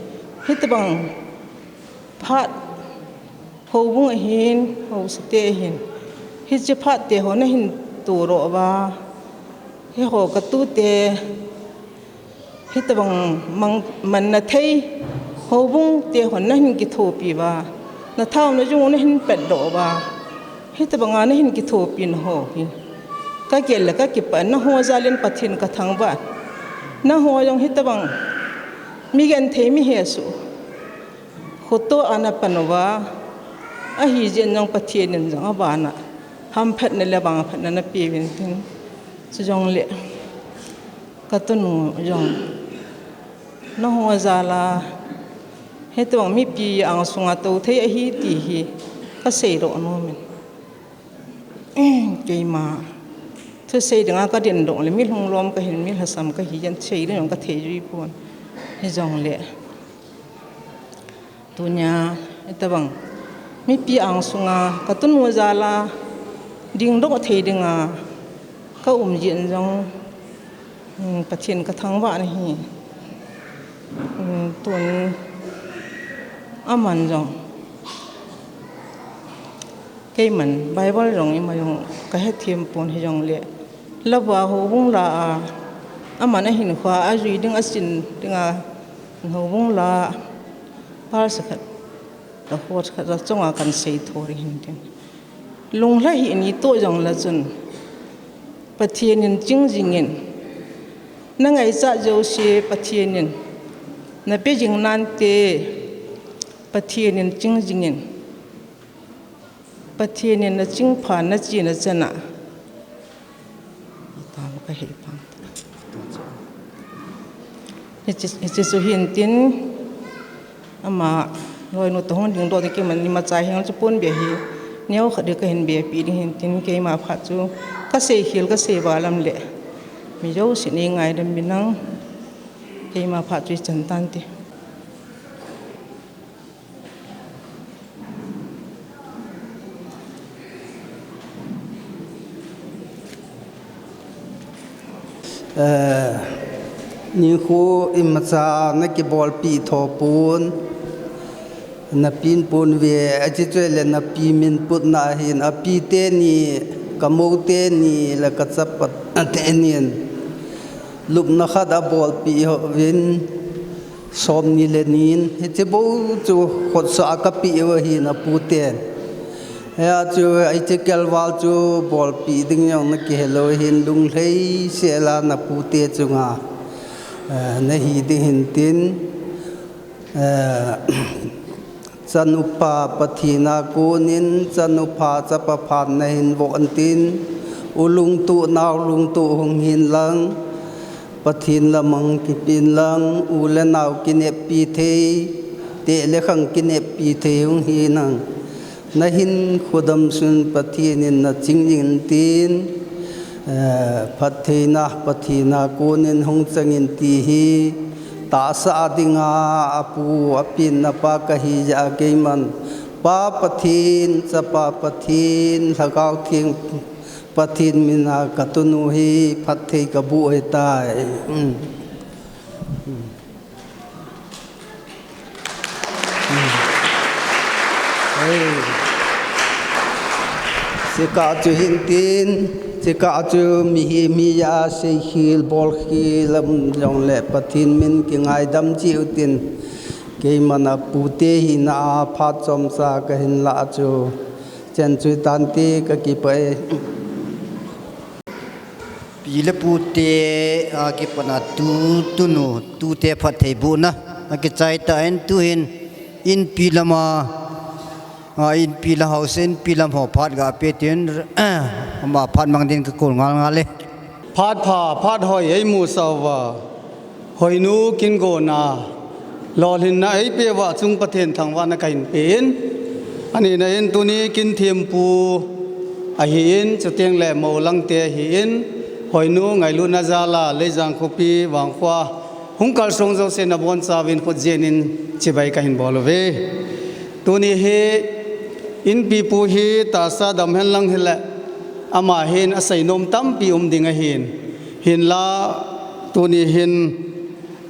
hitabang phat houbung ahin, haosa te ahin, hiche phat te ho nahin tohroh uva, hiho katute, hitabang mang, manna thei houbung te hon nahin kithopi uva, nathaona jong nahin petdoh uva, hitabanga nahin kithopi na ho hi, kagel le kakipah in, naho jal in Pathen ka thangvah in, naho jong hitabang mi genthei, mi hesoh, khoto a napan uva, ahijeh in jong Pathen in jong abana hamphatna le vangphatna napeh uvin tin, chujongle katunu jong naho jal a hitabang mipi angsunga tou thei ahi ti hi kaseidoh nomin. Keima thusei dinga kadindoh le mi lhunglom kahin, mi lhasam kahi jen, sei ding jong kathei jui pon. Hijongle tunia hitabang mipi angsunga katunu jal a dingdoh thei dinga kaum jeh in jong, Pathen ka thangvah in ahi. Tun aman jong, keiman Bible jong ima jong kahethem pon hijongle, Louva houbung la a, aman ahinkhoa ajui ding, achin dinga houbung la, verse khat, the whole khat la chunga kahin sei tho ding ahin tin. Lunglhai hih ni toh jongle chun, Pathen in ching jingin, nangaichat jouse Pathen in nape jing nante, Pathen in ching jingin, Pathen in nachingpha nachena chana, hiche, hiche chu hintin, ama loinu toh hung dingdoh ding, keiman imacha heng chu ponbe hi neokhat ding kahin bepi ding hintin, keima phat chu kaseikhel, kasei valam le mi jousen eingaidam uvin lang, keima phat chu ichan tante. Eh, nikho imacha nakibolpi tho pon, Napin pon ve, achi chu le napi min putna hin, api teni, kamou teni, le kachapa teni. Lupna khat abolpi uvin, som ni le nin, hiche bou chu khotsa a kapeh u ahin apu ten. Hia chu, hiche kelval chu bolpi ding jong nakihel u ahin, lunglhai sela napu te chunga, eh, nahi ding hin tin. Eh, chanupa Pathen a konin, chanupa chapa phat nahin voh intin, u lungtuh, nao lungtuh hung hin lang, Pathen lamang kipin lang, u le nao kineppi thei, teh le khang kineppi thei hung hin lang. Nahin khodam sun Pathen in naching intin, eh, phattheina Pathen a konin hung chang in ti hi, tahsa a dinga apu, apenna pa kahi jeh a keiman, Pa Pathen, Chapa Pathen, Lhagao Theng Pathen mina katunu hi phatthei kaboh ahitai. Mm. Ei. Chekah chu hin tin, chekah chu mihem hi a seikhel, bolkhel, lam jongle Pathen min kingaidam cheh utin, keiman apu te hina a phat chomcha kahin lah chu, chen chu tante kakipah e. Pi le pu te, a, kipana tu, tunu, tute phatthei bohna akichai tan, tuhin inpi lama, a, inpi la hausa, inpi lam ho phat gapeh tin, ama phat mang din kakol ngal ngal e. Phat pha, phat hoi eimusah uva, Hoinu kin gonna, lolhinna eipeh uva chung Pathen thangvahna kahin pen. Anina in tuni kin thempu ahin, chuteng le mou langte ahin, Hoinu ngailutna jal a Leijang khopi Vangkho a hung kalsong jouse nabonchauvin khut jen in chibai kahin bol uve. Tuni hi inpi pu hi tahsa dam hen lang hile, ama hin aseinom tampi um ding ahin. Hinla tuni hin,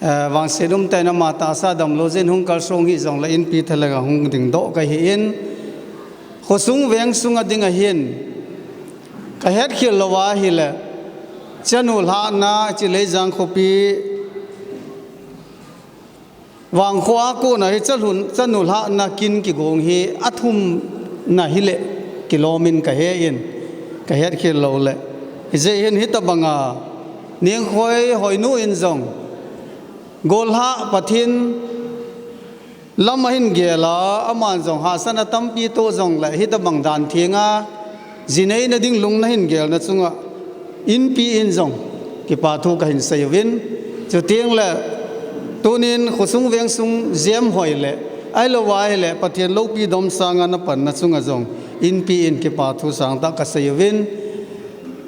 eh, vangset umtah in ama tahsa damlou jeh in hung kalsong hih jongle inpi thalheng a hung dingdoh kahin. Khosung vengsung a ding ahin, kahetkhel lou ahile, chanu lhahna, hiche Leijang khopi Vangkho a kona hi chalhun, chanu lhahna kin kigong hi athumna hile kilom in kahen, kahetkhel loule. Hijeh hin hitobanga Nengkhoi Hoinu in jong gollhah Pathen lam ahin gel a, aman jong hahsatna tampi toh jongle hitobang dan thenga ji neina ding lungna ahin gelna chunga inpi in jong kipa thu kahin sei uvin. Chuteng le tunin khosung vengsung jem hoi le, ahilou ahile Pathen loupi dom sanga napanna chunga jong inpi in kipa thu sangtah kasei uvin.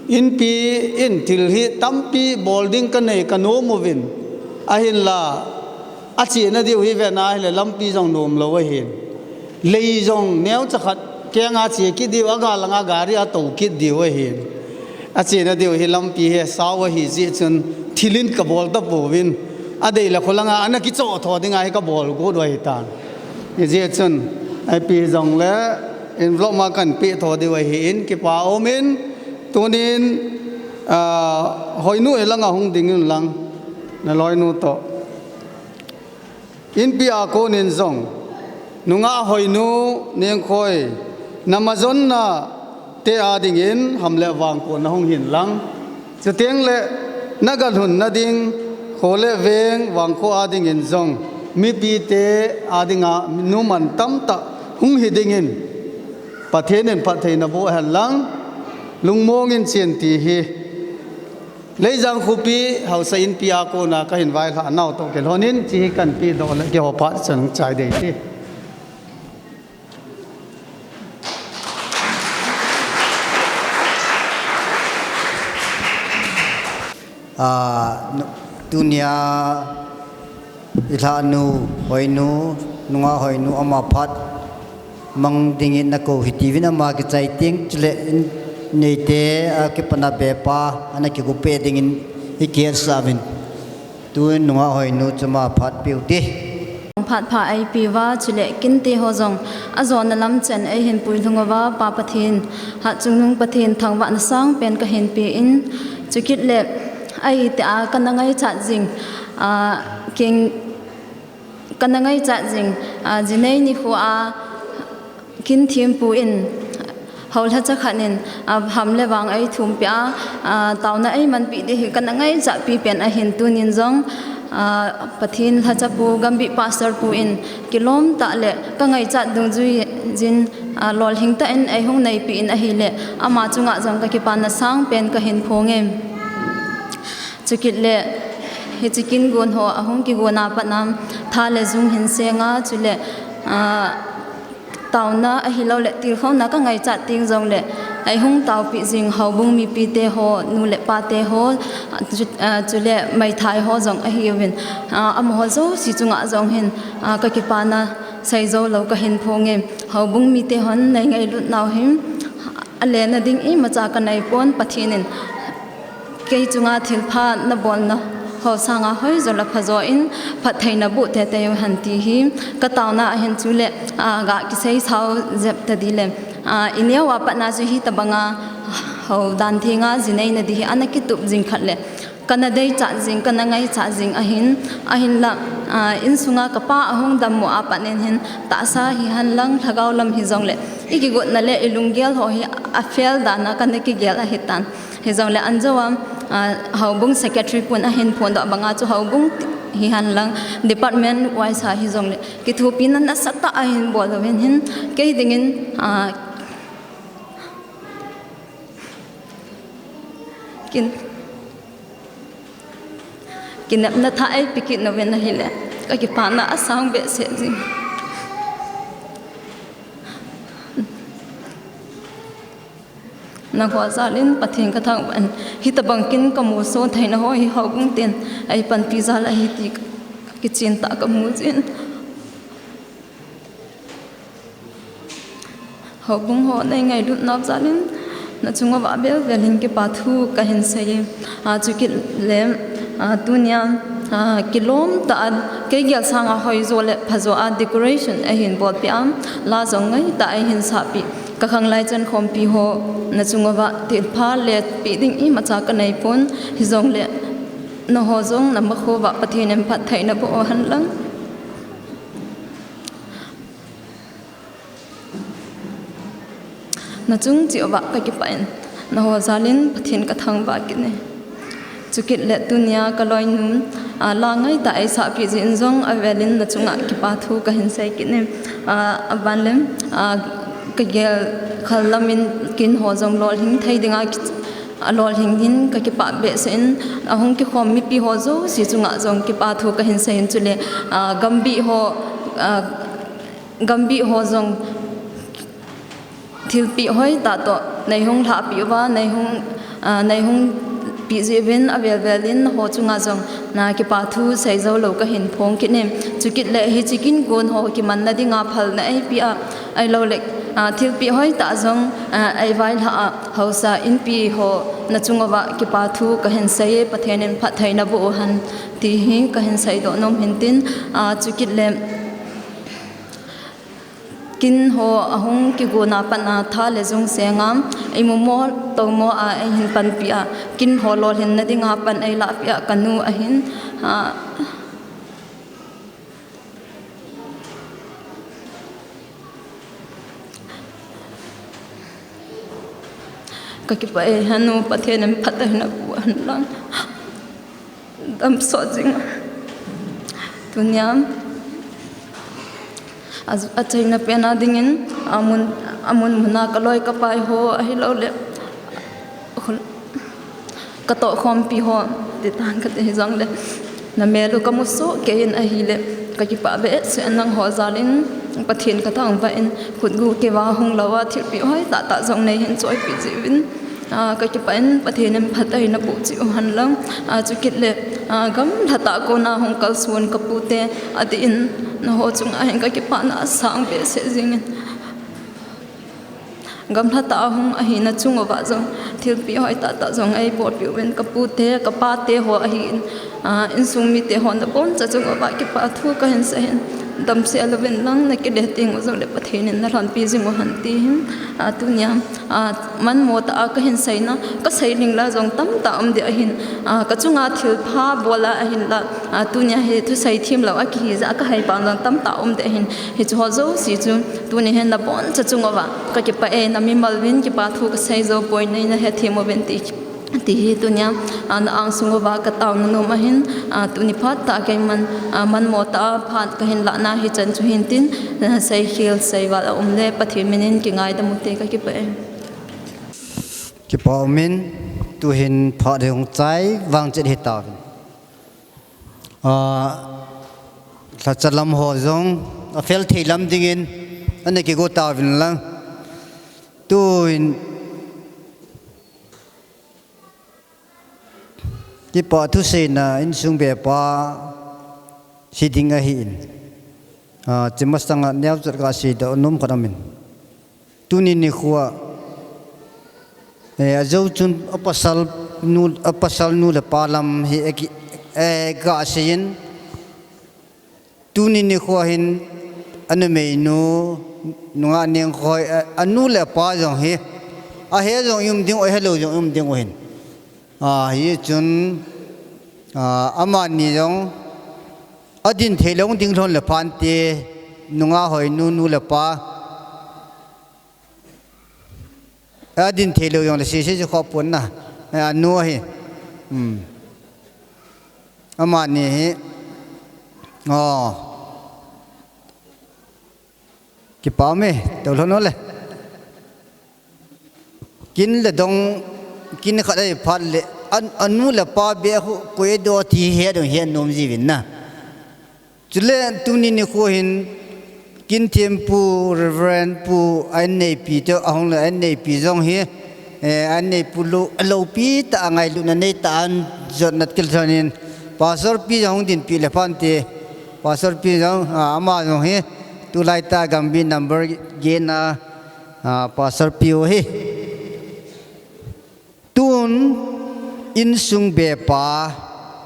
Inpi in thil hi tampi bol ding kanei kanom uvin, ahinla achena diu hi vena ahile lampi jong nomlou ahin. Lei jong neocha khat kenga che kit diu, agal langa gari a tou kit diu ahin. Achena diu hi lampi hi sao ahi jeh chun thil in kabol tapouvin, adei le kholanga ana kichoh tho dinga hi kabol got u ahitan. Hijeh chun ipi jongle envelope ma kahin peh tho diu ahin, kipa umin, tunin, ah, Hoinu hilanga hung dingin lang, naloinu toh. Inpi a konin jong, nungah Hoinu, Nengkhoi, namajonna te a dingin ham le vangkona hung hin lang. Chuteng le nagalhunna ding, kho le veng, vangkho a dingin jong, mipite a dinga numan tamtah hung hi dingin Pathen in phatthei naboh hen lang, lungmong in chen ti hi. Leijang khopi hausa inpi a kona kahin vailhah nau toh kilhonin, hiche hi kahin pehdoh le keiho phat chun chai ding ti. Ah, nu-, tunia ilhahnu, Hoinu, nungah Hoinu ama phat mang dingin nakou hitiuvin ama kichai teng chule in neite, akipana bepa, ana kigopeh dingin ikihetsauvin. Tun nungah Hoinu chu ama phat peh u hite. phat pha eipe uva, chule kinte ho jong ajona lam chen eihin puilhung uva, Pa Pathen, Hatchungnung Pathen thangvahna sangpen kahin pe in, chukit le ahi tia kana ngaichat jing, a, king, kana ngaichat jing, a, jinei nikho a, Kin Thempu in, hou lhacha khat in, a, ham le vang eithum peh a, a, taona eimanpi ding hi kana ngaichat pi pen ahin, tunin jong, a, Pathen lhacha pu, Gambih Pastor pu in, kilom tah le ka ngaichat dungjui jin, a, lolhing tah in eihung neipi in ahile, ama chunga jong ka kipana sangpen kahin phong e. Chukit le, hiche kin gon ho ahung kigon a pat a, tha le jung hin seng a, chule, a, taona ahilou le tilkhouna ka ngaichat teng jong le, eihung taopi jing houbung mipite ho, nu le pate ho, chu, a, chule meithai ho jong ahiuvin, a, amaho jouse chunga jong hin, a, ka kipana seijou lou kahin phong e. Houbung mite hon nei ngailut nau hi, a, lena ding imacha ka nei pon, Pathen in kei chunga thilpha nabolna ho sanga hoijo le phajo in phattheina boh teitei uhen ti hi ka taona ahin, chule, a, ga kisei sao jep tadi le, a, i neo a pat a chu hitabanga hou dan thenga jinei na ding hi ana kitup jing khat le kana deichat jing, kana ngaichat jing ahin, ahinla, a, insunga ka pa ahung dammo a pat in hin tahsa hihen lang lhagao lam hijong le, i kigotna le i lunggel ho hi a fail dan a kana kigel ahitan. Hijong le anjo a, a, houbung secretary pun ahin phondoh banga chu houbung hihen lang department wise a hijong le kithopina nasatah ahin bol uvin hin, kei dingin, a, kin, kinepna tha eipe kit nauvin ahile, ka kipana asang behseh jing. Nangho jal in Pathen ka thangvah in, hitabang kin ka musoh theina ho hi houbung ten eipanpi jal ahi ti ka kichen tah ka mu jin. Houbung ho nei ngailut nau jal in, na chunga uva bel bel in kipa thu kahin sei e. A, chukit le, a, tunia, a, kilom tah a, kei gel sanga hoijo le phajo a decoration eihin bolpeh a, la jong ngaitah a eihin sahpeh. Ka khanglai chan khompi ho, na chunga uva thilpha lepi ding imacha ka nei pon, hijong le, naho jong na makho uva Pathen in phattheina boh uhen lang. Na chung cheh uva ka kipah in, naho jal in Pathen ka thangvah kit e. Chukit le tunia ka loinu, a, la ngaitah a eisahpeh jeh in jong avel in na chunga kipa thu kahin sei kit e. A, aban le, a, ka gel khal lam in kin ho jong lolhing thei dinga ki, a lolhing hin ka kipah behseh in, ahung kikhom mipi ho jouse chunga jong kipa thu kahin sei in, chule, a, Gambih ho, a, Gambih ho jong thilpeh hoitah toh neihung lhahpeh uva, neihung, a, neihung peh jeh uvin avel vel in ho chunga jong na kipa thu seijou lou kahin phong kit e. Chukit le hiche kin gon ho kimanna dinga phalna eipeh a, ahilou le, a, thilpeh hoitah jong, a, eivailhah a, haosa inpi ho na chunga uva kipa thu kahin sei e, Pathen in phattheina boh uhen ti hi kahin seidoh nom hin tin, a, chukit le, kin ho ahung kigon a pat a tha le jung seng a, imu mo, tou mo a eihin panpi a, kin ho lolhinna dinga pan eilahpeh a ka nu ahin, a, ka kipah e, henu Pathen in phattheina boh uhen lang. Damsot jing. Tunia, a, achaina pen a dingin, amun, amun mun a ka loi ka pai ho, ahilou le, ka tohkhompi ho, ti tan kati hijong le, na mel u ka musoh kei in ahile, ka kipah behseh in nangho jal in, Pathen ka thangvah in, khutgu kivah hung lou a, thilpeh hoitah tah jong neihin choipeh jeh uvin, a, ka kipah in Pathen in phattheina boh cheh uhen lang, a, chukit le, a, gamlha tah a kona hung kalson ka pute, adeh in, naho chunga hin ka kipana asang behseh jing in. Gamlha tah a hung ahina chunga uva jong, thilpeh hoitah tah jong eibolpeh uvin ka pute, ka pate ho ahin, a, insung mite ho naboncha chunga uva kipa thu kahin sei in. Damsel uvin lang, nakile teng u jongle Pathen in nalhonpi jing u hen ti hin, a, tunia, a, manmo tah a kahin seina, kasei ding la jong tamtah um ding ahin, a, kachunga thilpha bol a ahinla, a, tunia hi thusei themlou a kihi jeh a kahai pan jong tamtah um ding ahin, hiche ho jouse chu tuni hin naboncha chung uva kakipah e, namimal uvin kipa thu kasei jou poi, neina hethem uvin ti. Ti hi tunia, a, na angsung uva kataona nom ahin, a, tuni phat tah keiman, a, manmo tah a phat kahin lahna hichan chu hin tin, a, seikhel seival aum le Pathen minin kingaidam ute, kakipah e. Kipa umin, tuhin phat hi hung chai vang chet hitauvin. A, lhacha lam ho jong afel thei lam dingin ana kigo tauvin lang. Tuhin Kipa thuseina insung bepa hi ding ahin. A, chi masanga neocha kasei doh nom khat aumin. Tuni nikho a, eh, ajou chun apasal nu, apasal nu le pa lam hi aki, eh, kaseiyin. Tuni nikho hin anumeinu, nungah Nengkhoi, a, anu le apa jong hi, ahe jong um ding u, ahelou jong um ding u hin. A, hichun, a, amani jong adin thei lou ding lhon le phante, nungah Hoinu, nu le pa. Adin thei lou jongle sese chu khoh pon na. Eh, anu ahi. Hmm. Amani hi. Oh. Kipa me, tou lhon le. Kin le dong, kin khat ahi phat le, an, anu le pa beh khu, koi doh ti he dong he nom jiuvin na. Chule tuni nikho hin, kin thempu, Reverend pu, a inneipi te, ahung le a inneipi jong hi, eh, a inneipu lou, loupi tah a ngailutna nei tah a jotna kil thonin, Pastor pi jong hung dinpi le phante, Pastor pi jong, ah, ama jong hi, tulai tah Gambih number gen a, ah, Pastor pi u hi. Tun insung bepa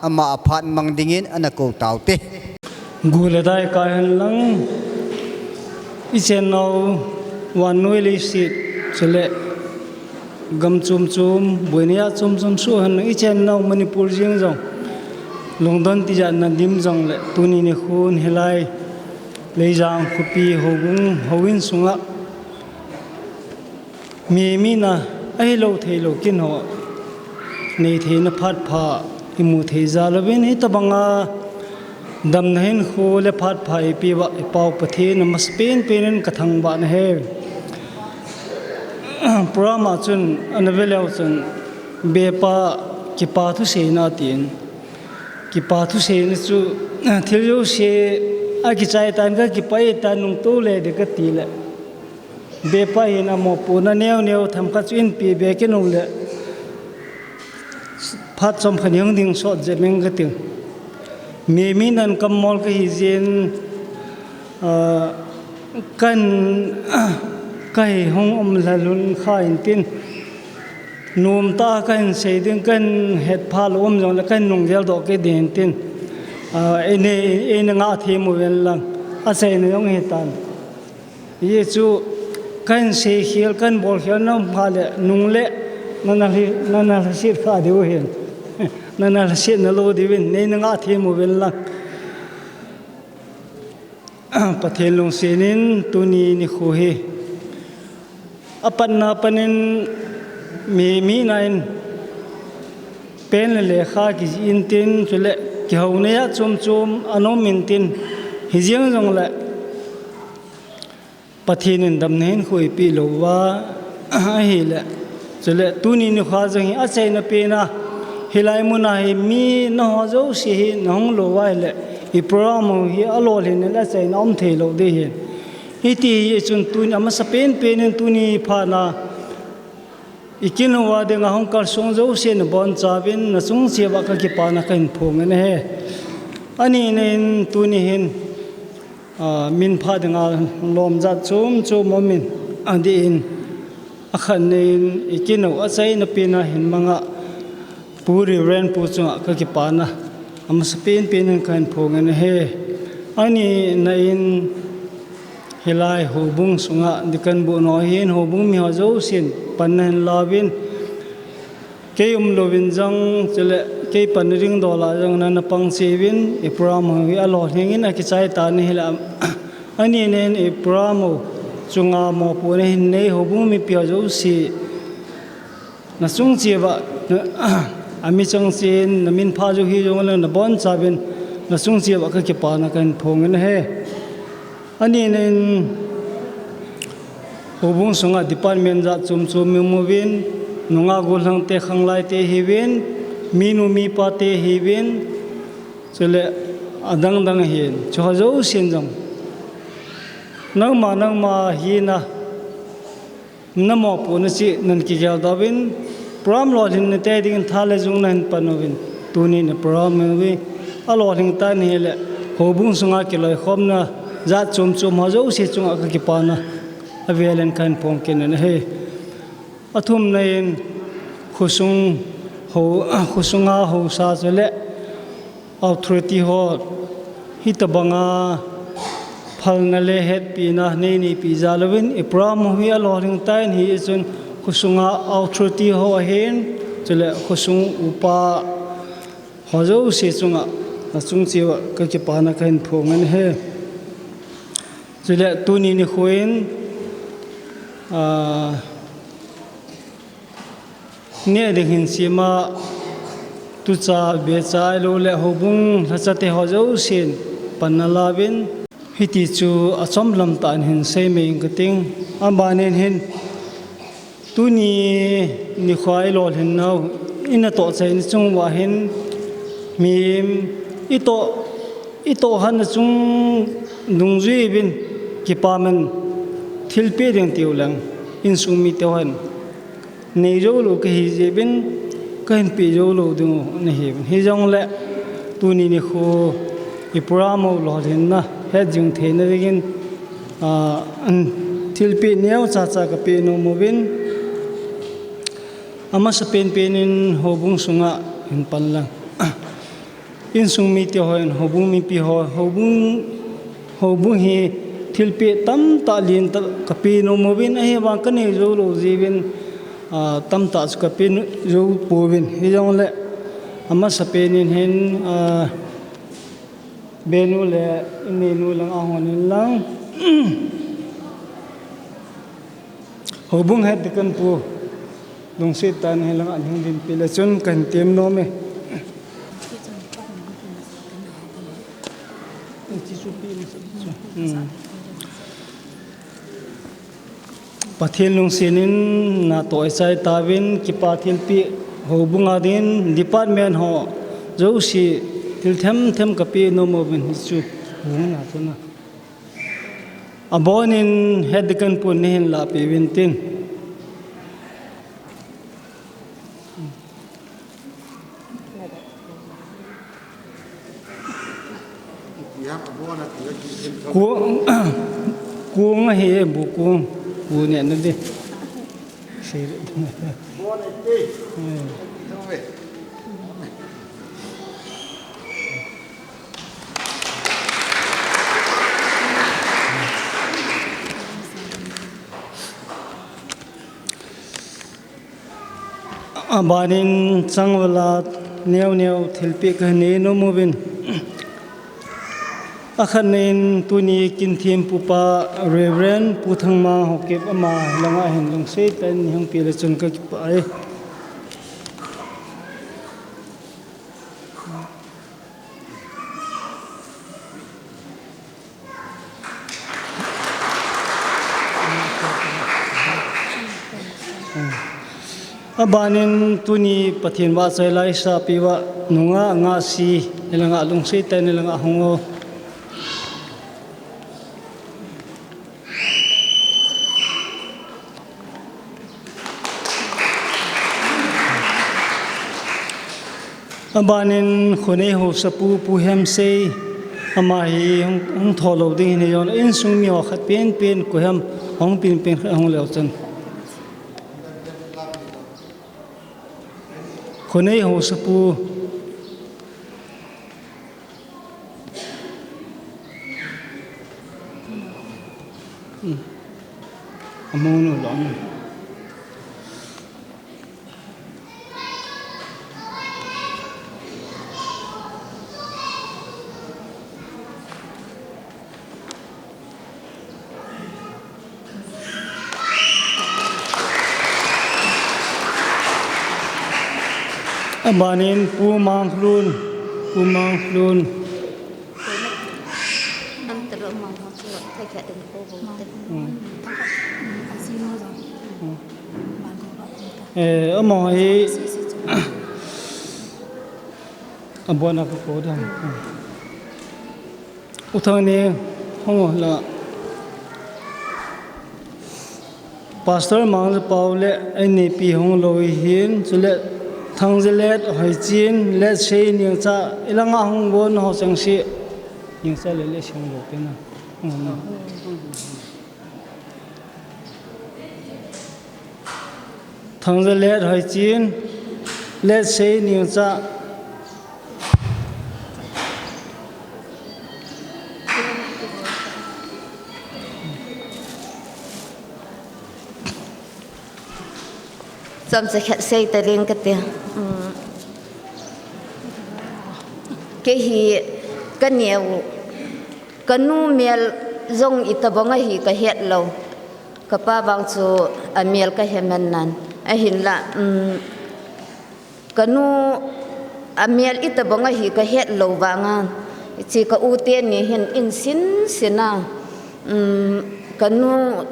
ama aphat mang dingin ana kou taute. Gu le dai kai hen lang, i chennau vannoi leiset, chule gam chom chom, boina a chom chom suh hen lang, i chennau Manipur jeng jong, lungdon tijatna dim jongle, tuni nikhon hilai Leijang khopi houbung, houin sunga mi, mina ahilou theilou kin ho, nei theina phat pha imu thei jal uvin, hitabanga damna hinkho le phat pha eipeuva i Pau Pathen amasapen penin kathangvah nahi. Program a chun ana veleu chun bepa kipa thuseina tin, kipa thuseina chu thil jouse akichai tan, kakipah e tan, nungtou le ding kati le. Bepa hin amopohna neo neo themkhat chu inpeh be kit nung le, phat chomkhat ni hung ding sot jep ing kating. Mi, mi nan kammol kahi jeh in, ah, kan, kahi hung um lhalun kha intin. Nomtah a kahin sei ding, kahin hetpha lou um jongle kahin lunggel doh kit ding intin. Ah, eina, eina ngah them uvin lang. Achaina jong hitan. Hichu kahin seikhel, kahin bolkhel na um kha le, nung le, nana lhi-, nana lhaset kha diu hin. Nana lhasetna lou diuvin, neina ngah them uvin lang. Pathen lungsetin tuni nikho hi apatna panin mi, mi nain pen le lekha kijih intin, chule kihouna a chom chom ana um intin, hijeng jongle Pathen in damna hinkho eipeh louva ahile, chule tuni nikho jong hi achaina pena, hilai muna hi mi nangho jouse hi nahung lou uva ahile, i program ho hi alolhinna le achaina um thei lou ding ahi. Hiti hi chun tuni amasapen penin tuni phatna i kin uva dinga hung kalsong jouse nabonchauvin nachung cheh uva kakipana kahin phong e nahi. Ani nin tuni hin, ah, min pha dinga lom jat chom chom umin, adeh in, akhatna in i kin u achaina pena hin manga Pu Reverend Pu chunga kakipana amasapen penin kahin phong e nahi. Ani na in hilai houbung sunga deacon bu no hin houbung mi ho jousen pan na hin lauvin, kei um louvin jong, chule kei pan ring dola jong na na pang chevin, i program ho hi alolhingin akichai ta na hile, ani na in i program ho chunga mopo na hin nei houbung mipi ho jouse na chung cheh uva, a mi chang chen, na min pha jou hi jong le na boncha uvin, na chung cheh uva ka kipana kahin phong in ahi. Ani na in houbung sunga department jat chom chom mi um uvin, nungah gollhang te, khanglai te hiuvin, minu mipa te hiuvin, chule adang dang hin, chu ho jousen jong nangma nangma hina na mopo na cheh nan kigel doh uvin, program lolhin na te ding tha le jung na hin pan uvin, tuni na program uve, alolhing ta na hile, houbung sunga kiloikhomna jat chom chom ho jouse chunga ka kipana avelin kahin phong kit in ahi. Athum na in khosung ho, khosunga haosa chule authority ho hitabanga phalna le hetpina nei neipi jal uvin, i program ho hi alolhing tan hi chun khosunga authority ho ahin, chule khosung upa ho jouse chunga na chung cheh uva ka kipana kahin phong in ahi. Chule tuni nikho in, ah, neh ding hin sema, tucha, becha, ahilou le houbung lhacha te ho jousen pan na lauvin, hiti chu achom lam tah in hin sei mai ing kating. Abanin hin, tuni nikho i lolhin nau, i natoh chaina chung uva hin, mi i toh, i tohhatna chung dungjui uvin, kipaman thilpeh ding tiu leng, insung mite hon nei jou lou kahi jeh uvin, kahin peh jou lou ding u nahi uvin. Hijongle, tuni nikho i program ho lolhinna het jing theina dingin, ah, thilpeh neocha cha kapeh nom uvin, amasapen pen in houbung sunga hin pan lang. Insung mite hon, houbung mipi ho, houbung, houbung hi thilpeh tamtah lentah kapeh nom uvin, ahivang kanei jou lou jeh uvin, ah, tamtah chu kapeh jou pouvin. Hijongle, amasapen in hin, ah, benu le inneinu lang ahung in lang. Houbung head deacon pu, lungset tah in hilanga hung dinpi le chun kahin tem nom e. Hmm. Pathen lungset in natoh ichai tauvin, kipa thilpeh, houbung a din department ho jouse thil themthem kapeh nom uvin hichu. Hung na thuna. Abonin head deacon pun nahin lahpeh uvin tin. Kong, kong ahi e, bu kong. Bu ne na di. Abanin changvala neo neo thilpeh kahin nei nom uvin. Akhatnin tuni kin thempupa Reverend Pu Thangmang Haokip ama langa hin lungset tah in hung peh le chun kakipah e. Abanin tuni Pathen vahchoi laisapeh uva nungah Ngahsi, nilanga lungset tah in nilanga hung o. Abanin khonei haosapu Pu Hemsei, ama hi hung, hung thou lou ding ahin, insung mi ho khat penpen, koiham hung penpen khat hung leu chun. Khonei haosapu. Among nu long. Abanin Pu Mangkhlun, Pu Mangkhlun. Eh, amaho hi abona ka ko dam. U Thangni, hung la. Pastor Mangzapau le Anepi hung lou hin, chule Thangzalet Hoichin, Letsei Ningcha, ilanga hung bon ho chengse. Ningcha le Letsei hung lou pena. Hung lou. Thangzalet Hoichin, Letsei Ningcha. Chomcha khat sei ta ding kate. Um, kei hi ka neo, ka nu mel jong itobang ahi ka het lou. Ka pa vang chu amel ka he man nan. Ahinla, um, ka nu amel itobang ahi ka het lou vanga, hiche ka u teni hin in sinsin a, um, ka nu,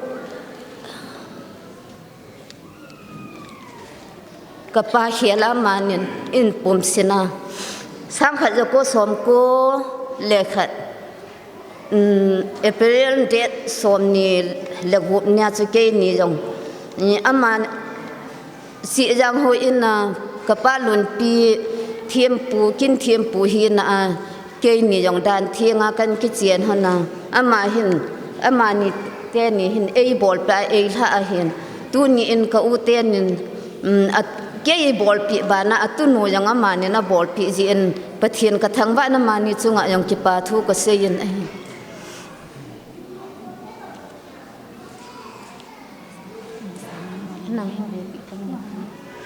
ka pa khel a amanin in pumsin a. Sangkhat jako somko le khat. Um, April date somni le gup nia chu keini jong. Ni ama Sihjang ho in a, ka pa Lunpi Thempu, Kin Thempu hi na a, keini jong dan thenga kan kichen hon a. Ama hin, amani teni hin eibolpeh a, eilha ahin. Tuni in ka u tenin, um, a, kei bolpeh bana, atunu jong amanin abolpeh jin, Pathen ka thangvahna amani chunga jong kipa thu ka seiyin ahi. Nang hung ve pi ka nang.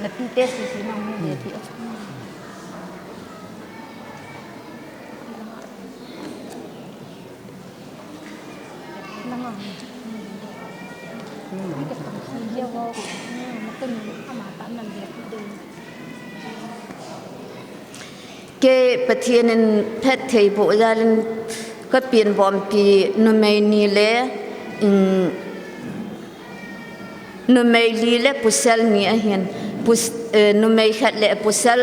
Na pi te sisi nang hung ve pi. Nang a. Ni ka tang si dia wo. Na tun ama ta nan ve pi de. Kei Pathen in phattheiboh jalin ka penbompi numei ni le, um, numei li le pasal ni ahin, pus-, eh, numei khat le pasal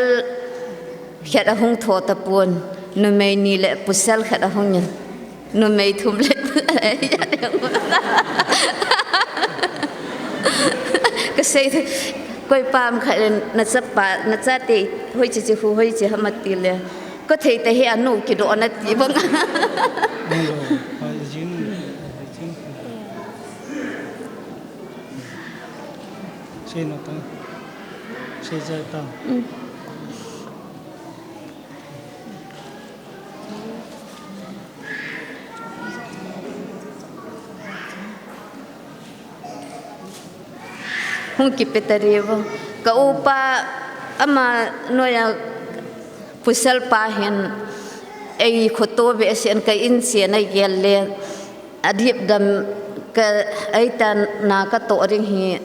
khat ahung tho tapon, numei ni le pasal khat ahung in. Numei thum le ka sei, koi pam khat le na chapa, na chate, hoiche che khu, hoiche ham ati le. Ka thei te hi anu kidoh na ti bang. Sei na ta. Sei ja ta. Mm. Hung kipe ta diu. Ka upa ama noiya pasal pa hin ei khoto behseh in ka in chen a gel le. Adip dam ka ei tan na ka toh ding hi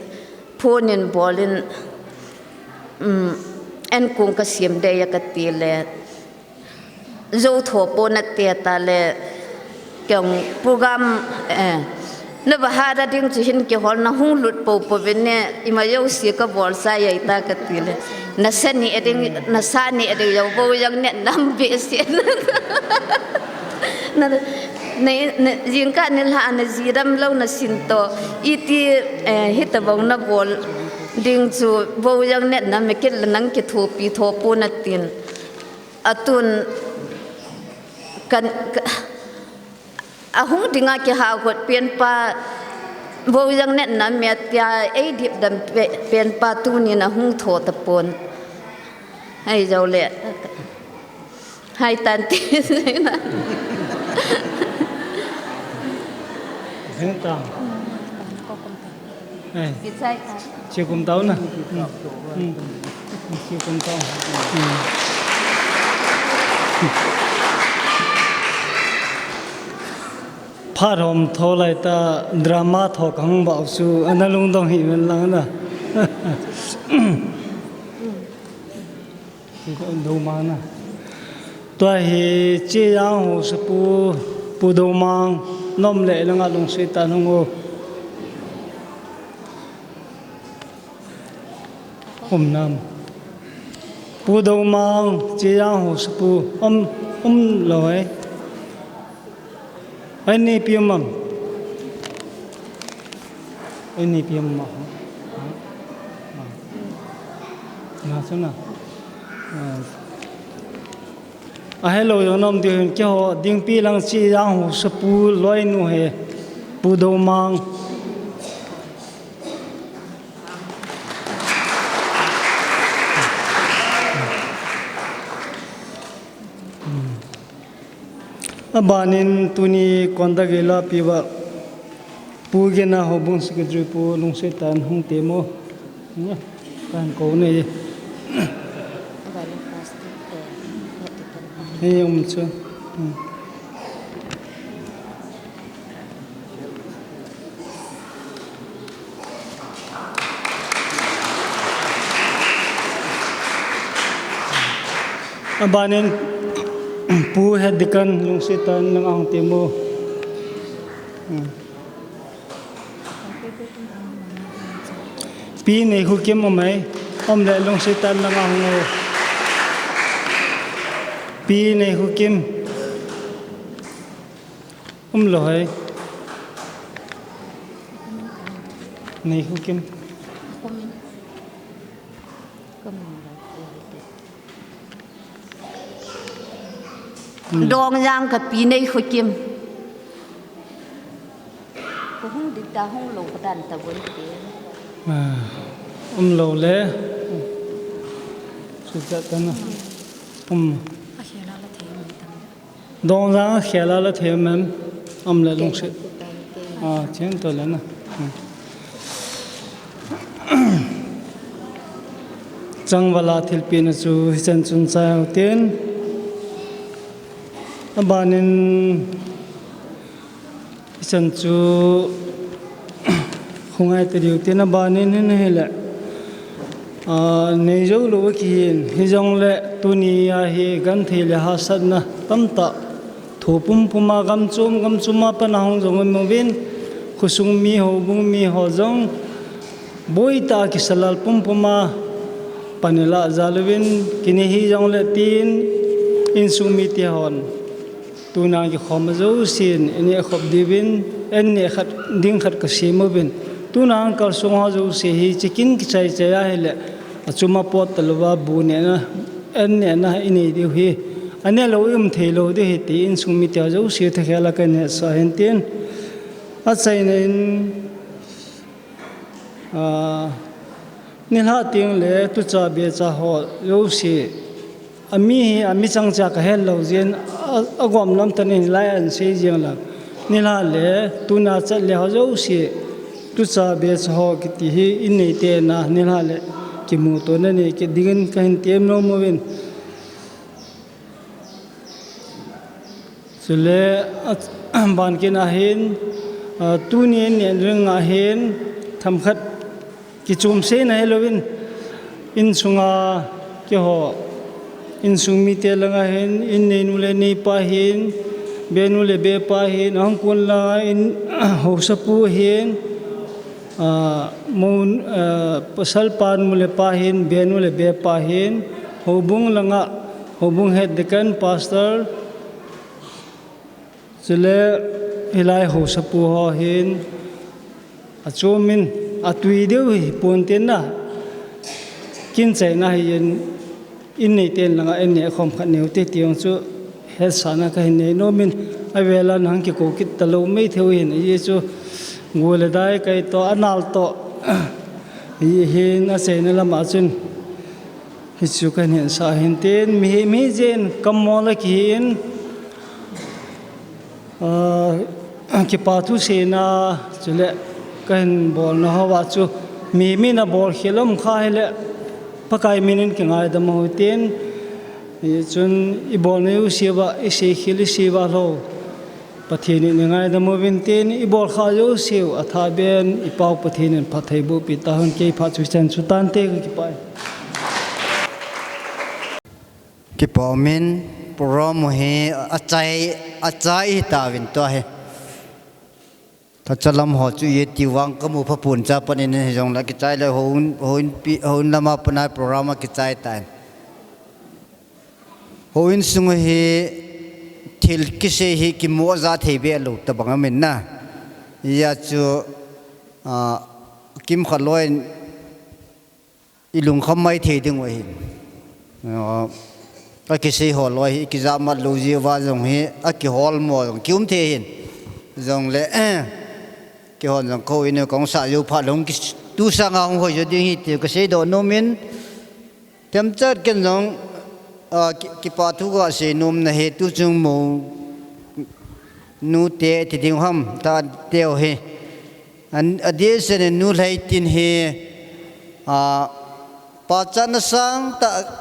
phone in bol in, um, en kung ka sim dei a ka ti le. Jou tho po na te ta le, keng program, eh, na va ha da ding chu hin kihol na hung lut po po ve ne, ima jou si ka bol sa yai ta ka ti le. Na sa ni a ding, na sa ni a ding jou bo jang ne nam be si. Na, na, na, jingkah ni la na ji dam lou na sin to. Iti, eh, hita bong na bol ding chu bo jang ne nam me kit la nang kithopi tho po na tin. Atun kan, ka, ahung dinga kihahgot pen pa, vo jang net na me tia, ei dip dam pe-, pen pa tunin ahung tho tapon. Hai jo le. Hai tan ti. Zing ta. Kichai ta. Che kum tau na. Hmm. Hmm. Che kum tau. Hmm. Phat hom tho lai ta drama tho kang ba su ana lungdong hi men lang na. Dou mang na. Tua hi Chejang Haosapu, Pu Doumang, nom le langa lungset tah in hung o. Um nam. Pu Doumang, Chejang Haosapu, um, um lou e. Ai nei pi um am. Ai nei pi um am. Na sana. A hello, yo nom ti hin ke ho ding pi lang Chejang Haosapu loi nu he. Pu Doumang. Abanin tuni konda gela piba Pu Gena Houbung Secretary Pu lungset tah in hung temo. Kan ko nei. Hei um chu. Hmm. Abanin Pu Head Deacon lungset tah in nang ahung temo. Hmm. Pi Neikhokim um e, um le lungset tah in nang ahung o. Pi Neikhokim. Um lou e. Neikhokim. Dongjang ka Pi Neikhokim. Ko hung dikta hung lou ka dan ta bon te. Ah, um lou le. Suja ta na. Um. Dongjang a khela la thei mem, um le lungset. Ah, chen to le na. Hmm. Changvala thilpina chu hichan chun chai u tin. Abanin hichan chu khungai ta diu tin abanin hin hile. Ah, nei jou lou kihin, hijongle tuni a hi genthei le hahsatna tamtah. Thu pumpum a gam chom, gam chom a pat a hung jong um uvin, khosung mi, houbung mi ho jong, boi tah a kisalal pumpum a pan i lah jal uvin, kini hijongle tin, insung mite hon. Tuna kikhom a jousen, i neh khop diuvin, an neh khat, ding khat ka sem uvin. Tuna kalsong ho jouse hi, chikin kichai chai a hile, achom a pot talouva, bu nehna, an nehna i nei diu hi. A neh lou i um thei lou diu hi, ti insung mite ho jouse thakhel a ka hetsah hin tin. Achaina in, Ah, nilhah teng le tucha becha ho jouse. Ami hi, ami chang cha ka het lou jeh in, a, agom lam tah in hilai a hin sei jeng lang. Nilhah le tuna chat le ho jouse. Tucha becha ho kiti hi i neite na nilhah le kimuto na nei kit dingin ka hin tem nom uvin. Chule, a, ban kit a hin, a, tuni neh ring a hin, themkhat kichom sei na hilou in, insunga keiho, insung mite langa hin, in neinu le neipa hin, benu le bepa hin, ahung kon langa in, haosapu hin, a, mo, a, pasal pa nu le pa hin, benu le bepa hin, houbung langa, houbung head deacon, pastor, chule hilai haosapu ho hin, achom in, atui diu hi pon tin na, kin chaina hi in, in neiten langa in neh khom khat neo te ti jong chu hetsahna ka hin nei nom in, avel a nang kikou kit talou mai thei u hin, ajeh chu gu le dai kai toh, anal toh, hi hin achaina lama chun, Hichu ka hin hetsah hin tin, mi, mi jeh in kammo la kihin, ah, kipa thu seina, chule Kahin bolna hoa chu mi min a bol khel um kha hile, Pakai min in kingaidam u hitin, chun i bolna u siuva, i sei khel i siuva lou Pathen in i ngaidam uvin tin, i bol kha u siu a thaben i Pau Pathen in phatthei boh pi tahon, kei phat chu chan chu tante, ka kipa e. Kipa min program hi achai, achai tauvin tua hi. Thachalam ho chu i ti vang kamu phapun cha panin hijongle kichai le houin, houin pi, houin lama pana program a kichai tan. Houin sung hi thil kisei hi kimoh ja thei be lou tabang amin na. Hia chu, a, kimkhat loiin i lungkham mai thei ding u ahin. A, akisei ho loi hi, i kija mat lou jiuva jong hi, akihol mo jong, kium thei ahin. Jongle, eh, kihon jong ko inu kong sa jou pha lou, ki, tu sanga hung hoi jo ding hi, ti kasei doh nom in, themchat ken jong, a, ki, kipa thu kasei nom na hi, tu chung mo, nu te, ti ding ham, ta teu hi. An, adeh seh in nu Lhaitin hi, a, pachatna sangtah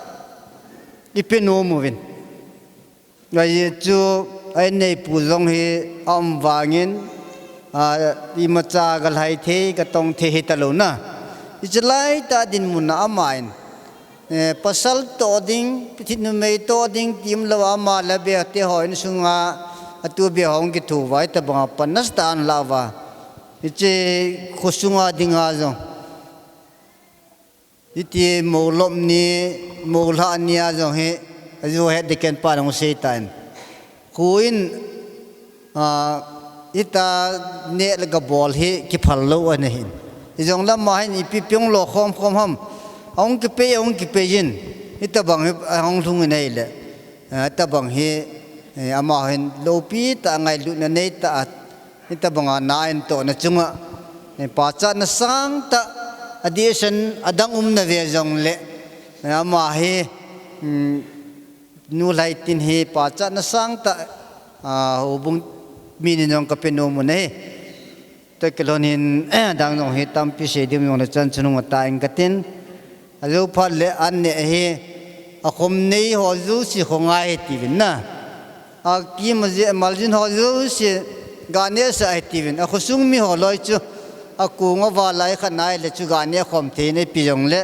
i pe nom uvin. Ajeh chu, a inneipu jong hi a um vangin, a, imacha ka lhai thei, ka tong thei hi talou na. Hiche laitah dinmun a aman, Eh, pasal toh ding, thil numei toh ding, ti um lou a ama le beh te ho insunga, atu beh ho hung kithu uva, hitabanga panna sangtah ahin la uva. Hiche khosunga dinga jong. Hiti mo lop ni, mo lha ni a jong hi, aju het ding ken pa nung sei tan. Kho in, a, hita neh le gah bol hi kiphal lou ana hin. Hijongle ama hin ipi piong lo khom khom ham. Ahung kipei, ahung kipei jin. Hitabang hi, ahung lhung in ahile. A, hitabang hi, eh, ama hin loupi tah a ngailutna nei tah a. Hitabanga na in tohna chunga. Eh, pachatna sangtah a dihsan adang um na ve jongle. Eh, ama hi, um, Nu Lhaitin hi pachatna sangtah, a, houbung min in jong ka pe nom u ahi. Tua kilhon in, adang jong hi tampi sei ding jong le chan chunung ata ing katin. Ajou phat le an neh hi, akhom nei ho jouse kho ngai ahi tiuvin na. Akim aje, amaljin ho jouse ga neh sah ahi tiuvin. Akhosung mi ho loi chu, akong aval a ikhat nai le chu ga neh khom thei in ipi jong le,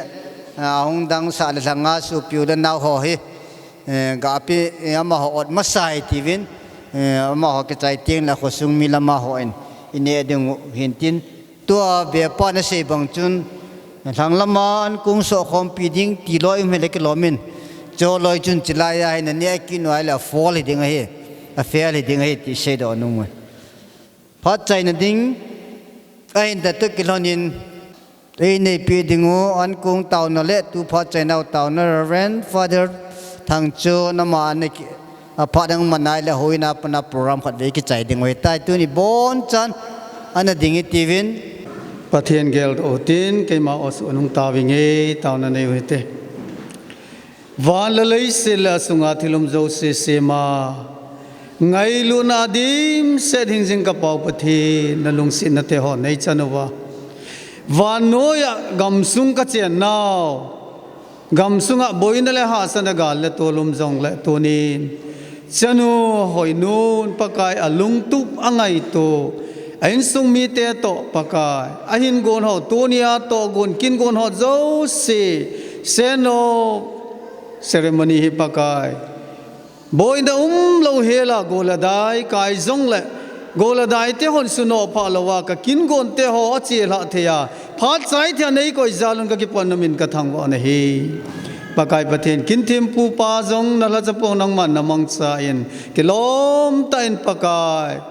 a, hung dang sah le lhanga sopi u le nao ho hi. Eh, ga pe, eh, amaho ot masa ahi tiuvin, eh, amaho kichai teng le khosung mi lama hon, i neh ding u hin tin, tua beh pa na sei bang chun, lhang lama an kong soh khompi ding ti loi um hile kilom in, chu loi chun chilai a hin na neh kit u ahile a fail hi ding ahi, a fail hi ding ahi ti sei doh nom e. Phat chaina ding, ahin ta tu kilhon in, ei neipi ding u, an kong taona le tu phat chaina u taona Reverend Father Thangchon ama ana ki, a phat dang manai le houin a pana program khat vei kichai ding u ahitai tuni bonchan ana ding i tiuvin. Pathen geldoh u tin, keima o su anung tauving e, taona nei u hite. Van le leiset le asunga thil um jouse sema, ngailutna dimset hingjing ka Pau Pathen, na lungsetna te ho nei chan uva. Van noiya gamsung ka chen nau, gamsunga boina le hahsatna gal le tol um jongle tunin, chanu hoinun Pakai a lungtup a ngaito, a insung mite toh Pakai, a hin gon ho, tunia tohgon kin gon ho jouse, send off ceremony hi Pakai. Boina umlou hela gol le dai kai jongle, gol le dai te hon sunoh phah louva ka kin gon te ho a chelhah thei a, phat chai thei a nei koi jal un ka kipan nom in ka thangvah u ahi. Pakai Pathen, kin thempu pa jong na lhacha pong nangman na mangcha in, kilom tah in Pakai.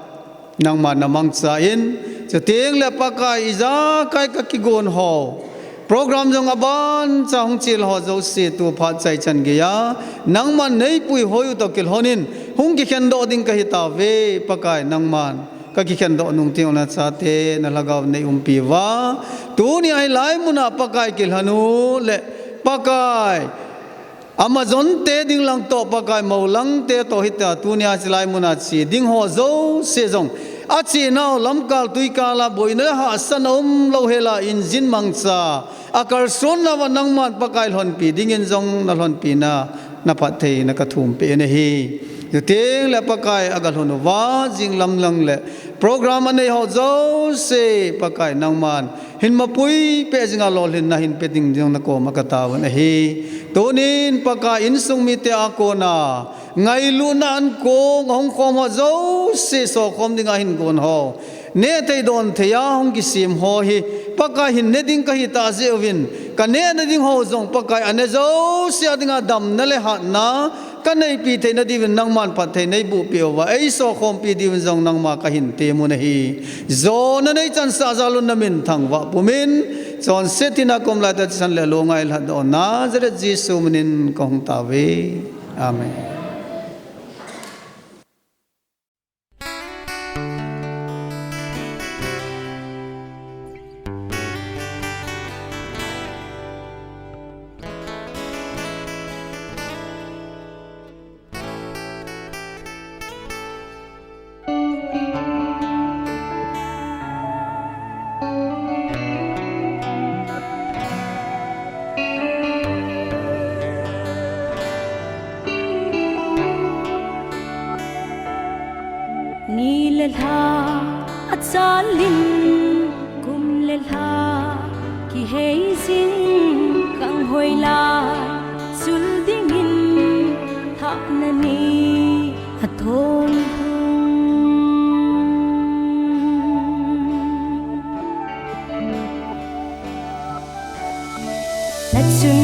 Nangman na mangcha in, chuteng le Pakai ijakai ka kigon ho. Program jong aban cha hung chel ho jouse tu phat chai chan geiya, nangman nei puihoi u toh kilhon in, hung kikhen doh ding ka hi tauve, Pakai nangman. Ka kikhen doh nung teng le na chate, na lhagao nei umpi uva. Tunia hilai muna Pakai kilhon u le, Pakai. Amazon te ding lang toh Pakai mo lang te toh hita tunia chilai muna che ding ho jouse jong. Achenau lamkal tuikal a boina le hahsatna umlou hela injin mangcha, akalsonna uva nangman Pakai lhonpi dingin jong nalhonpina, naphattheina kathumpeh in ahi. Chuteng le Pakai agalhun uva jing lamlang le program anei ho jouse Pakai nangman hin mapui peh jinga lolhinna hinpe ding jong nakoma kataovin ahi. Tunin Pakai insung mite a kona ngailutna ankong ahung khom ho jouse sokhom dinga hin gon ho, nehthei donthei a hung kisem ho hi Pakai hin ne ding kahitah jeh uvin, kanehna ding ho jong Pakai ane jouse a dinga damna le hatna kaneipi theina diuvin nangman phatthei neiboh peh uva, eisokhompi diuvin jong nangma kahin temun ahi. Jona neichansah jal un namin thangvah pumin, chonset thina kom laitah thisan le lungngai lhatdoh Nazareth Jesu minin kahung taove. Amen. Ni le lha achalin, kum le lha kihei jing, kang hoilai sul dingin thahna ni athon hung. Nachun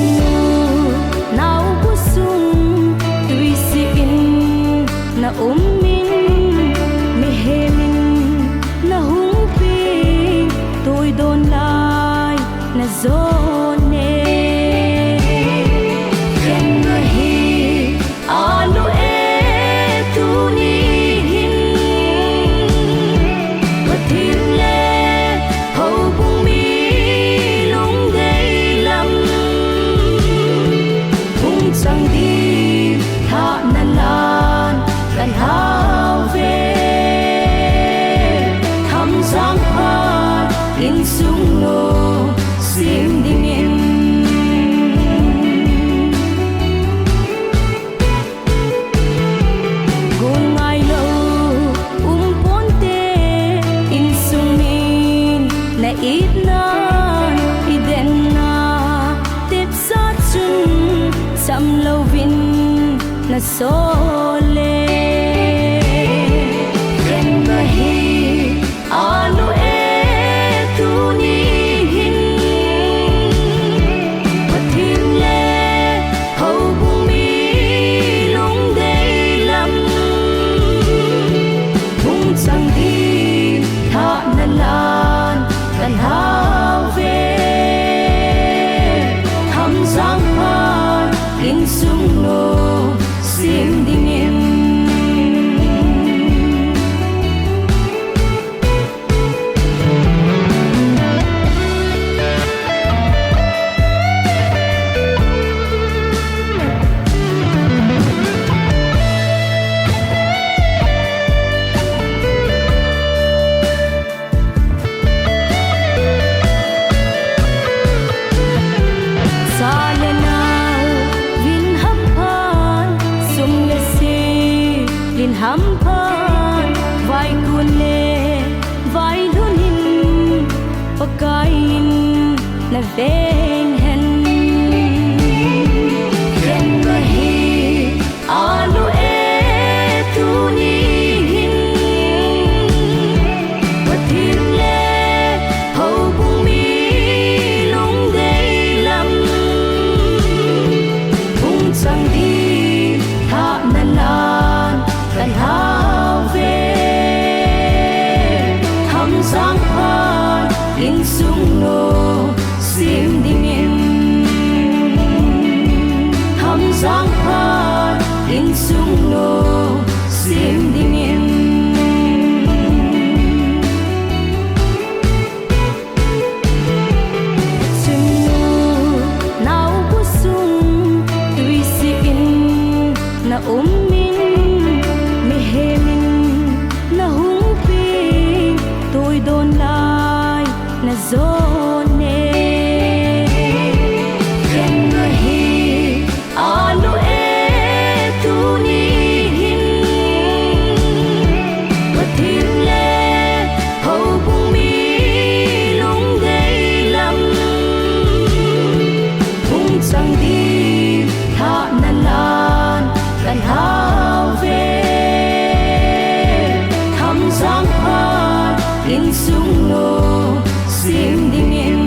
nao busung tuisi in na um in, mihem in nahung ping, tuidon lai najon e. Khen ahi Anu e, tuni hin Pathen le houbung mi lungdei lam hung chang ding thahna lan kalhau ve. Thamjang phat insung lungsim dingin. Gon ngailou um ponte, insung min na itna, i denna, tepsa chun cham louvin na sol e. Khen ahi, Anu e, tuni hin Pathen le houbung mi lungdei lam hung chang ding thahna lan kalhau ve. Thamjang phat insung lungsim dingin. Cha le nao vin hamphan, sum le sil vin hamphan, vaikun le vailhun in Pakai in na veng hen. Khen ahi, Anu e, tuni hin Pathen le houbung mi lungdei lam hung chang ding thahna lan kalhau ve. Thamjang phat insung lungsim dingin. Thamjang phat insung lungsim dingin. Chun nao busung tuisi in na um in, mihem in nahung ping, Jone, khen nahi, anu e, tuni hin. Pathen le houbung mi lungdei lam, hung chang ding thahna lan kalhau ve. Thamjang phat insung no sem dingin.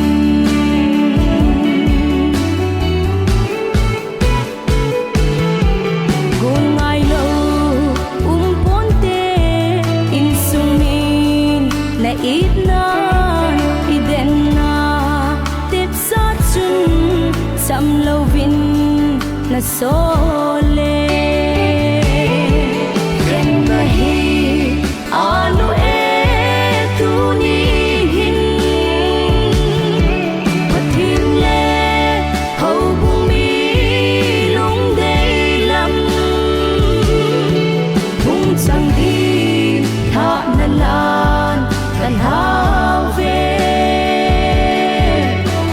Gon ngailou um ponte, insung min na itna, i denna, tepsa chun cham louvin na sol le. Khen nahi, anu e, tuni hin. Pathen le houbung mi lungdei lam, hung chang ding thahna lan kalhau ve.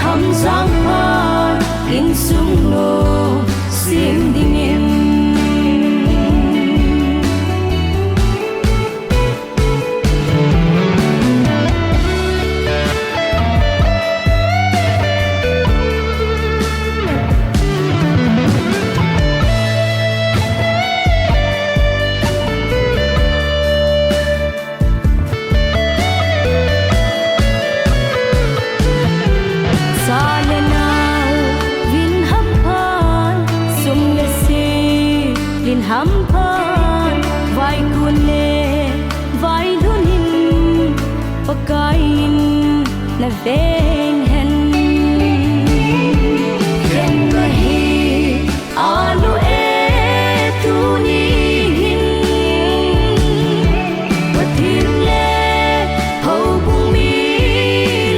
Thamjang phat insung no sem dingin. Cha le nao vin hamphat, sum le sil in hamphat, vaikun le vailhun in Pakai in na veng hen. Khen nahi, anu e, tuni hin. Pathen le houbung mi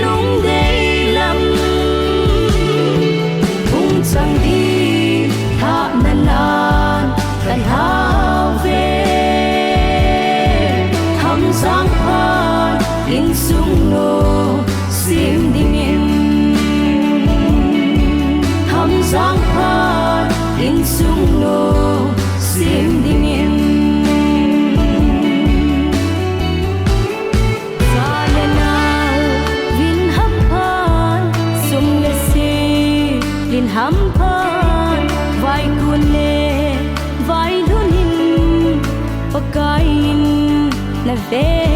lungdei lam, hung chang ding thahna lan kalhau ve. Thamjang phat insung no sem dingin. Thamjang phat insung no sem dingin. Cha le nao vin hamphat, sum le sil in hamphat, vaikun le vailhun in Pakai in na veng